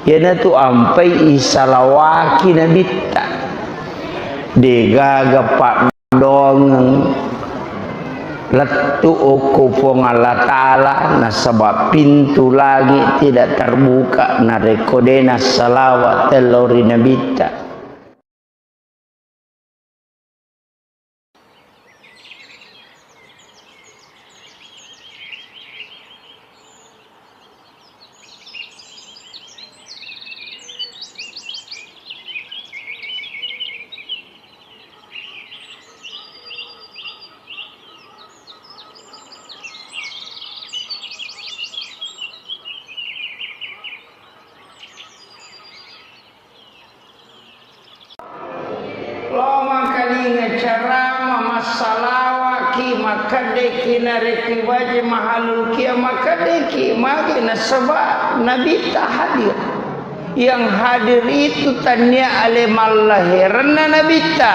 Iyanatu ampai isalawaki Nabitta. Degaga pa- Dongeng lettu okko Puang Allah Ta'ala, nasaba pintu langit tidak terbuka narekko de nassalawa tello ri Nabitta. Lo mangkalinga carama, massalawaki, makkeddeki narekki baca mahalul kia, makkeddeki magi nasaba Nabitta hadir. Yang hadir itu tania ale mallahiranna Nabitta,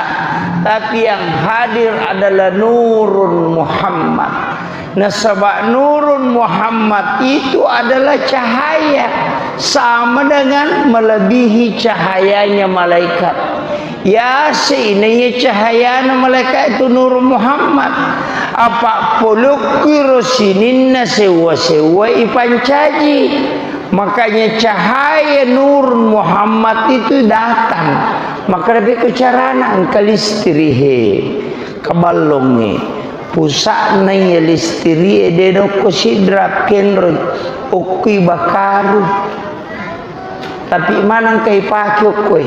tapi yang hadir adalah Nurun Muhammad. Nasaba Nurun Muhammad itu adalah cahaya, sama dengan melebihi cahayanya malaikat. Yase inaiya cahayana malaikat itu Nurun Muhammad. Apa polokki ro sininna sewwa-sewwa ipancaji. Makanya cahaya Nurun Muhammad itu datang. Maka lebih ke carana engka listrik he, keballongnge. Pusa'na iya listrie de nokko sidra kenroi, okkoi bakaru. Tapi maneng kai pake okkoi?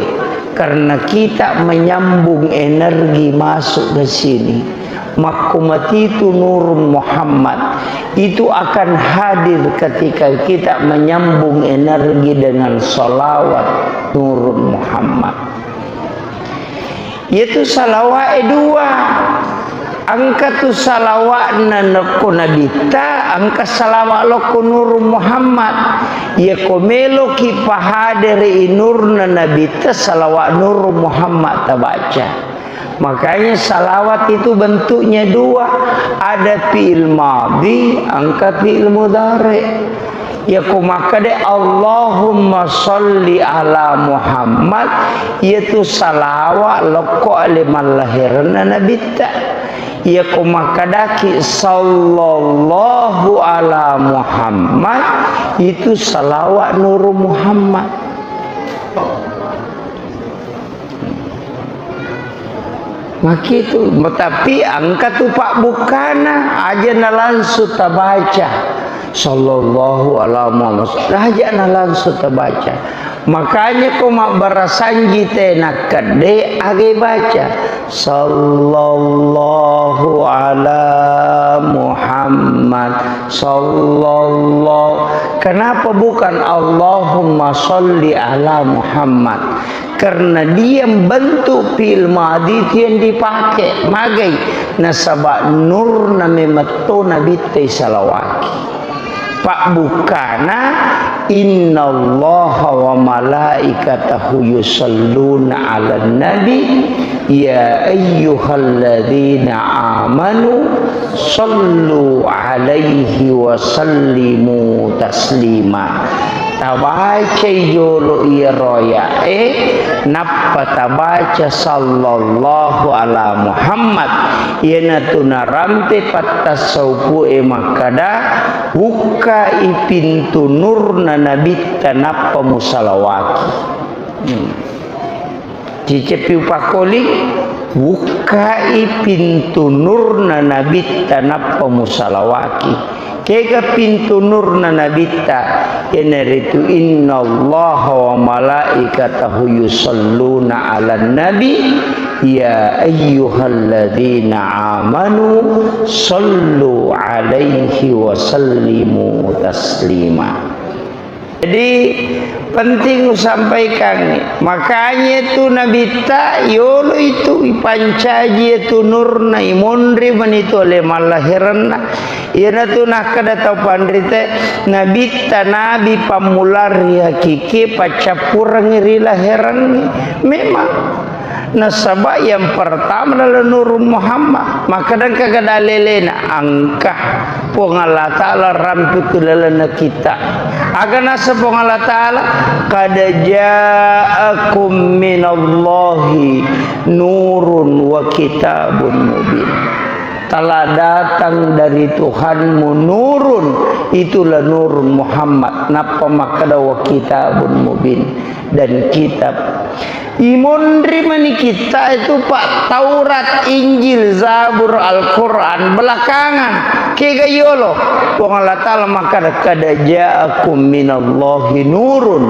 Karena kita menyambung energi masuk ke sini. Makkumatitu Nurun Muhammad itu akan hadir ketika kita menyambung energi dengan salawat Nurun Muhammad. Iyatu salawa'e dua. Engka tu salawa'na nokko Nabitta, engka salawa' lokko Nurun Muhammad. Iyako meloki pahadere i nurna Nabitta, salawa' Nurun Muhammad tabaca. Makanya salawat itu bentuknya dua, ada fi'il madhi, engka fi'il mudhari. Iyako makkeda, "Allahumma sholli ala Muhammad," iyatu salawa' lokko ale mallahiranna Nabitta. Iyako makkedaki, "Sallallahu ala Muhammad," itu salawa' Nurun Muhammad. Makitu, tapi engka tu pabbukkana, aja na langsung tabaca, "Sallallahu ala Muhammad," aja na langsung tabaca. Makanya ko mabbarasanji te nakkedde, aga baca, "Sallallahu ala Muhammad, sallallahu." Kenapa bukan "Allahumma sholli ala Muhammad"? Karena dia bentuk fi'il madhi itu yang dipakai. Magai? Nasaba nurna memetto Nabitta isalawaki. Pabbukkana, "Innallaha wa malaikatahu yusalluna 'alan nabi, ya ayyuhalladzina amanu sallu 'alaihi wa sallimu taslima." Tabacai jolo iyaro aya'e, nappa tabaca sallallahu ala Muhammad. Iyanatu narampe pattassaupu'e makkada, "Bukkai pintu nurna Nabitta nappa musalawaki." Hmm. Ciceppi upakkoli, "Bukkai pintu nurna Nabitta nappa musalawaki." Kega pintu nurna Nabitta? Iyanaritu, "Innallaha wa malaikatahu yusalluna 'alan nabi, ya ayyuhalladzina amanu sallu 'alaihi wa sallimu taslima." Jadi, penting usampaikan. Makanya itu Nabitta yolo itu ipancaji itu nurna, imonri manitu ale mallahiranna. Iyanatu nakkada tau panrite, Nabitta nabi pammula ri hakiki paccappurengngi ri lahirangngi. Memang. Nasaba yang pertama adalah Nurun Muhammad. Maka dengka gada lelena, engka Puang Allah Ta'ala rampiku lalenna kita. Aga nasa Puang Allah Ta'ala, "Qad ja'akum minallahi nurun wa kitabun mubin." Telah datang dari Tuhanmu nurun, itulah Nurun Muhammad. Nappa makkada, "Wa kitabun mubin," dan kitab. Imonri mani kita itu, Pak, Taurat, Injil, Zabur, Al-Quran belakangan. Kega yolo? Puang Allah Ta'ala makkada, "Qad ja'akum minallahi nurun."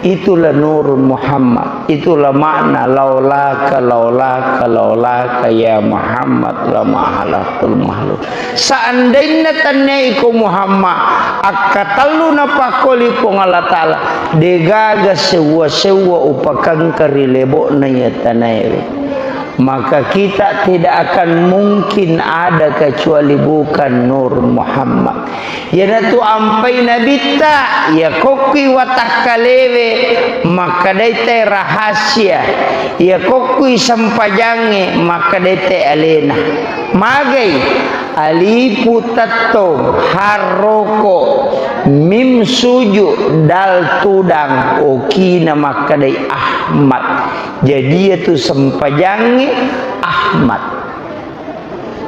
Itulah Nurun Muhammad. Itulah makna laulaka, laulaka, laulaka ya Muhammad lama halaktul makhluk. Seandainna tannia iko Muhammad, akkatellu napakkoli Puang Allah Ta'ala, degaga sewwa-sewwa upakengka ri lebo'na iya tanaewe. Maka kita tidak akan mungkin ada kecuali bukan Nur Muhammad. Iyanatu ampai Nabitta, iya kokkui watakkalewe, makkedai te rahasia, iya kokkui sempajangnge, makkedai te alena. Magai, alifu tettong, harroko, mim suju, dal tudang, okina makkedai Ahmad. Jadi iyatu sempajangnge Ahmad.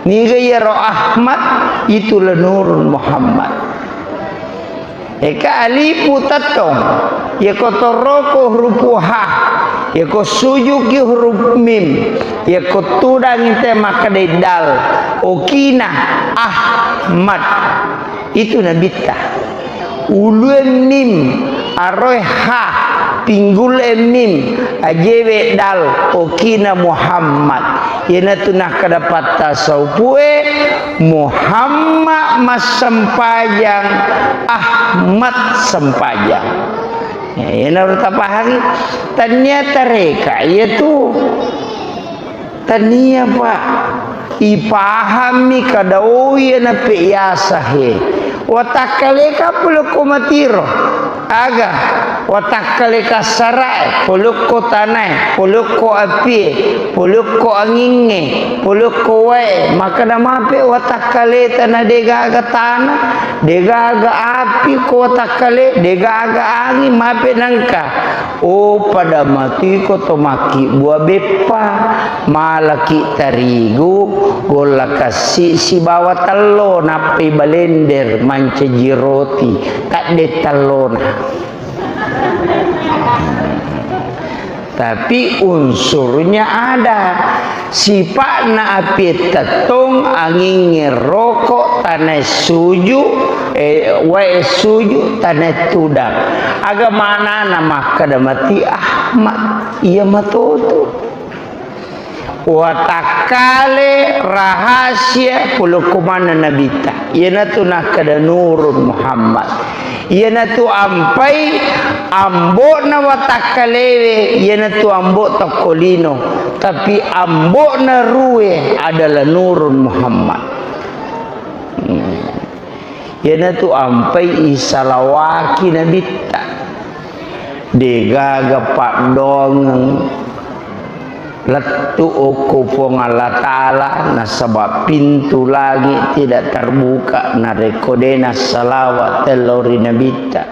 Niga iyaro Ahmad, itulah Nurun Muhammad. Eka alifu tettong, yako toroko hurupu ha, yako sujuki huruf mim, yako tudang te makkedai dal, okina Ahmad. Itu Nabitta. Ulue mim, aroe ha, pinggule mim, ajewe dal, okina Muhammad. Iyanatu nakkada pattasaupue, Muhammad massempajang, Ahmad sempajang. Ya, iyanaro tapahangi. Tannia tareka, iyatu. Tania, Pak. Ipahammi kada, oh, iya nape yasa he. Watakkaleka polokko matiro. Aga, watakkaleka sarae, polokko tanae, polokko apie, polokko angingnge, polokko wae. Makkada mape watakkaleta na degaga tana, degaga api ko watakkale, degaga angin, mape nengka. Oh, pada matuiko to makkibbua beppa, malaki tarigu, golla kassi sibawa tello, nappai balender mancaji roti, tadde tellona. Tapi unsurnya ada. Sipa'na apie tettong, angingnge roko, tanae suju, eh, wae suju, tanae tudang. Aga manana makkada mati Ahmad? Iya matoto. Watakkale rahasia polokko manna Nabitta. Iyanatu nakkada Nurun Muhammad. Iyanatu ampai ambo'na watakkalewe, iyanatu ambo tokko lino, tapi ambo'na rue adalah Nurun Muhammad. Hmm. Iyanatu ampai isalawaki Nabitta. Degaga paddoangeng lettu okko Puang Allah Ta'ala, nasaba pintu langit tidak terbuka narekko de nassalawat tello ri Nabitta.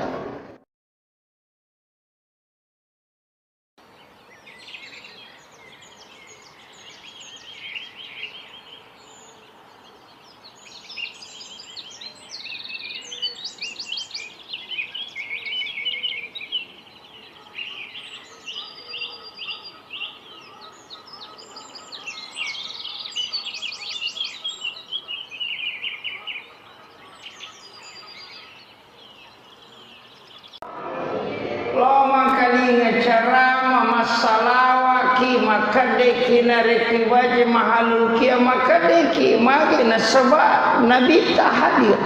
Makkedeki narekko ibaca mahalul kiamat, makkedeki magi nasaba Nabitta hadir.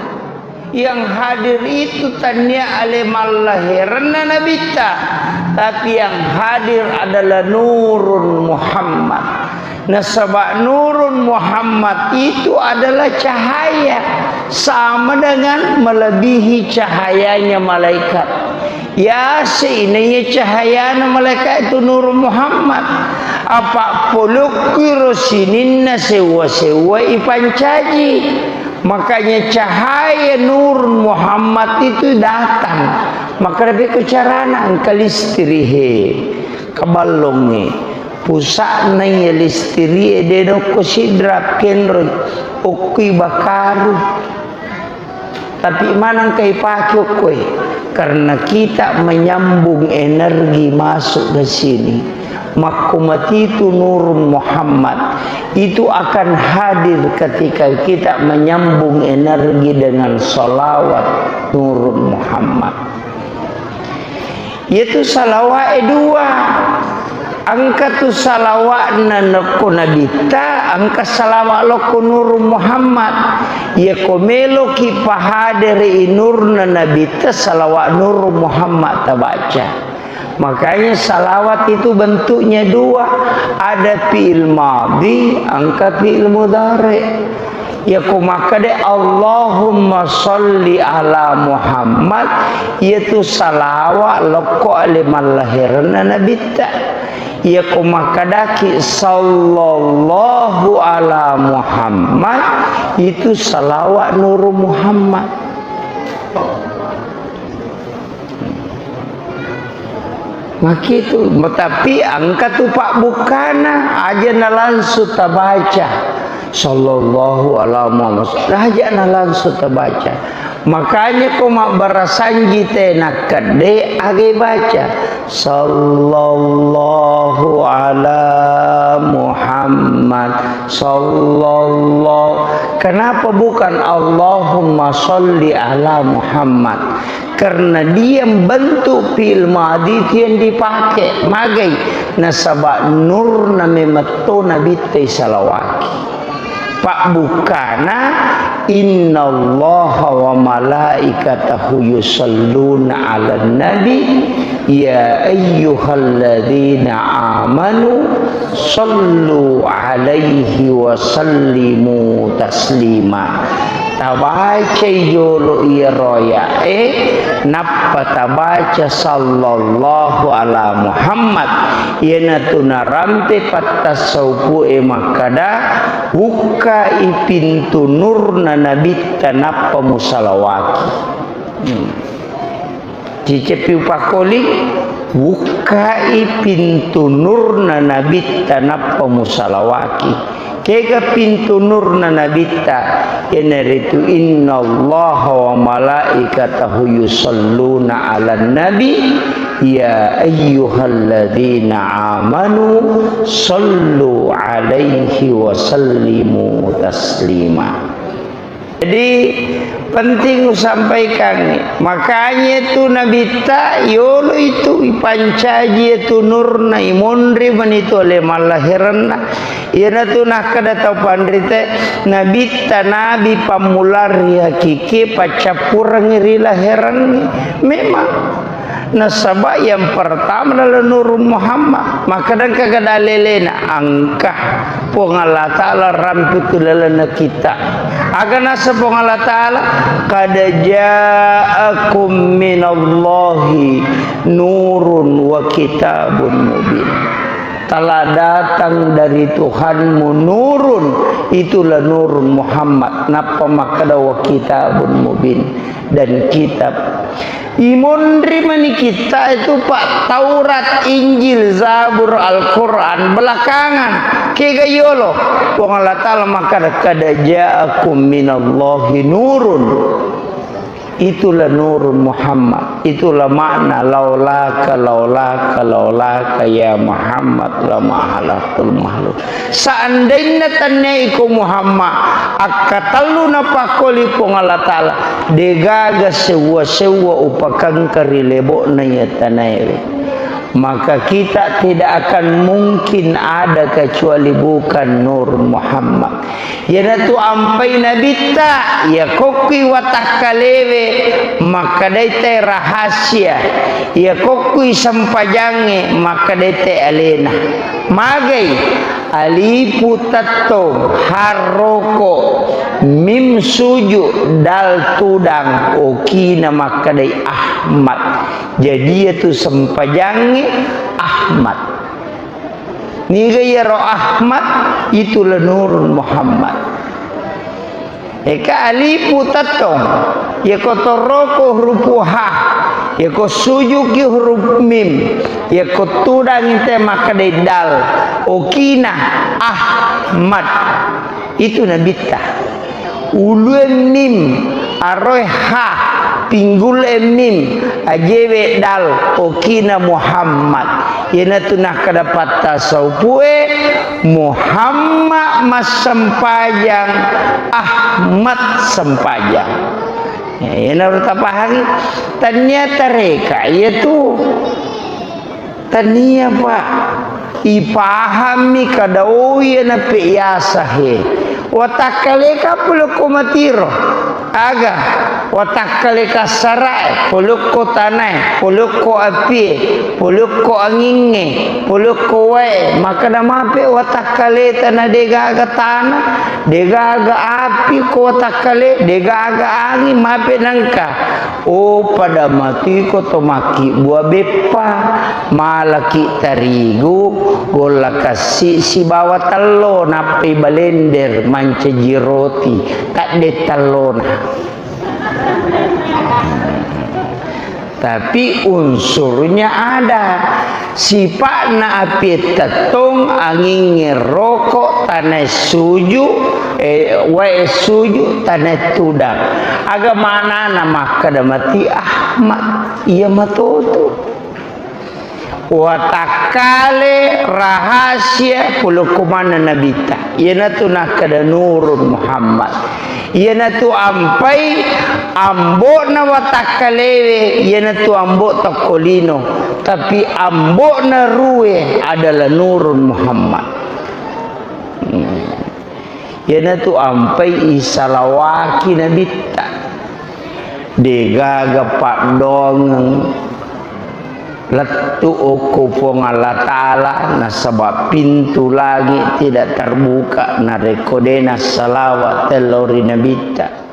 Yang hadir itu tania ale mallahiranna Nabitta, tapi yang hadir adalah Nurun Muhammad. Nasaba Nurun Muhammad itu adalah cahaya, sama dengan melebihi cahayanya malaikat. Yase inaiya cahayana malaikat itu Nurun Muhammad. Apa polokki ro sininna sewwa-sewwa ipancaji. Makanya cahaya Nurun Muhammad itu datang. Maka lebih ke carana engka listrik he, keballongnge. Pusa'na iya listrik e de nokko sidrap kenroi, okkui bakaru. Tapi maneng kai pake okkoe? Karena kita menyambung energi masuk ke sini. Makkumatitu Nurun Muhammad itu akan hadir ketika kita menyambung energi dengan salawat Nurun Muhammad. Iyatu salawa'e dua. Engka tu salawa'na nokko Nabitta, engka salawa' lokko Nurun Muhammad. Iyako meloki pahadere i nurna Nabitta, salawa' Nurun Muhammad tabaca. Makanya salawat itu bentuknya dua, ada fi'il madhi, engka fi'il mudhari. Iyako makkeda Allahumma sholli ala Muhammad, iyatu salawa' lokko ale mallahiranna Nabitta. Iyako makkedaki sallallahu ala Muhammad, itu salawa' Nurun Muhammad. Makitu, tapi engka tu pabbukkana, aja na langsung tabaca. Sallallahu ala Muhammad. Aja na langsung tabaca. Makanya ko mabbarasanji te nakkedde aga baca. Sallallahu ala Muhammad. Sallallahu. Kenapa bukan Allahumma sholli ala Muhammad? Karena dia bentuk fi'il madhi itu yang dipakai. Magai? Nasaba nurna memetto Nabitta isalawaki. Pabbukkana, innallaha wa malaikatahu yusalluna ala nabi, ya ayyuhalladzina amanu sallu alaihi wa sallimu taslima. Tabacai jolo iyaro aya'e, nappa tabaca sallallahu ala Muhammad. Iyanatu narampe pattassaupu'e makkada, bukkai pintu nurna Nabitta nappa musalawaki. Hmm. Ciceppi upakkoling, bukkai pintu nurna Nabitta nappa musalawaki. Kega pintu nurna Nabitta? Iyanaritu innallaha wa malaikatahu yusalluna ala nabi, ya ayyuhalladzina amanu sallu alaihi wa sallimu taslima. Jadi, penting usampaikan. Makanya itu Nabitta yolo itu ipancaji itu nurna, imonri manitu ale mallahiranna. Iyanatu nakkeda tau panrite, Nabitta nabi pammula ri hakiki paccappurengngi ri lahirangngi. Memang. Nasaba yang pertama adalah Nurun Muhammad. Makkeda engka gada lelena, engka. Puang Allah Ta'ala rampitu lalenna kita. Aga nasa Puang Allah Ta'ala, qad ja'akum minallahi nurun wa kitabun mubin. Telah datang dari Tuhanmu nurun, itulah Nurun Muhammad. Nappa makkeda wa kitabun mubin, dan kitab. Imonri mani kitta itu, Pak, Taurat, Injil, Zabur, Al-Quran, belakangan. Kega yolo? Puang Allah Ta'ala makkada, "Qad ja'akum minallahi nurun." Itulah Nurun Muhammad. Itulah makna laulaka, laulaka, laulaka ya Muhammad lama halaktul makhluk. Seandainna tannia iko Muhammad, akkatellu napakkoli Puang Allah Ta'ala, degaga sewwa-sewwa upakangka ri lebo'na iya tanaewe. Maka kita tidak akan mungkin ada kecuali bukan Nur Muhammad. Iyanatu ampai nabitta, iya kokkui watakkalewe, makkedai te rahasia, iya kokkui sempajangnge, makkedai te alena. Magai, alifu tettong, harroko, mim suju, dal tudang, okina makkedai Ahmad. Jadi, iyatu sempajangnge Ahmad. Niga iyaro Ahmad? Itulah Nurun Muhammad. Eka alifu tettong, iyako toroko hurupu ha, iyako sujuki hurup mim, iyako tudangi te makkedai dal, okina Ahmad. Itu nabitta. Ulue mim, aroe ha, pinggul e mim, ajewe dal, okina Muhammad. Iyanatu nakkeda patta saupue, Muhammad massempajang, Ahmad sempajang. Ya, iyanaro tapahangi. Tania tareka, iyatu. Tania, Pak. Ipahammi kada owi nape yasa he. Watakkaleka polokko matiro. Aga? Watakkaleka sarae, polokko tanae, polokko apie, polokko angingnge, polokko wae. Makana mape watakkaleta na degaga tana, degaga api ko watakkale, degaga anging, mape nangka. Oh, pada matuiko to makkibbua beppa, malaki tarigu, golla kassi sibawa tello, nappai balender mancaji roti, tadde tellona. Tapi unsurnya ada. Sipa'na apie tettong, angingnge roko, tanae suju, eh, wae suju, tanae tudang. Aga manana makkeda mati Ahmad? Iya matoto. Watakkale rahasia polokko maneng nabitta. Iyanatu nakkeda Nurun Muhammad. Iyanatu ampai ambo'na watakkalewe, iyanatu ambo tokko lino, tapi ambo'na rue adalah Nurun Muhammad. Hmm. Iyanatu ampai isalawaki nabitta. Degaga paddoangeng lettu okko Puang Allah Ta'ala, nasaba pintu langit tidak terbuka narekko de nassalawat tello ri nabitta.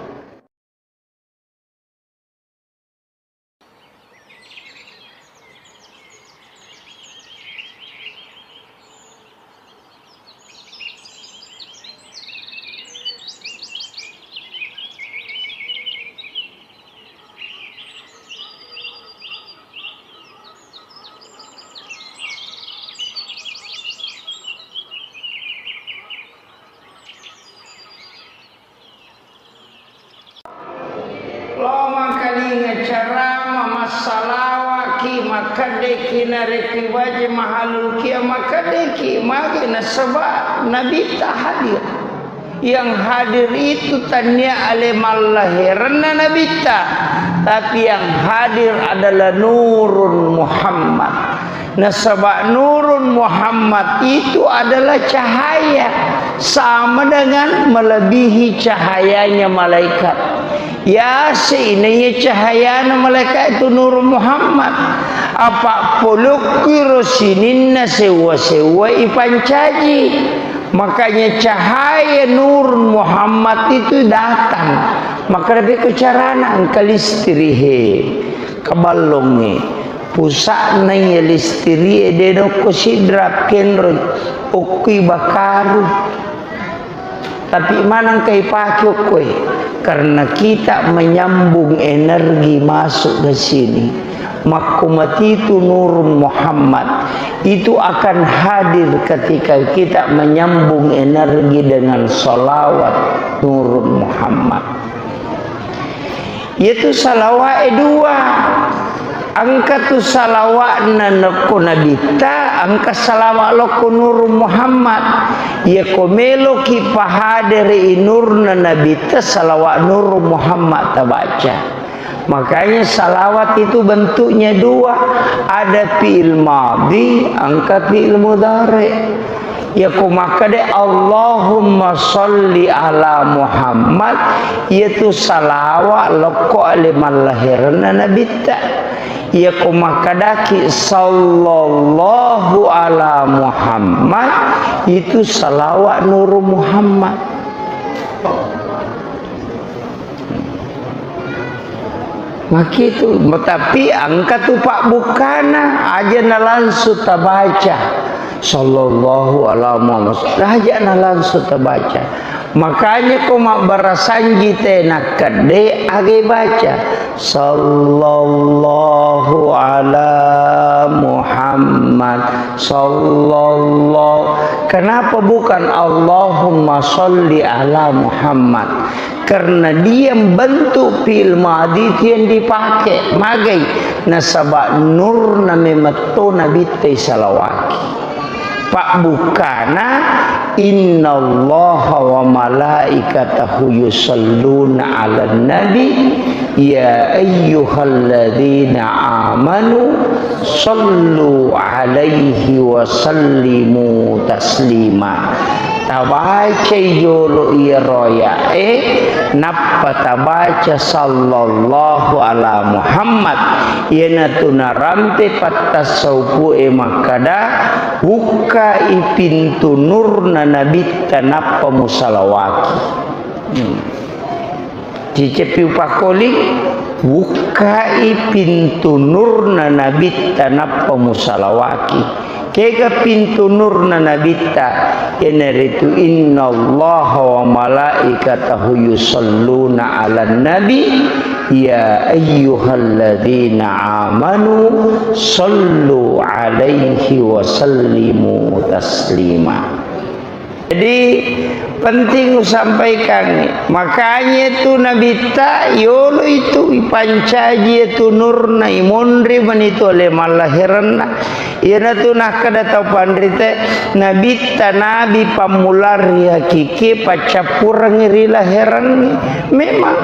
Lao mangkalinga carama, massalawaki, makkeddeki, baca mahalul kia, makkeddeki, magi nasaba nabitta hadir. Yang hadir itu tania ale mallaherenna nabitta, tapi yang hadir adalah Nurun Muhammad. Nasaba Nurun Muhammad itu adalah cahaya, sama dengan melebihi cahayanya malaikat. Yase inaiya cahayana malaikat itu Nurun Muhammad. Apa polokku ro sininna sewa-sewa ipancaji. Makanya cahaya Nurun Muhammad itu datang. Maka lebih ke carana engka listrik he. Kaballongnge. Pusa'na iya listiri'e de nokko sidra kenroi, okkui bakaru. Tapi manengka ipake okkoe? Karena kita menyambung energi masuk ke sini. Makko matitu Nurun Muhammad itu akan hadir ketika kita menyambung energi dengan salawat Nurun Muhammad. Iyatu salawa'e dua. Engka tu salawa'na nokko nabitta, engka salawa' lokko Nurun Muhammad. Iyako meloki pahadere i nurna nabitta, salawa' Nurun Muhammad tabaca. Makanya salawat itu bentuknya dua, ada fi'il madhi, engka fi'il mudhari. Yako makkeda Allahumma sholli ala Muhammad, iyatu salawat lokko ale mallahiranna nabitta. Yako makkedaki sallallahu ala Muhammad, itu salawat nuru Muhammad. Makitu, tapi engka tu pabbukkana, aja na langsung tabaca. Sallallahu ala Muhammad. Aja na langsung tabaca. Makanya ko mabbarasanji te nakkedde age baca. Sallallahu ala Muhammad. Sallallahu. Kenapa bukan Allahumma sholli ala Muhammad? Karena dia bentuk fi'il madhi itu yang dipakai. Magai? Nasaba nurna memetto nabitta isalawaki. Pabbukkana, innallaha wa malaikatahu yusalluna ala nabi, ya ayyuhalladzina amanu sallu alaihi wa sallimu taslima. Tabacai jolo iyaro aya'e, nappa tabaca sallallahu ala Muhammad. Iyanatu narampe pattassaupu'e makkada, bukkai pintu nurna nabitta nappa musalawaki. Hmm. Ciceppi upakkoli, bukkai pintu nurna nabitta nappa musalawaki. Kega pintu nurna nabitta? Iyanaritu innallaha wa malaikatahu yusalluna ala nabi, ya ayyuhalladzina amanu sallu alaihi wa sallimu taslima. Jadi, penting usampaikan. Makanya itu nabitta yolo itu ipancaji itu nurna, imonri manitu ale mallahiranna. Iyanatu nakkeda tau panrite, nabitta nabi pammula ri hakiki paccappurengngi ri lahirangngi. Memang.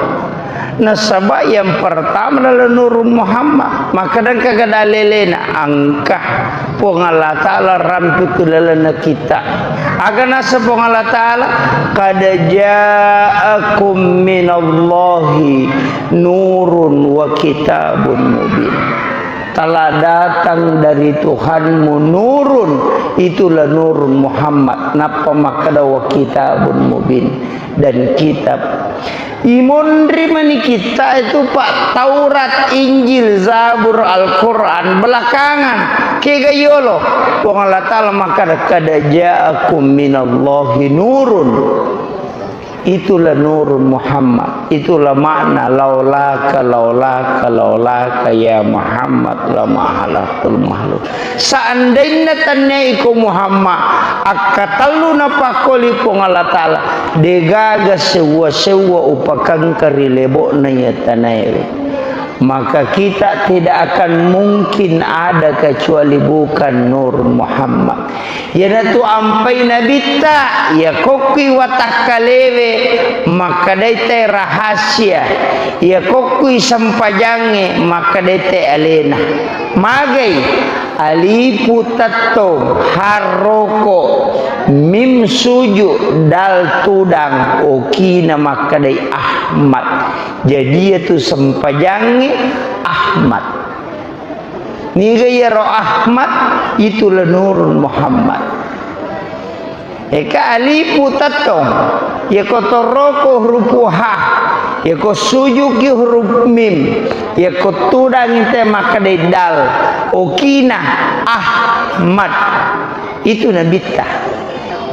Nasaba yang pertama adalah Nurun Muhammad. Maka engka gada lelena, engka Puang Allah Ta'ala rampe tu lalenna kita. Aga nasa Puang Allah Ta'ala, qad ja'akum minallahi nurun wa kitabun mubin. Telah datang dari Tuhanmu nurun, itulah nurun Muhammad. Nappa makkeda wa kitabun mubin, dan kitab. Imonri mani kitta itu, Pak, Taurat, Injil, Zabur, Al-Quran, belakangan. Kega yolo? Puang Allah Ta'ala makkeda, qad ja'akum minallahi nurun. Itulah nurun Muhammad. Itulah makna laulaka, laulaka, laulaka ya Muhammad lama halaktul makhluk. Seandainna tannia iko Muhammad, akkatellu napakkoli Puang Allah Ta'ala, degaga sewwa-sewwa upakengka ri lebo'na iya tanaewe. Maka kita tidak akan mungkin ada kecuali bukan Nur Muhammad. Iyanatu ampai nabitta, iya kokkui watakkalewe, makkedai te rahasia. Iya kokkui sempajangnge, makkedai te alena. Magai, alifu tettong, harroko, mim suju, dal tudang, okina makkedai Ahmad. Jadi iyatu sempajangnge Ahmad. Niga iyaro Ahmad, itulah Nurun Muhammad. Eka alifu tettong, yako toroko hurupu ha, yako sujuki huruf mim, yako tudangi te makkedai dal, okina Ahmad. Itu nabitta.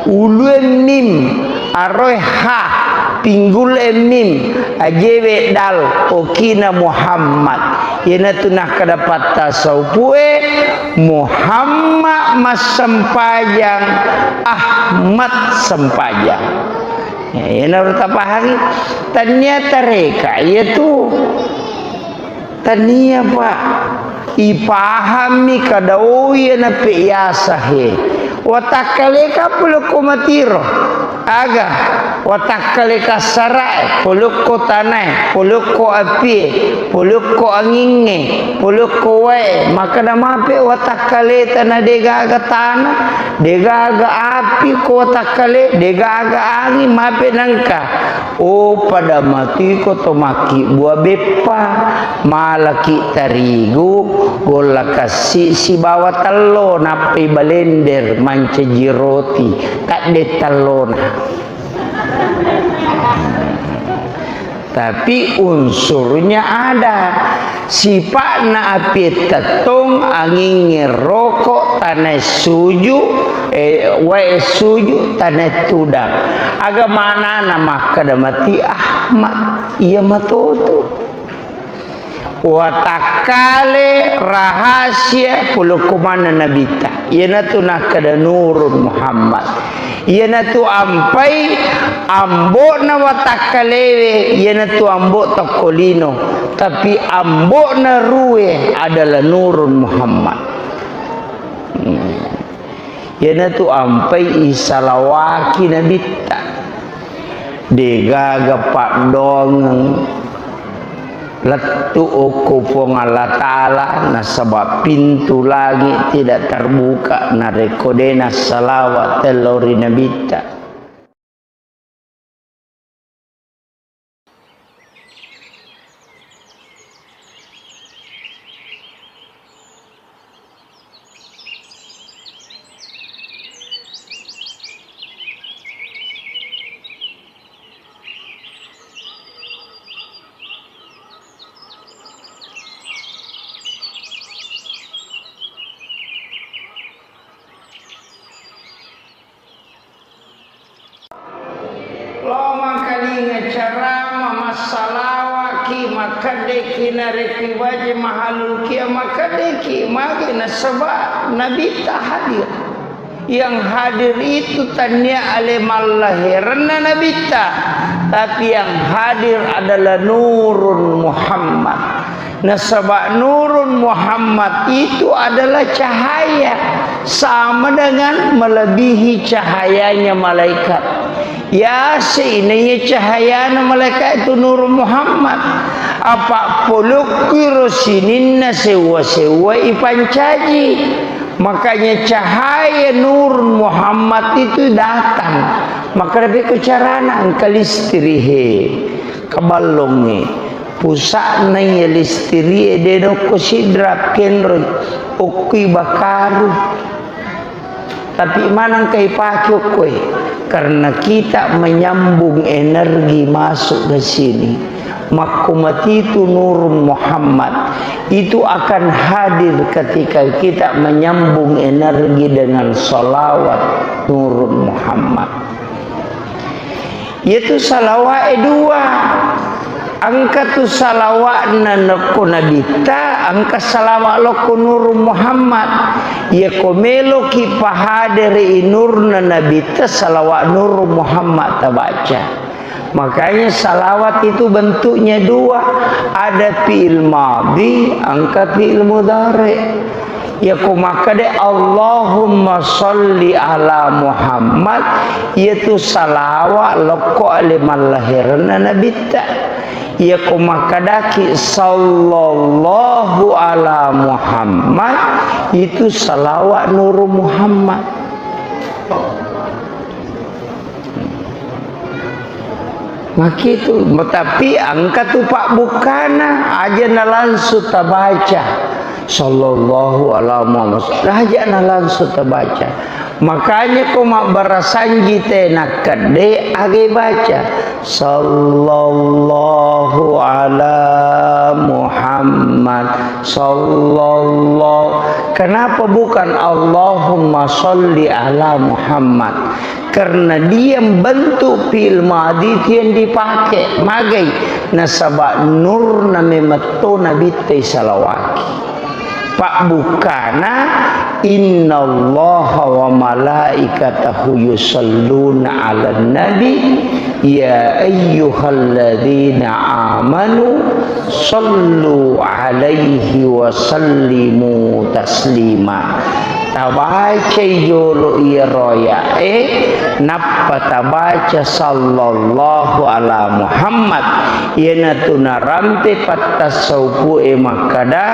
Ulue mim, aroe ha, pinggule mim, ajewe dal, okina Muhammad. Iyanatu nakkeda patta saupue, Muhammad massempajang, Ahmad sempajang. Ya, iyanaro tapahangi. Tania tareka, iyatu. Tania, Pak. Ipahammi kada, oh, iya nape yasa he. Watakkaleka pole ko matiro. Aga? Watakkale kassara'e, polokko tanae, polokko apie, polokko angingnge, polokko wae, makkeda mape watakkaleta na degaga tana, degaga api ko watakkale, degaga anging, mape nengka. Oh, pada matiko to makkibbua beppa, malaki tarigu, golla kassi sibawa tello, nappai balender mancaji roti, tadde tellona. Tapi unsurnya ada. Sipa'na api tettong, angingnge roko, tanae suju, eh, wae suju, tanae tudang. Aga manana makkeda mati Ahmad, iya matoto. Watakkale rahasia polokko maneng Nabitta. Iyanatu nakkeda Nurun Muhammad. Iyanatu ampai ambo'na watakkalewe, iyanatu ambo tokko lino. Tapi ambo'na rue adalah Nurun Muhammad. Hmm. Iyanatu ampai isalawaki Nabitta. Degaga paddoangeng lettu okko Puang Allah Ta'ala, nasaba pintu langit tidak terbuka narekko de nassalawat tello ri Nabitta. Lo mangkalinga carama, massalawaki, makkeddeki narekki baca mahalul kia, makkeddeki magi nasaba Nabitta hadir. Yang hadir itu tania ale mallahiranna Nabitta, tapi yang hadir adalah Nurun Muhammad. Nasaba Nurun Muhammad itu adalah cahaya, sama dengan melebihi cahayanya malaikat. Yase inaiya cahayana malaikat itu Nurun Muhammad. Apa polokki ro sininna sewwa-sewwa ipancaji. Makanya cahaya Nurun Muhammad itu datang. Maka lebih ke carana engka listrik he, keballong he. Pusa'na iya listiri e de nokko sidrap kenroi, okkui bakaru. Tapi maneng kai pake okkoe, karena kita menyambung energi masuk ke sini. Makko matitu Nurun Muhammad itu akan hadir ketika kita menyambung energi dengan salawat Nurun Muhammad. Iyatu salawa'e dua. Engka tu salawa'na nokko Nabitta, engka salawa' lokko Nurun Muhammad. Iyako meloki pahadere i nurna Nabitta, salawa' Nurun Muhammad tabaca. Makanya salawat itu bentuknya dua, ada fi'il madhi, engka fi'il mudhari. Yako makkeda, "Allahumma sholli ala Muhammad," iyatu salawa' lokko ale mallahiranna Nabitta. Yako makkedaki, "Sallallahu ala Muhammad," itu salawa' Nuru Muhammad. Makitu, tapi engka tu pabbukkana, aja na langsung tabaca, "Sallallahu ala Muhammad." Aja na langsung tabaca. Makanya ko mabbarasanji te nakkedde, aga baca, "Sallallahu ala Muhammad, sallallahu." Kenapa bukan "Allahumma sholli ala Muhammad"? Karena dia bentuk fi'il madhi itu yang dipakai. Magai? Nasaba nurna memetto Nabitta isalawaki. Pabbukkana, "Innallaha wa malaikatahu yusalluna 'alan nabi, ya ayyuhalladzina amanu sallu 'alaihi wa sallimu taslima." Tabacai jolo iyaro aya'e, nappa tabaca sallallahu ala Muhammad. Iyanatu narampe pattassaupu'e makkada,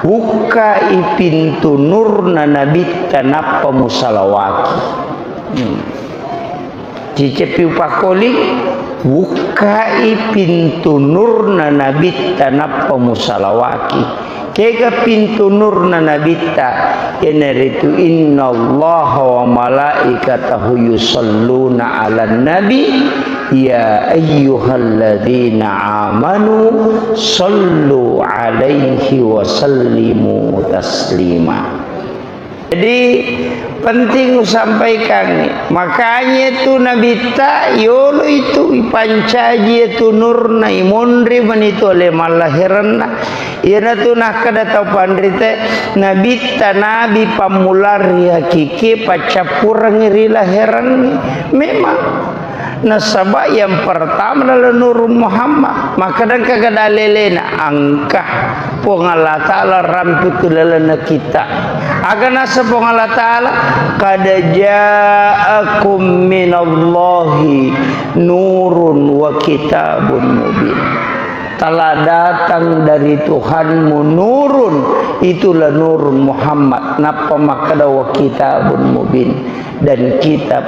"Bukkai pintu nurna Nabitta nappa musalawaki." Hmm. Ciceppi upakkoli, "Bukkai pintu nurna Nabitta nappa musalawaki." Kega pintu nurna Nabitta? Iyanaritu, "Innallaha wa malaikatahu yusalluna 'alan nabi, ya ayyuhalladzina amanu sallu 'alaihi wa sallimu taslima." Jadi, penting usampaikan. Makanya itu Nabitta, yolo itu ipancaji itu nurna, imonri manitu ale mallahiranna. Iyanatu nakkada tau panrite, Nabitta nabi pammula ri hakiki, paccappurengngi ri lahirangngi. Memang. Nasaba yang pertama adalah Nurun Muhammad. Makkada engka kada lelena, engka. Puang Allah Ta'ala rampiku lalenna kita. Aga nasa Puang Allah Ta'ala, "Qad ja'akum minallahi nurun wa kitabun mubin." Telah datang dari Tuhanmu nurun, itulah Nurun Muhammad. Nappa makkada, "Wa kitabun mubin," dan kitab.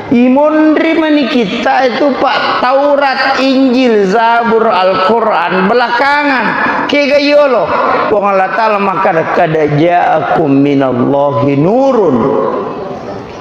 Imonri mani kita itu, Pak, Taurat, Injil, Zabur, Al-Quran belakangan. Kega yolo? Puang Allah Ta'ala makkada, "Qad ja'akum minallahi nurun."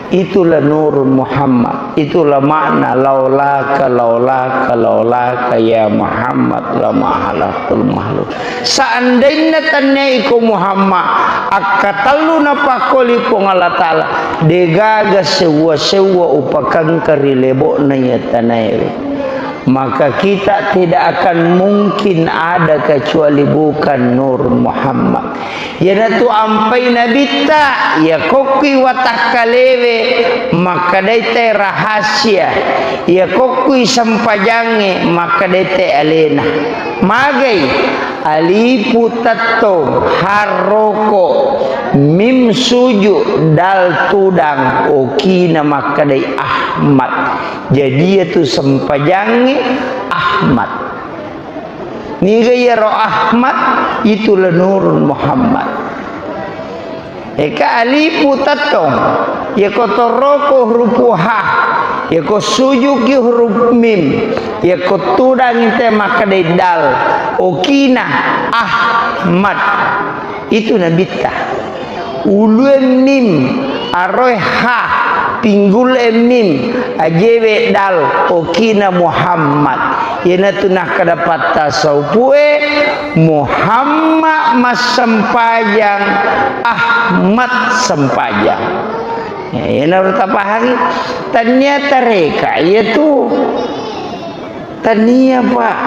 Itulah Nurun Muhammad. Itulah makna laulaka, laulaka, laulaka ya Muhammad lama halaktul makhluk. Seandainna tannia iko Muhammad, akkatellu napakkoli Puang Allah Ta'ala, degaga sewwa-sewwa upakengka ri lebo'na iya tanaewe. Maka kita tidak akan mungkin ada kecuali bukan Nur Muhammad. Iyanatu ampai Nabitta, iya kokkui watakkalewe, makkedai te rahasia, iya kokkui sempajangnge, makkedai te alena. Magai, alifu tettong, harroko, mim suju, dal tudang, okina makkedai Ahmad. Jadi iyatu sempajangnge Ahmad. Niga iyaro Ahmad, itulah Nurun Muhammad. Eka alifu tettong, yako toroko hurupu ha, yako sujuki huruf mim, yako tudangi te makkedai dal, okina Ahmad. Itu Nabitta. Ulue mim, aroe ha, pinggule mim, ajewe dal, okina Muhammad. Iyanatu nakkada pattasaupue, Muhammad massempajang, Ahmad sempajang. Ya, iyanaro tapahangi. Tannia tareka, iyatu Tania, Pak.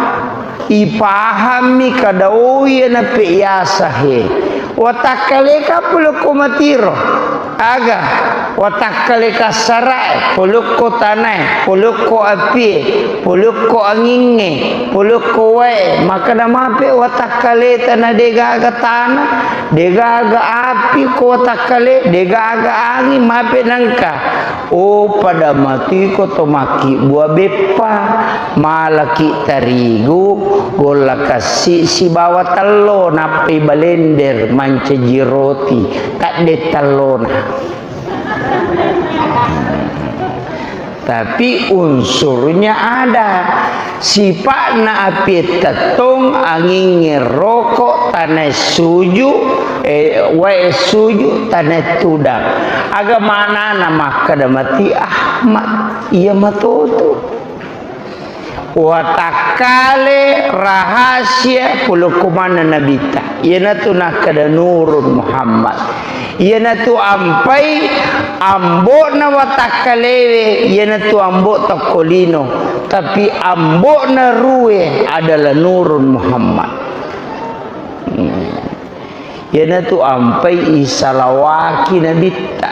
Ipahammi kada oya nape yasa he. Watakkaleka polokko matiro. Aga, watakkaleka sarae, polokko tanae, polokko apie, polokko angingnge, polokko wae. Makana mape watakkaleta na degaga tana, degaga api ko watakkale, degaga angin, mape nangka. Oh, pada matuiko to makkibbua beppa, malaki tarigu, golla kassi sibawa tello, nappai balender mancaji roti, tadde tellona. Tapi unsurnya ada. Sipa'na apie tettong, angingnge roko, tanae suju, eh, wae suju, tanae tudang. Aga manana makkada mati Ahmad? Iya matoto. Watakkale rahasia pulukku manna Nabitta. Iyanatu nakkada Nurun Muhammad. Iyanatu ampai ambo'na watakkalewe, iyanatu ambo tokko lino, tapi ambo'na rue adalah Nurun Muhammad. Hmm. Iyanatu ampai isalawaki Nabitta.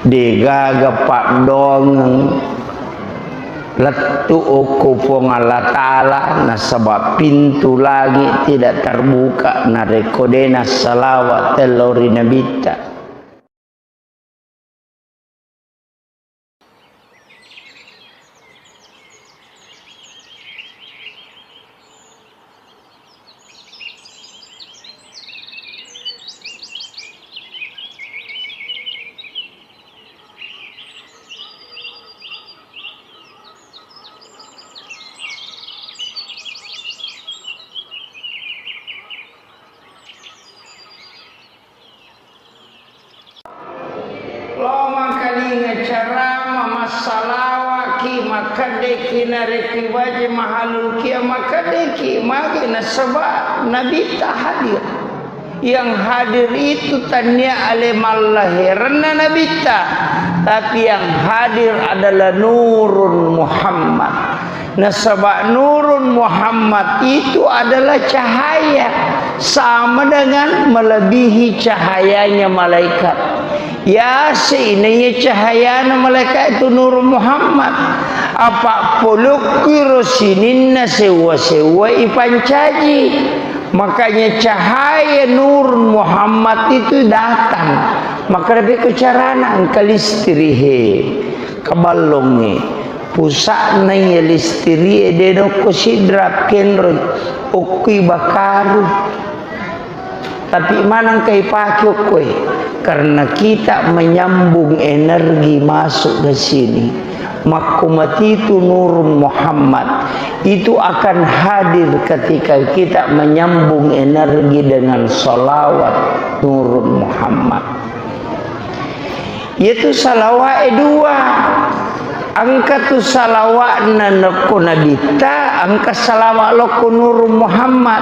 Degaga paddoangeng lettu okko Puang Allah Ta'ala, nasaba pintu langit tidak terbuka narekko de nassalawat tello ri Nabitta. Ceramah massalawaki, makkedeki narekki baca mahalul kia, makkedeki magi nasaba Nabitta hadir. Yang hadir itu tania ale mallahiranna Nabitta, tapi yang hadir adalah Nurun Muhammad. Nasaba Nurun Muhammad itu adalah cahaya, sama dengan melebihi cahayanya malaikat. Yase inaiya cahayana malaikat itu Nurun Muhammad. Apa polokkiro sininna sewwa-sewwa ipancaji. Makanya cahaya Nurun Muhammad itu datang. Maka lebih ke carana engka listrik he, keballongnge. Pusa'na iya listrik e de nokko sidra kenroi, okkoi bakaru. Tapi maneng kai pake okkoi? Karena kita menyambung energi masuk ke sini. Makko matitu Nur Muhammad itu akan hadir ketika kita menyambung energi dengan salawat Nur Muhammad. Iyatu salawa'e dua. Engka tu salawa'na nokko Nabitta, engka salawa' lokko Nur Muhammad.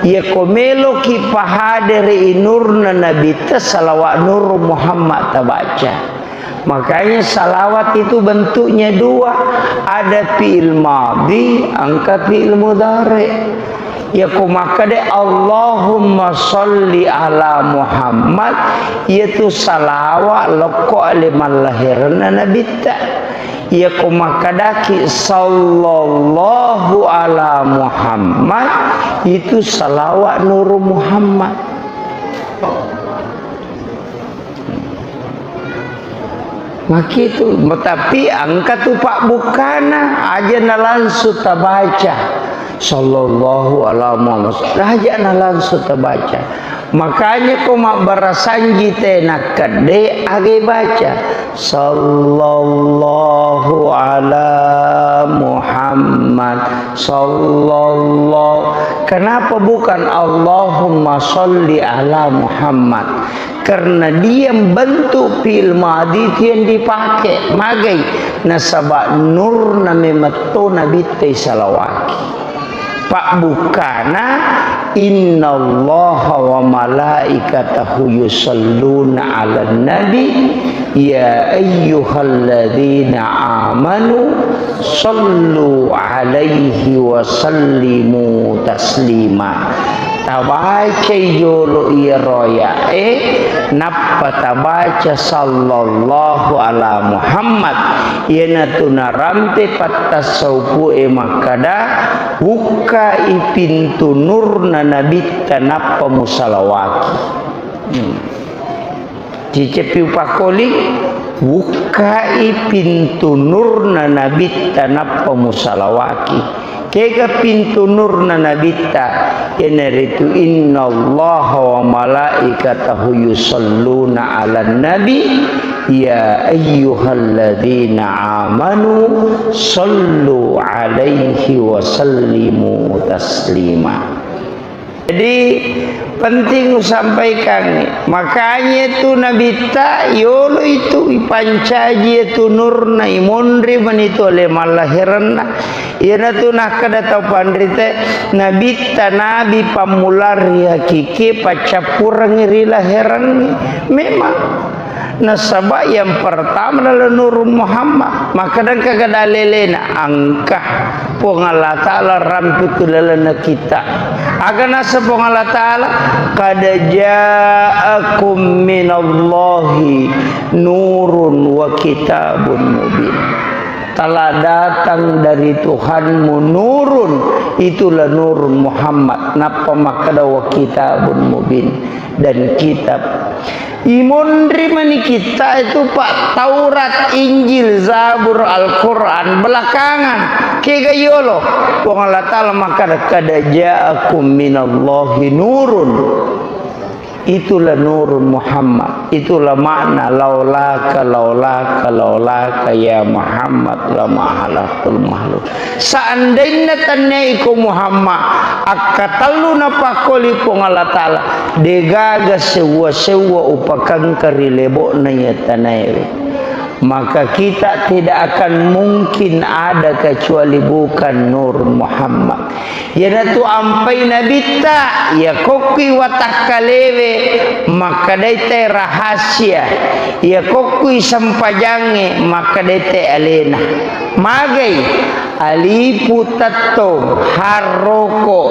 Iyako meloki pahadere i nurna Nabitta, salawa' Nur Muhammad tabaca. Makanya salawat itu bentuknya dua, ada fi'il madhi, engka fi'il mudhari. Iyako makkeda, "Allahumma sholli ala Muhammad," iyatu salawa' lokko ale mallahiranna Nabitta. Iyako makkedaki, "Sallallahu ala Muhammad," itu salawa' Nur Muhammad. Makitu, tapi engka tu pabbukkana, aja na langsung tabaca. Sallallahu ala Muhammad. Aja na langsung tabaca. Makanya ko mabbarasanji te nakkedde age baca. Sallallahu ala Muhammad. Sallallahu. Kenapa bukan Allahumma sholli ala Muhammad? Karena dia bentuk fi'il madhi itu yang dipakai. Magai? Nasaba nurna memetto Nabitta isalawaki. Pabbukkana, "Innallaha wa malaikatahu yusalluna 'alan nabi, ya ayyuhalladzina amanu sallu 'alaihi wa sallimu taslima." Tabacai jolo iyaro aya'e, nappa tabaca sallallahu ala Muhammad. Iyanatu narampe pattassaupu'e makkada, "Bukkai pintu nurna Nabitta nappa musalawaki." Hmm. Ciceppi upakkoli, "Bukkai pintu nurna Nabitta nappa musalawaki." Kega pintu nurna Nabitta? Iyanaritu, "Innallaha wa malaikatahu yusalluna 'alan nabi, ya ayyuhalladzina amanu sallu 'alaihi wa sallimu taslima." Jadi, penting usampaikan. Makanya tu Nabitta yolo itu ipancaji itu nurna, imonri manitu ale mallahiranna. Iyanatu nakkeda tau panrite, Nabitta nabi pammula ri hakiki paccappurengngi ri lahirangngi. Memang. Nasaba yang pertama adalah Nur Muhammad. Maka engka kada lelena, engka Puang Allah Ta'ala rampe ku lalenna kita. Aga nasa Puang Allah Ta'ala, "Qad ja'akum minallahi nurun wa kitabun mubin." Telah datang dari Tuhanmu nurun, itulah Nur Muhammad. Nappa makkeda, "Wa kitabun mubin," dan kitab. Imonri mani kitta itu, Pak, Taurat, Injil, Zabur, Al-Quran, belakangan. Kega yolo? Puang Allah Ta'ala makkada, "Qad ja'akum minallahi nurun." Itulah Nurun Muhammad. Itulah makna laulaka, laulaka, laulaka ya Muhammad lama halakul makhluk. Seandainya tania iko Muhammad, akkatellu napakkoli Puang Allah Ta'ala, degaga sewwa-sewwa upakangka ri lebo'na iya tanaewe. Maka kita tidak akan mungkin ada kecuali bukan Nur Muhammad. Iyanatu ampai nabitta, iya kokkui watakkalewe, makkedai te rahasia, iya kokkui sempajangnge, makkedai te alena. Magai, alifu tettong, harroko,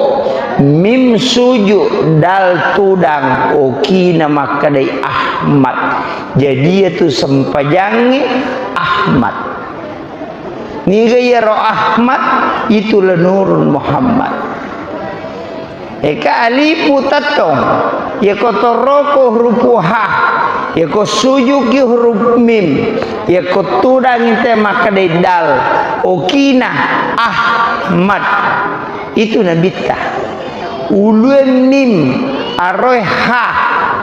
mim suju, dal tudang, okina makkedai Ahmad. Jadi, iyatu sempajangnge Ahmad. Niga iyaro Ahmad? Itulah Nurun Muhammad. Eka alifu tettong. Yako toroko hurupu ha. Yako sujuki huruf mim. Yako tudangi te makkedai dal. Okina Ahmad. Itu nabitta. Ulue mim, aroe ha,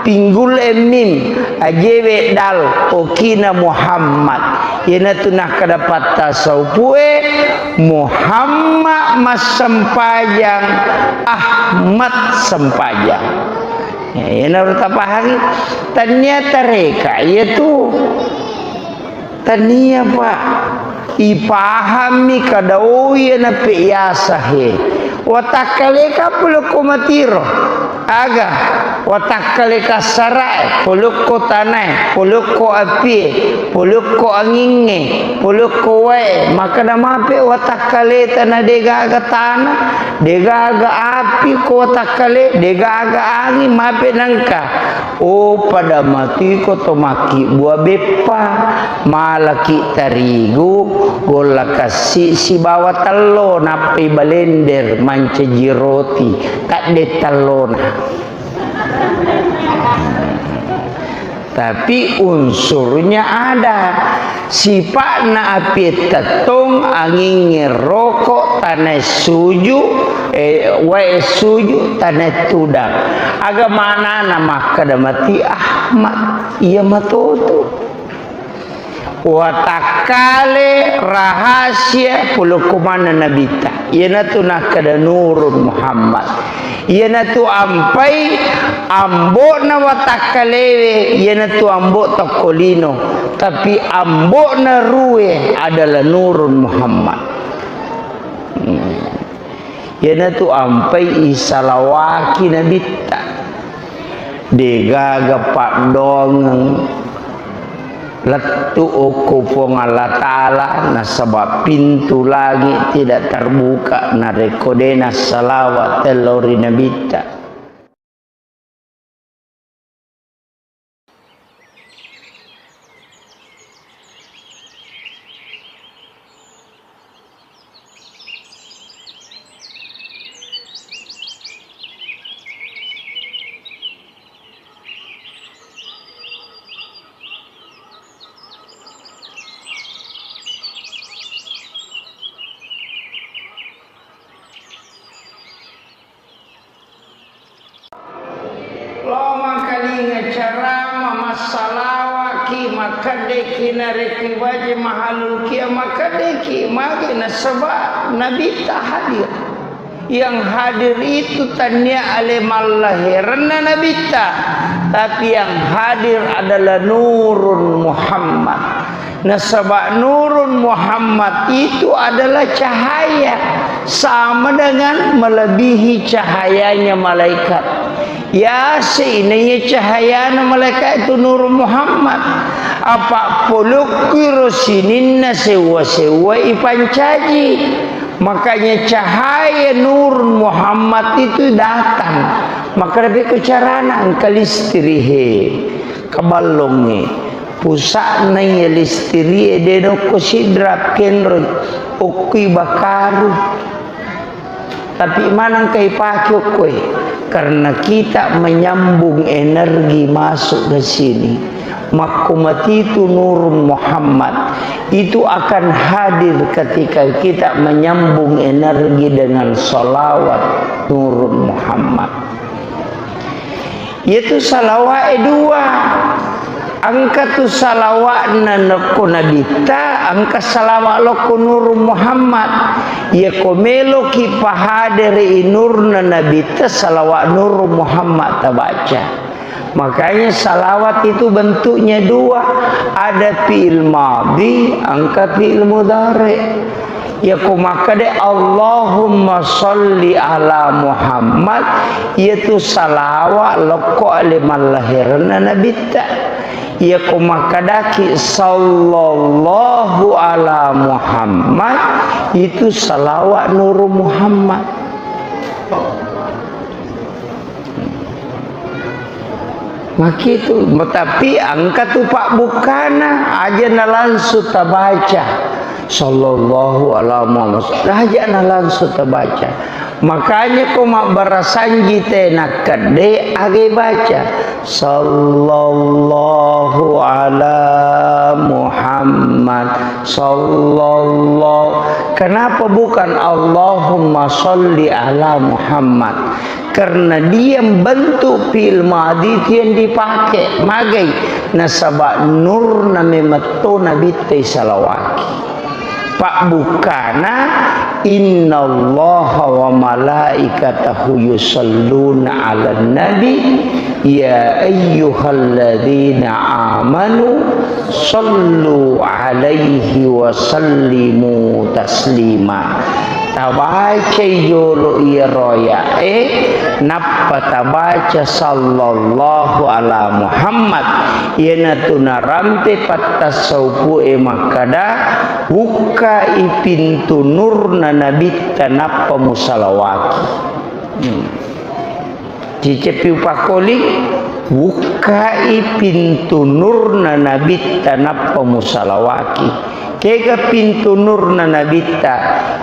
pinggule mim, ajewe dal, okina Muhammad. Iyanatu nakkeda pattasaupue, Muhammad massempajang, Ahmad sempajang. Ya, iyanaro tapahangi. Tania tareka, iyatu. Tania, Pak. Ipahammi kada oiya nape'yasa he. Watakkaleka polokko matiro. Aga? Watakkaleka sarae, polokko tanae, polokko apie, polokko angingnge, polokko wae. Makana mape watakkaleta na degaga tana, degaga api ko watakkale, degaga angin, mape nangka. Oh, pada matuiko to makkibbua beppa, malaki tarigu, golla kassi sibawa tello, nappai balender mancaji roti, tadde tellona. Tapi unsurnya ada. Sipa'na apie tettong, angingnge roko, tanae suju, eh, wae suju, tanae tudang. Aga manana makkeda mati Ahmad, iya matoto. Watakkale rahasia polokko maneng nabitta. Iyanatu nakkeda Nurun Muhammad. Iyanatu ampai ambo'na watakkalewe, iyanatu ambo tokko lino. Tapi ambo'na rue adalah Nurun Muhammad. Hmm. Iyanatu ampai isalawaki nabitta. Degaga paddoangeng lettu okko Puang Allah Ta'ala, nasaba pintu langit tidak terbuka narekko de nassalawa tello ri nabitta. Lao mangkalinga carama, massalawaki, makkeddeki narekki baje mahalul kia, makkeddeki magi nasaba nabitta hadir. Yang hadir itu tania ale mallaherenna nabitta, tapi yang hadir adalah Nurun Muhammad. Nasaba Nurun Muhammad itu adalah cahaya, sama dengan melebihi cahayanya malaikat. Yase inaiya cahayana malaikat itu Nurun Muhammad. Apa polokku ro sininna sewwa-sewwa ipancaji. Makanya cahaya Nurun Muhammad itu datang. Maka lebih ke carana engka listrik he. Kaballongnge. Pusa'na iya listiri'e de nokko sidra kenro okkui bakaru. Tapi manang kai pake okkoe? Karena kita menyambung energi masuk ke sini. Makkumatitu Nurun Muhammad itu akan hadir ketika kita menyambung energi dengan salawat Nurun Muhammad. Iyatu salawa'e dua. Engka tu salawa'na nokko nabitta, engka salawa' lokko Nurun Muhammad. Iyako meloki pahadere'i nurna nabitta, salawa' Nurun Muhammad tabaca. Makanya salawat itu bentuknya dua, ada fi'il madhi, engka fi'il mudhari. Yako makkeda Allahumma sholli ala Muhammad, iyatu salawat lokko ale mallahiranna Nabitta. Yako makkedaki sallallahu ala Muhammad, itu salawat Nuru Muhammad. Makitu, tapi engka tu pabbukkana, aja na langsung tabaca. Sallallahu ala Muhammad. Aja na langsung tabaca. Makanya ko mabbarasanji te nakkedde age baca. Sallallahu ala Muhammad. Sallallahu. Kenapa bukan Allahumma sholli ala Muhammad? Karena dia bentuk fi'il madhi itu yang dipakai. Magai? Nasaba nurna memetto Nabitta isalawaki. Pabbukkana, innallaha wa malaikatahu yusalluna ala nabi, ya ayyuhalladzina amanu sallu alaihi wa sallimu taslima. Tabacai jolo iyaro aya'e, nappa tabaca sallallahu ala Muhammad. Iyanatu narampe pattassaupu'e makkada, bukkai pintu nurna Nabitta nappa musalawaki. Hmm. Ciceppi upakkoling, bukkai pintu nurna Nabitta nappa musalawaki. Kega pintu nurna Nabitta?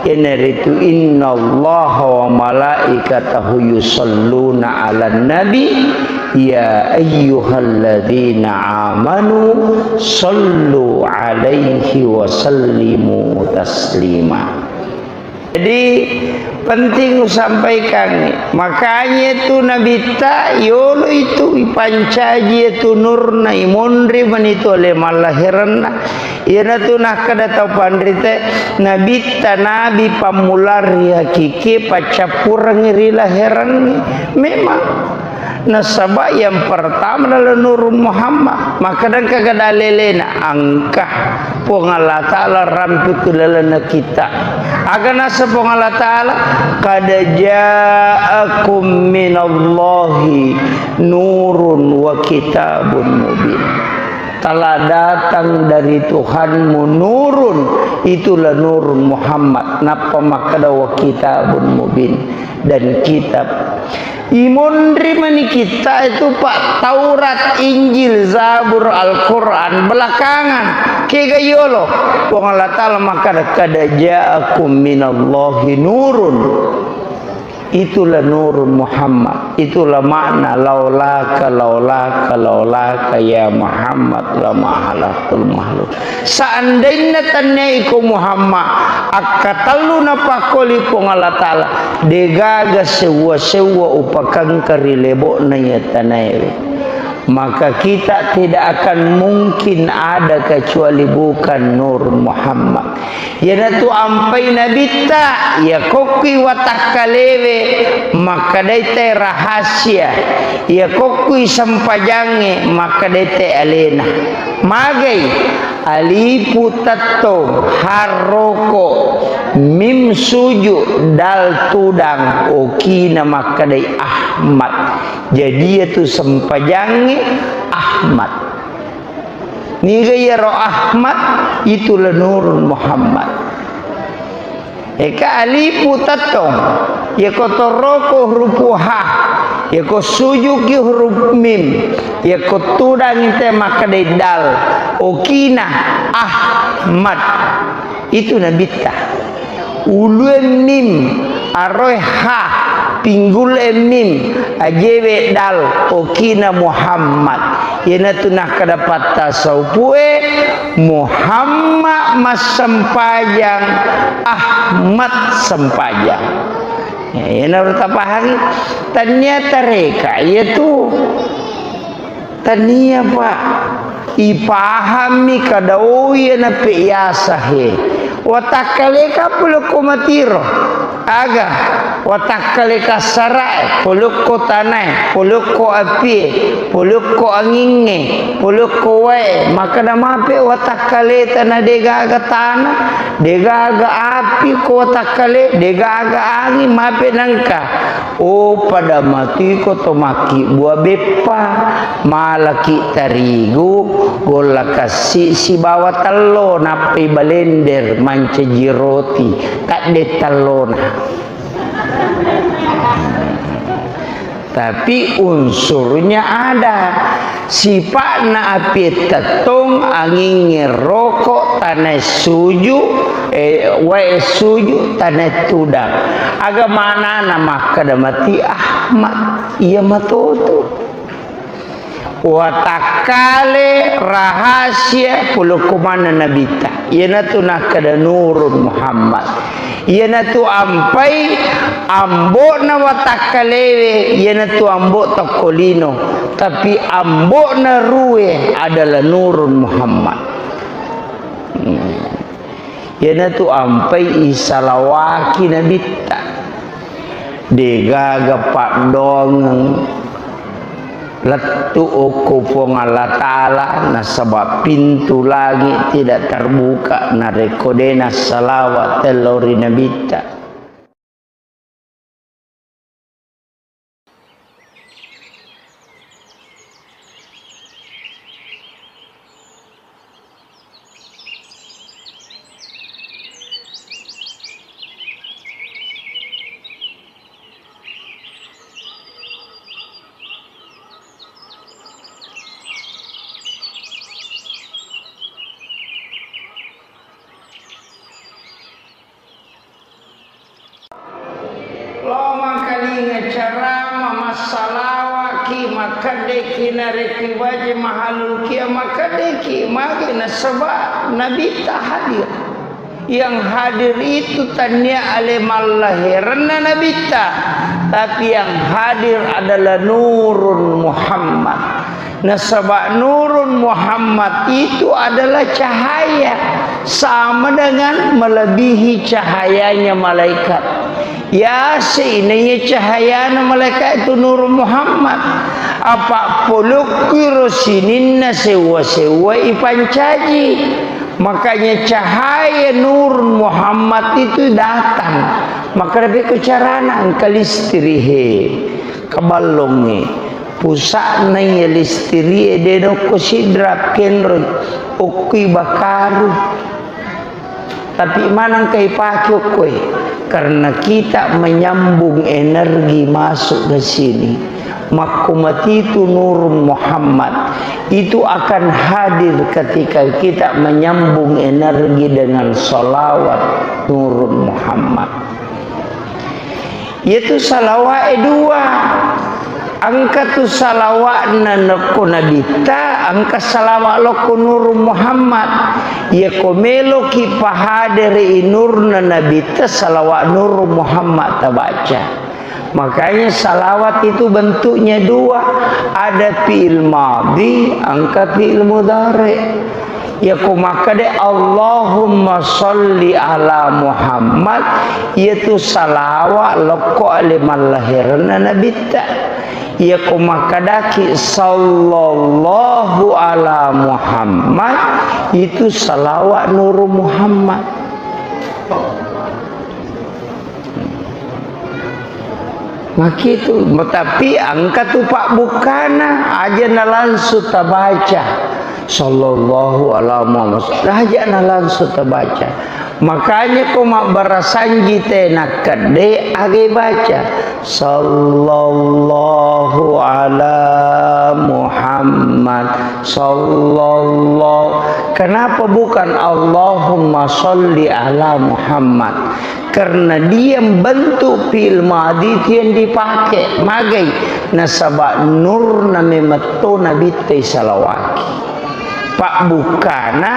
Iyanaritu, innallaha wa malaikatahu yusalluna ala nabi, ya ayyuhalladzina amanu sallu alaihi wa sallimu taslima. Jadi, penting usampaikan. Makanya itu Nabitta, yolo itu ipancaji itu nurna, imonri mani tu ale mallahiranna. Iyanatu nakkeda tau panrite, Nabitta nabi pammulari hakiki paccappurengngi ri lahirangngi. Memang. Nasaba yang pertama adalah Nurun Muhammad. Maka engka gada lelena, engka Puang Allah Ta'ala rampi ku lalenna kita. Aga nasa Puang Allah Ta'ala, qad ja'akum minallahi nurun wa kitabun mubin. Telah datang dari Tuhanmu nurun, itulah Nurun Muhammad. Nappa makkeda wa kitabun mubin, dan kitab. Imonri mani kita itu, Pak, Taurat, Injil, Zabur, Al-Quran belakangan. Kega yolo? Puang Allah Ta'ala makkeda, qad ja'akum minallahi nurun. Itulah Nurun Muhammad. Itulah makna laulaka, laulaka, laulaka ya Muhammad lama halaktul makhluk. Seandainya tannia iko Muhammad, akkatellu napakkoli Puang Allah Ta'ala, degaga sewwa-sewwa upakangka ri lebo'na iya tanaewe. Maka kita tidak akan mungkin ada kecuali bukan Nur Muhammad. Iyanatu ampai Nabitta, iya kokkui watakkalewe, makkedai te rahasia, iya kokkui sempajangnge, makkedai te alena. Magai? Alifu tettong, harroko, mim suju, dal tudang, okina makkedai Ahmad. Jadi iyatu sempajangnge Ahmad. Niga iyaro Ahmad? Itulah Nurun Muhammad. Eka alifu tettong, yako toroko hurupu ha, yako sujuki huruf mim, yako tudangi te makkedai dal, okina Ahmad. Itu Nabitta. Ulue mim, aroe ha, pinggule mim, ajewe dal, okina Muhammad. Iyanatu nakkeda pattasaupue, Muhammad massempajang, Ahmad sempajang. Ya, iyanaro tapahangi. Tania tareka, iyatu. Tania, Pak. Ipahammi kada oiya nape yasa he. Watakkaleka pole ko matiro. Aga? Watakkale kassara'e, polokko tanae, polokko apie, polokko angingnge, polokko wae, makkeda mape watakkaleta na degaga tana, degaga api ko watakkale, degaga anging, mape nengka. Oh, pada matuiko to makkibbua beppa, malaki tarigu, golla kassi sibawa tello, nappai balender mancaji roti, tadde tellona. Tapi unsurnya ada. Sipa'na apie tettong, angingnge roko, tanae suju, eh, wae suju, tanae tudang. Aga manana makkeda mati Ahmad, iya matoto. Watakkale rahasia polokko maneng Nabitta. Iyanatu nakkeda Nurun Muhammad. Iyanatu ampai ambo'na watakkalewe, iyanatu ambo tokko lino. Tapi ambo'na ruwe adalah Nurun Muhammad. Hmm. Iyanatu ampai isalawaki Nabitta. Degaga paddoangeng lettu okko Puang Allah Ta'ala, nasaba pintu langit tidak terbuka narekko de nassalawat tello ri Nabitta. Lao mangkalinga carama, massalawaki, makkeddeki narekki baca mahalul kia, makkeddeki magi nasaba Nabitta hadir. Yang hadir itu tania ale mallahiranna Nabitta, tapi yang hadir adalah Nurun Muhammad. Nasaba Nurun Muhammad itu adalah cahaya, sama dengan melebihi cahayanya malaikat. Yase inaiya cahayana malaikat itu Nurun Muhammad. Apa polokki ro sininna sewwa-sewwa ipancaji. Makanya cahaya Nurun Muhammad itu datang. Maka lebih ke carana engka listrik he, keballonge. Pusa'na iya listiri'e de nokko sidrap kenroi, okkoi bakaru. Tapi maneng kai pake okkoi? Karena kita menyambung energi masuk ke sini. Makko matitu Nurun Muhammad itu akan hadir ketika kita menyambung energi dengan salawat Nurun Muhammad. Iyatu salawa'e dua. Engka tu salawa'na nokko Nabitta, engka salawa' lokko Nurun Muhammad. Iyako meloki pahadere i nurna Nabitta, salawa' Nurun Muhammad tabaca. Makanya salawat itu bentuknya dua, ada fi'il madhi, engka fi'il mudhari. Yako makkeda, "Allahumma sholli ala Muhammad," iyatu salawa' lokko ale mallahiranna Nabitta. Yako makkedaki, "Sallallahu ala Muhammad," itu salawa' Nurun Muhammad. Makitu, tapi engka tu pabbukkana, aja na langsung tabaca. Sallallahu ala Muhammad. Aja na langsung tabaca. Makanya ko mabbarasanji te nakkedde age baca. Sallallahu ala Muhammad. Sallallahu. Kenapa bukan Allahumma sholli ala Muhammad? Karena dia bentuk fi'il madhi itu yang dipakai. Magai? Nasaba nurna memetto Nabitta isalawaki. Pabbukkana,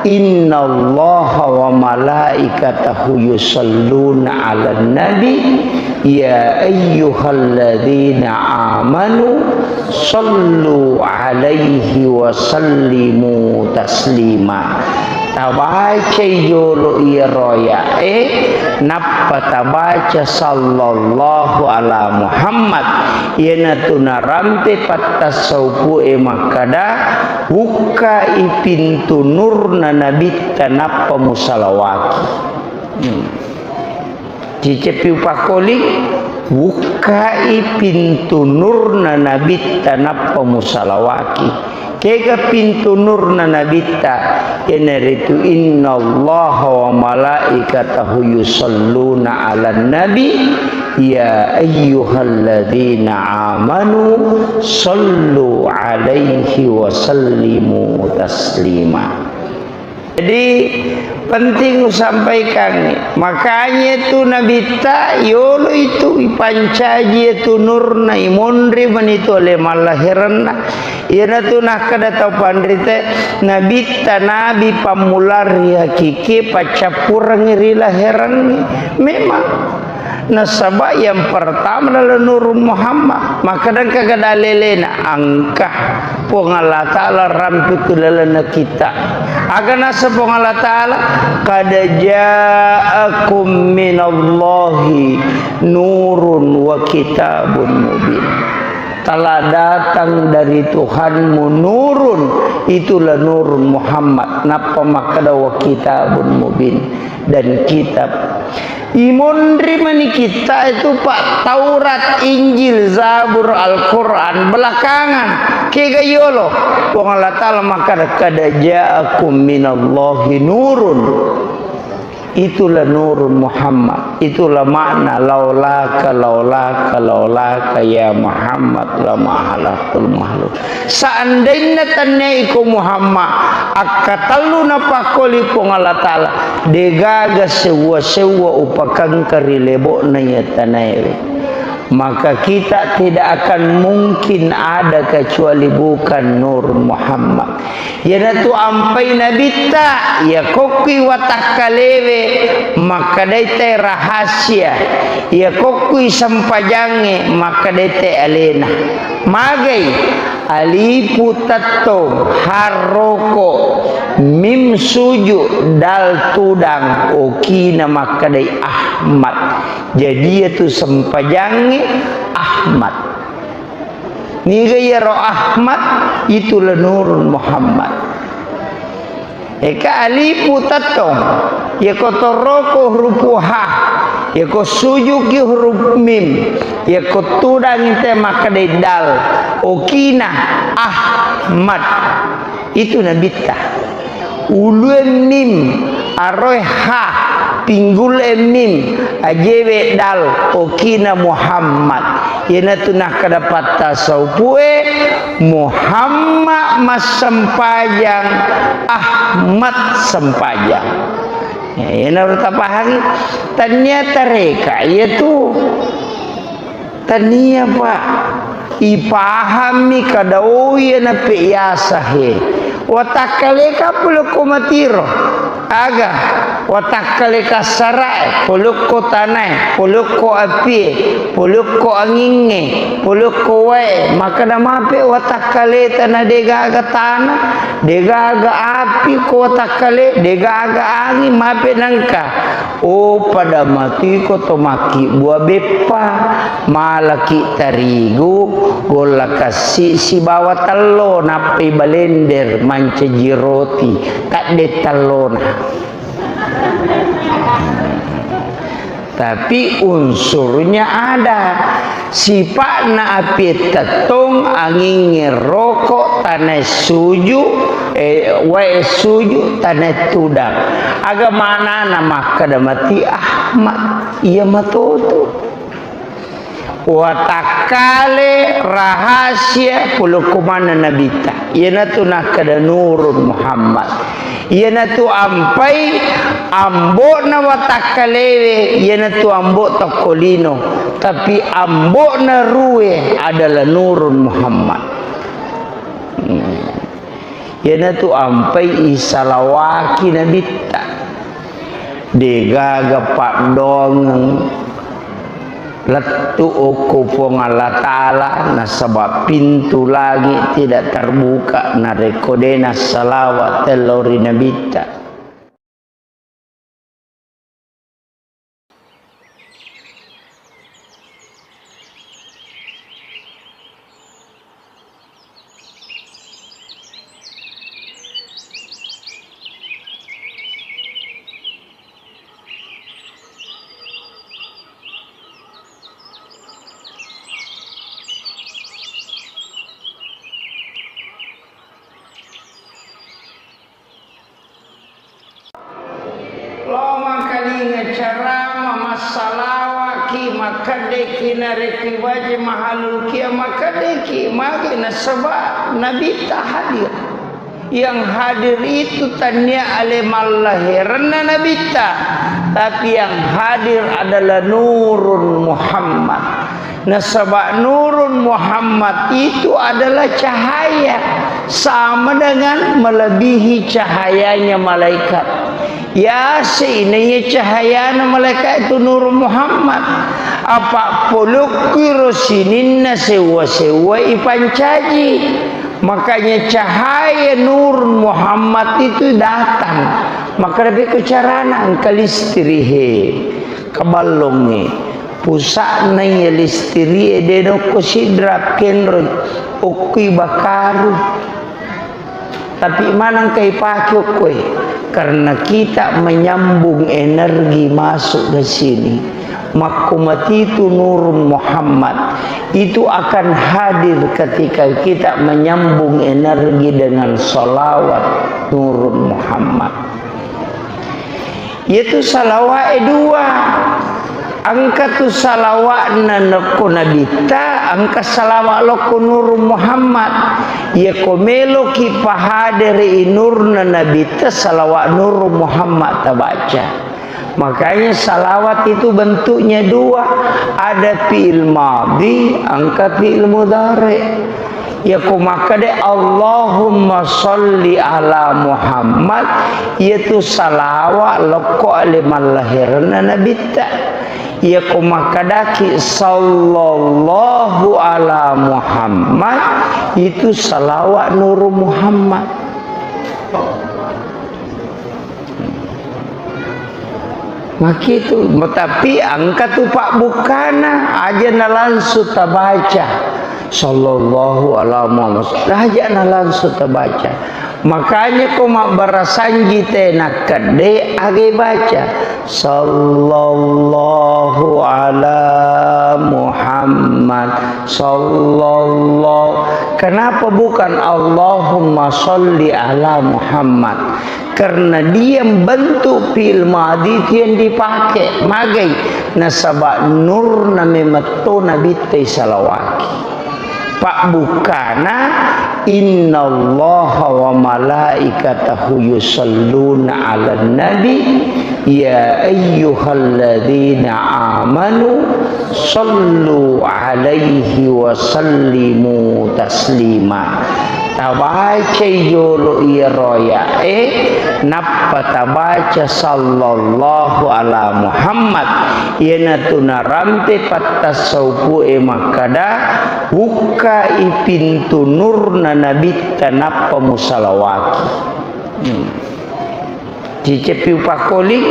"Innallaha wa malaikatahu yusalluna 'alan nabi, ya ayyuhalladzina amanu sallu 'alaihi wa sallimu taslima." Tabacai jolo iyaro aya'e, nappa tabaca sallallahu ala Muhammad. Iyanatu narampe pattassaupu'e makkada, "Bukkai pintu nurna Nabitta nappa musalawaki." Hmm. Ciceppi upakkoling, "Bukkai pintu nurna Nabitta nappa musalawaki." Kega pintu nurna Nabitta? Iyanaritu, "Innallaha wa malaikatahu yusalluna 'alan nabi, ya ayyuhalladzina amanu sallu 'alaihi wa sallimu taslima." Jadi, penting usampaikan. Makanya itu Nabitta yolo itu ipancaji itu nurna, imonri manitu ale mallahiranna. Iyanatu nakkada tau panrite, Nabitta nabi pammula ri hakiki paccappurengngi ri lahirangngi. Memang. Nasaba yang pertama adalah Nurun Muhammad. Makkada engka gada lelena, engka Puang Allah Ta'ala rampe ku lalenna kita. Aga nasa Puang Allah Ta'ala, "Qad ja'akum minallahi nurun wa kitabun mubin." Telah datang dari Tuhanmu nurun, itulah Nurun Muhammad. Nappa makkada, "Wa kitabun mubin," dan kitab. Imonri mani kita itu, Pak, Taurat, Injil, Zabur, Al-Quran belakangan. Kega yolo? Puang Allah Ta'ala makkada, "Qad ja'akum minallahi nurun." Itulah Nurun Muhammad. Itulah makna laulaka, laulaka, laulaka ya Muhammad lama halakul makhluk. Seandainna tannia iko Muhammad, akkatellu napakkoli Puang Allah Ta'ala, degaga sewwa-sewwa upakangka ri lebo'na iya tanaewe. Maka kita tidak akan mungkin ada kecuali bukan Nur Muhammad. Iyanatu ampai Nabitta, iya kokkui watakkalewe, makkedai te rahasia. Iya kokkui sempajangnge, makkedai te alena. Magai, alifu tettong, harroko, mim suju, dal tudang, okina makkedai Ahmad. Jadi iyatu sempajangnge Ahmad. Niga iyaro Ahmad, itulah Nurun Muhammad. Eka alifu tettong, yako toroko hurupu ha, yako sujuki huruf mim, yako tudangi te makkedai dal, okina Ahmad. Itu Nabitta. Ulue mim, aroe ha, pinggule mim, ajewe dal, okina Muhammad. Iyanatu nakkeda patta saupue, Muhammad massempajang, Ahmad sempajang. Ya, iyanaro tapahangi. Tania tareka, iyatu. Tania, Pak. Ipahammi kada oya nape yasa he. Watakkaleka polokko matiro. Aga, watakkaleka sarae, polokko tanae, polokko apie, polokko angingnge, polokko wae, makkeda mape watakkaleta na degaga tana, degaga api ko watakkale, degaga anging, mape nangka. Oh, pada matuiko to makkibbua beppa, malaki tarigu, golla kassi sibawa tello, nappai balender mancaji roti, tadde tellona. Tapi unsurnya ada. Sipa'na apie tettong, angingnge roko, tanae suju, eh, wae suju, tanae tudang. Aga manana makkeda mati Ahmad? Iya matoto. Watakkale rahasia polokko maneng Nabitta. Iyanatu nakkeda Nurun Muhammad. Iyanatu ampai ambo'na watakkalewe, iyanatu ambo tokko lino, tapi ambo'na rue adalah Nurun Muhammad. Hmm. Iyanatu ampai isalawaki Nabitta. Degaga paddoangeng lettu okko Puang Allah Ta'ala, nasaba pintu langit tidak terbuka narekko de nassalawat tello ri Nabitta. Salawaki, makkedeki narekki baca mahalul kia, makkedeki magi nasaba Nabitta hadir. Yang hadir itu tania ale mallahiranna Nabitta, tapi yang hadir adalah Nurun Muhammad. Nasaba Nurun Muhammad itu adalah cahaya, sama dengan melebihi cahayanya malaikat. Yase naiya cahayana malaikat itu Nurun Muhammad. Apa polokki ro sininna sewwa-sewwa ipancaji. Makanya cahaya Nurun Muhammad itu datang. Maka lebih ke carana engka listrik he. Kaballongnge. Pusa'na iya listiri'e de' nokko sidra kenroi, okkoi bakaru. Tapi maneng kai pake okkoi? Karena kita menyambung energi masuk ke sini. Makko matitu Nurun Muhammad itu akan hadir ketika kita menyambung energi dengan salawat Nurun Muhammad. Iyatu salawa'e dua. Engka tu salawa'na nokko Nabitta, engka salawa' lokko Nurun Muhammad. Iyako meloki pahadere i nurna Nabitta, salawa' Nurun Muhammad tabaca. Makanya salawat itu bentuknya dua, ada fi'il madhi, engka fi'il mudhari. Yako makkeda, "Allahumma sholli ala Muhammad," iyatu salawa' lokko ale mallahiranna Nabitta. Yako makkedaki, "Sallallahu ala Muhammad," itu salawa' Nurun Muhammad. Makitu, tapi engka tu pabbukkana, aja na langsung tabaca. Sallallahu ala Muhammad. Aja na langsung tabaca. Makanya ko mabbarasanji te nakkedde age baca. Sallallahu ala Muhammad. Sallallahu. Kenapa bukan Allahumma sholli ala Muhammad? Karena dia bentuk fi'il madhi itu yang dipakai. Magai? Nasaba nurna memetto Nabitta isalawaki. Pabbukkana, "Innallaha wa malaikatahu yusalluna 'alan nabi, ya ayyuhalladzina amanu sallu 'alaihi wa sallimu taslima." Tabacai jolo iyaro aya'e, nappa tabaca sallallahu ala Muhammad. Iyanatu narampe pattassaupu'e makkada, "Bukkai pintu nurna Nabitta nappa musalawaki." Hmm. Ciceppi upakkoling,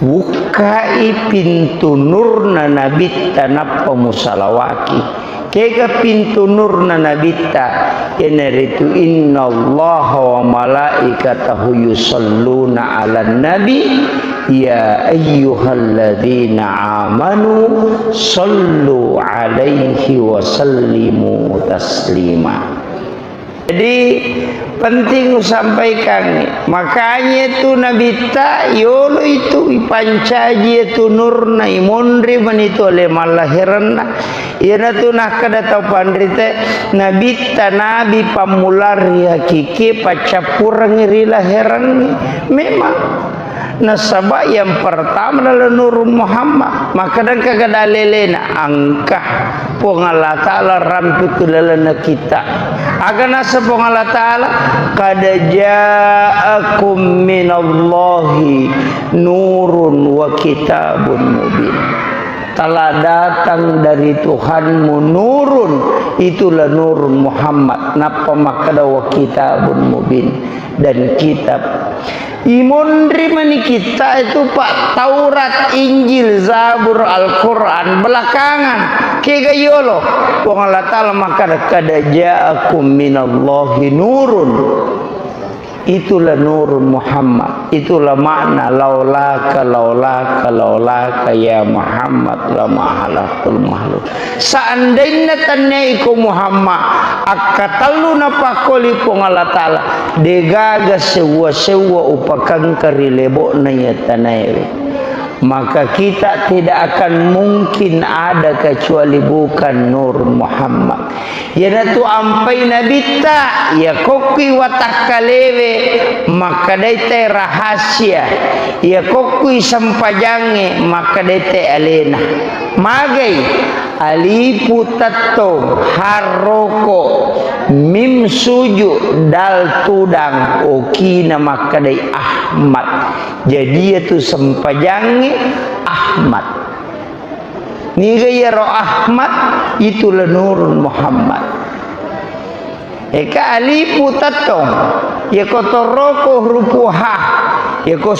"Bukkai pintu nurna Nabitta nappa musalawaki." Kega pintu nurna Nabitta? Iyanaritu, "Innallaha wa malaikatahu yusalluna 'alan nabi, ya ayyuhalladzina amanu sallu 'alaihi wa sallimu taslima." Jadi, penting usampaikangngi. Makanya tu Nabitta yolo itu ipancaji itu nurna, imonri mani tu ale mallahiranna. Iyanatu nakkeda tau panrite, Nabitta nabi pammula ri hakikie paccappurengngi ri lahirangngi. Memang. Nasaba yang pertama adalah Nurun Muhammad. Maka engka gada lelena, engka Puang Allah Ta'ala rampe ku lalenna kita. Aga nasa Puang Allah Ta'ala, "Qad ja'akum minallahi nurun wa kitabun mubin." Telah datang dari Tuhanmu nurun, itulah Nurun Muhammad. Nappa makkeda, "Wa kitabun mubin," dan kitab. Imonri mani kitta itu, Pak, Taurat, Injil, Zabur, Al-Quran, belakangan. Kega yolo? Puang Allah Ta'ala makkada, "Qad ja'akum minallahi nurun." Itulah Nurun Muhammad. Itulah makna laulaka, laulaka, laulaka ya Muhammad lama halaktul makhluk. Seandainna tannia iko Muhammad, akkatellu napakkoli Puang Allah Ta'ala, degaga sewwa-sewwa upakengka ri lebo'na iya tanaewe. Maka kita tidak akan mungkin ada kecuali bukan Nur Muhammad. Iyanatu ampai nabitta, iya kokkui watakkalewe, makkedai te rahasia, iya kokkui sempajangnge, makkedai te alena. Magai, alifu tettong, harroko, mim suju, dal tudang, okina makkedai Ahmad. Jadi iyatu sempajangnge Ahmad. Niga iyaro Ahmad? Itulah Nurun Muhammad. Eka alifu tettong. Yako toroko hurupu ha. Yako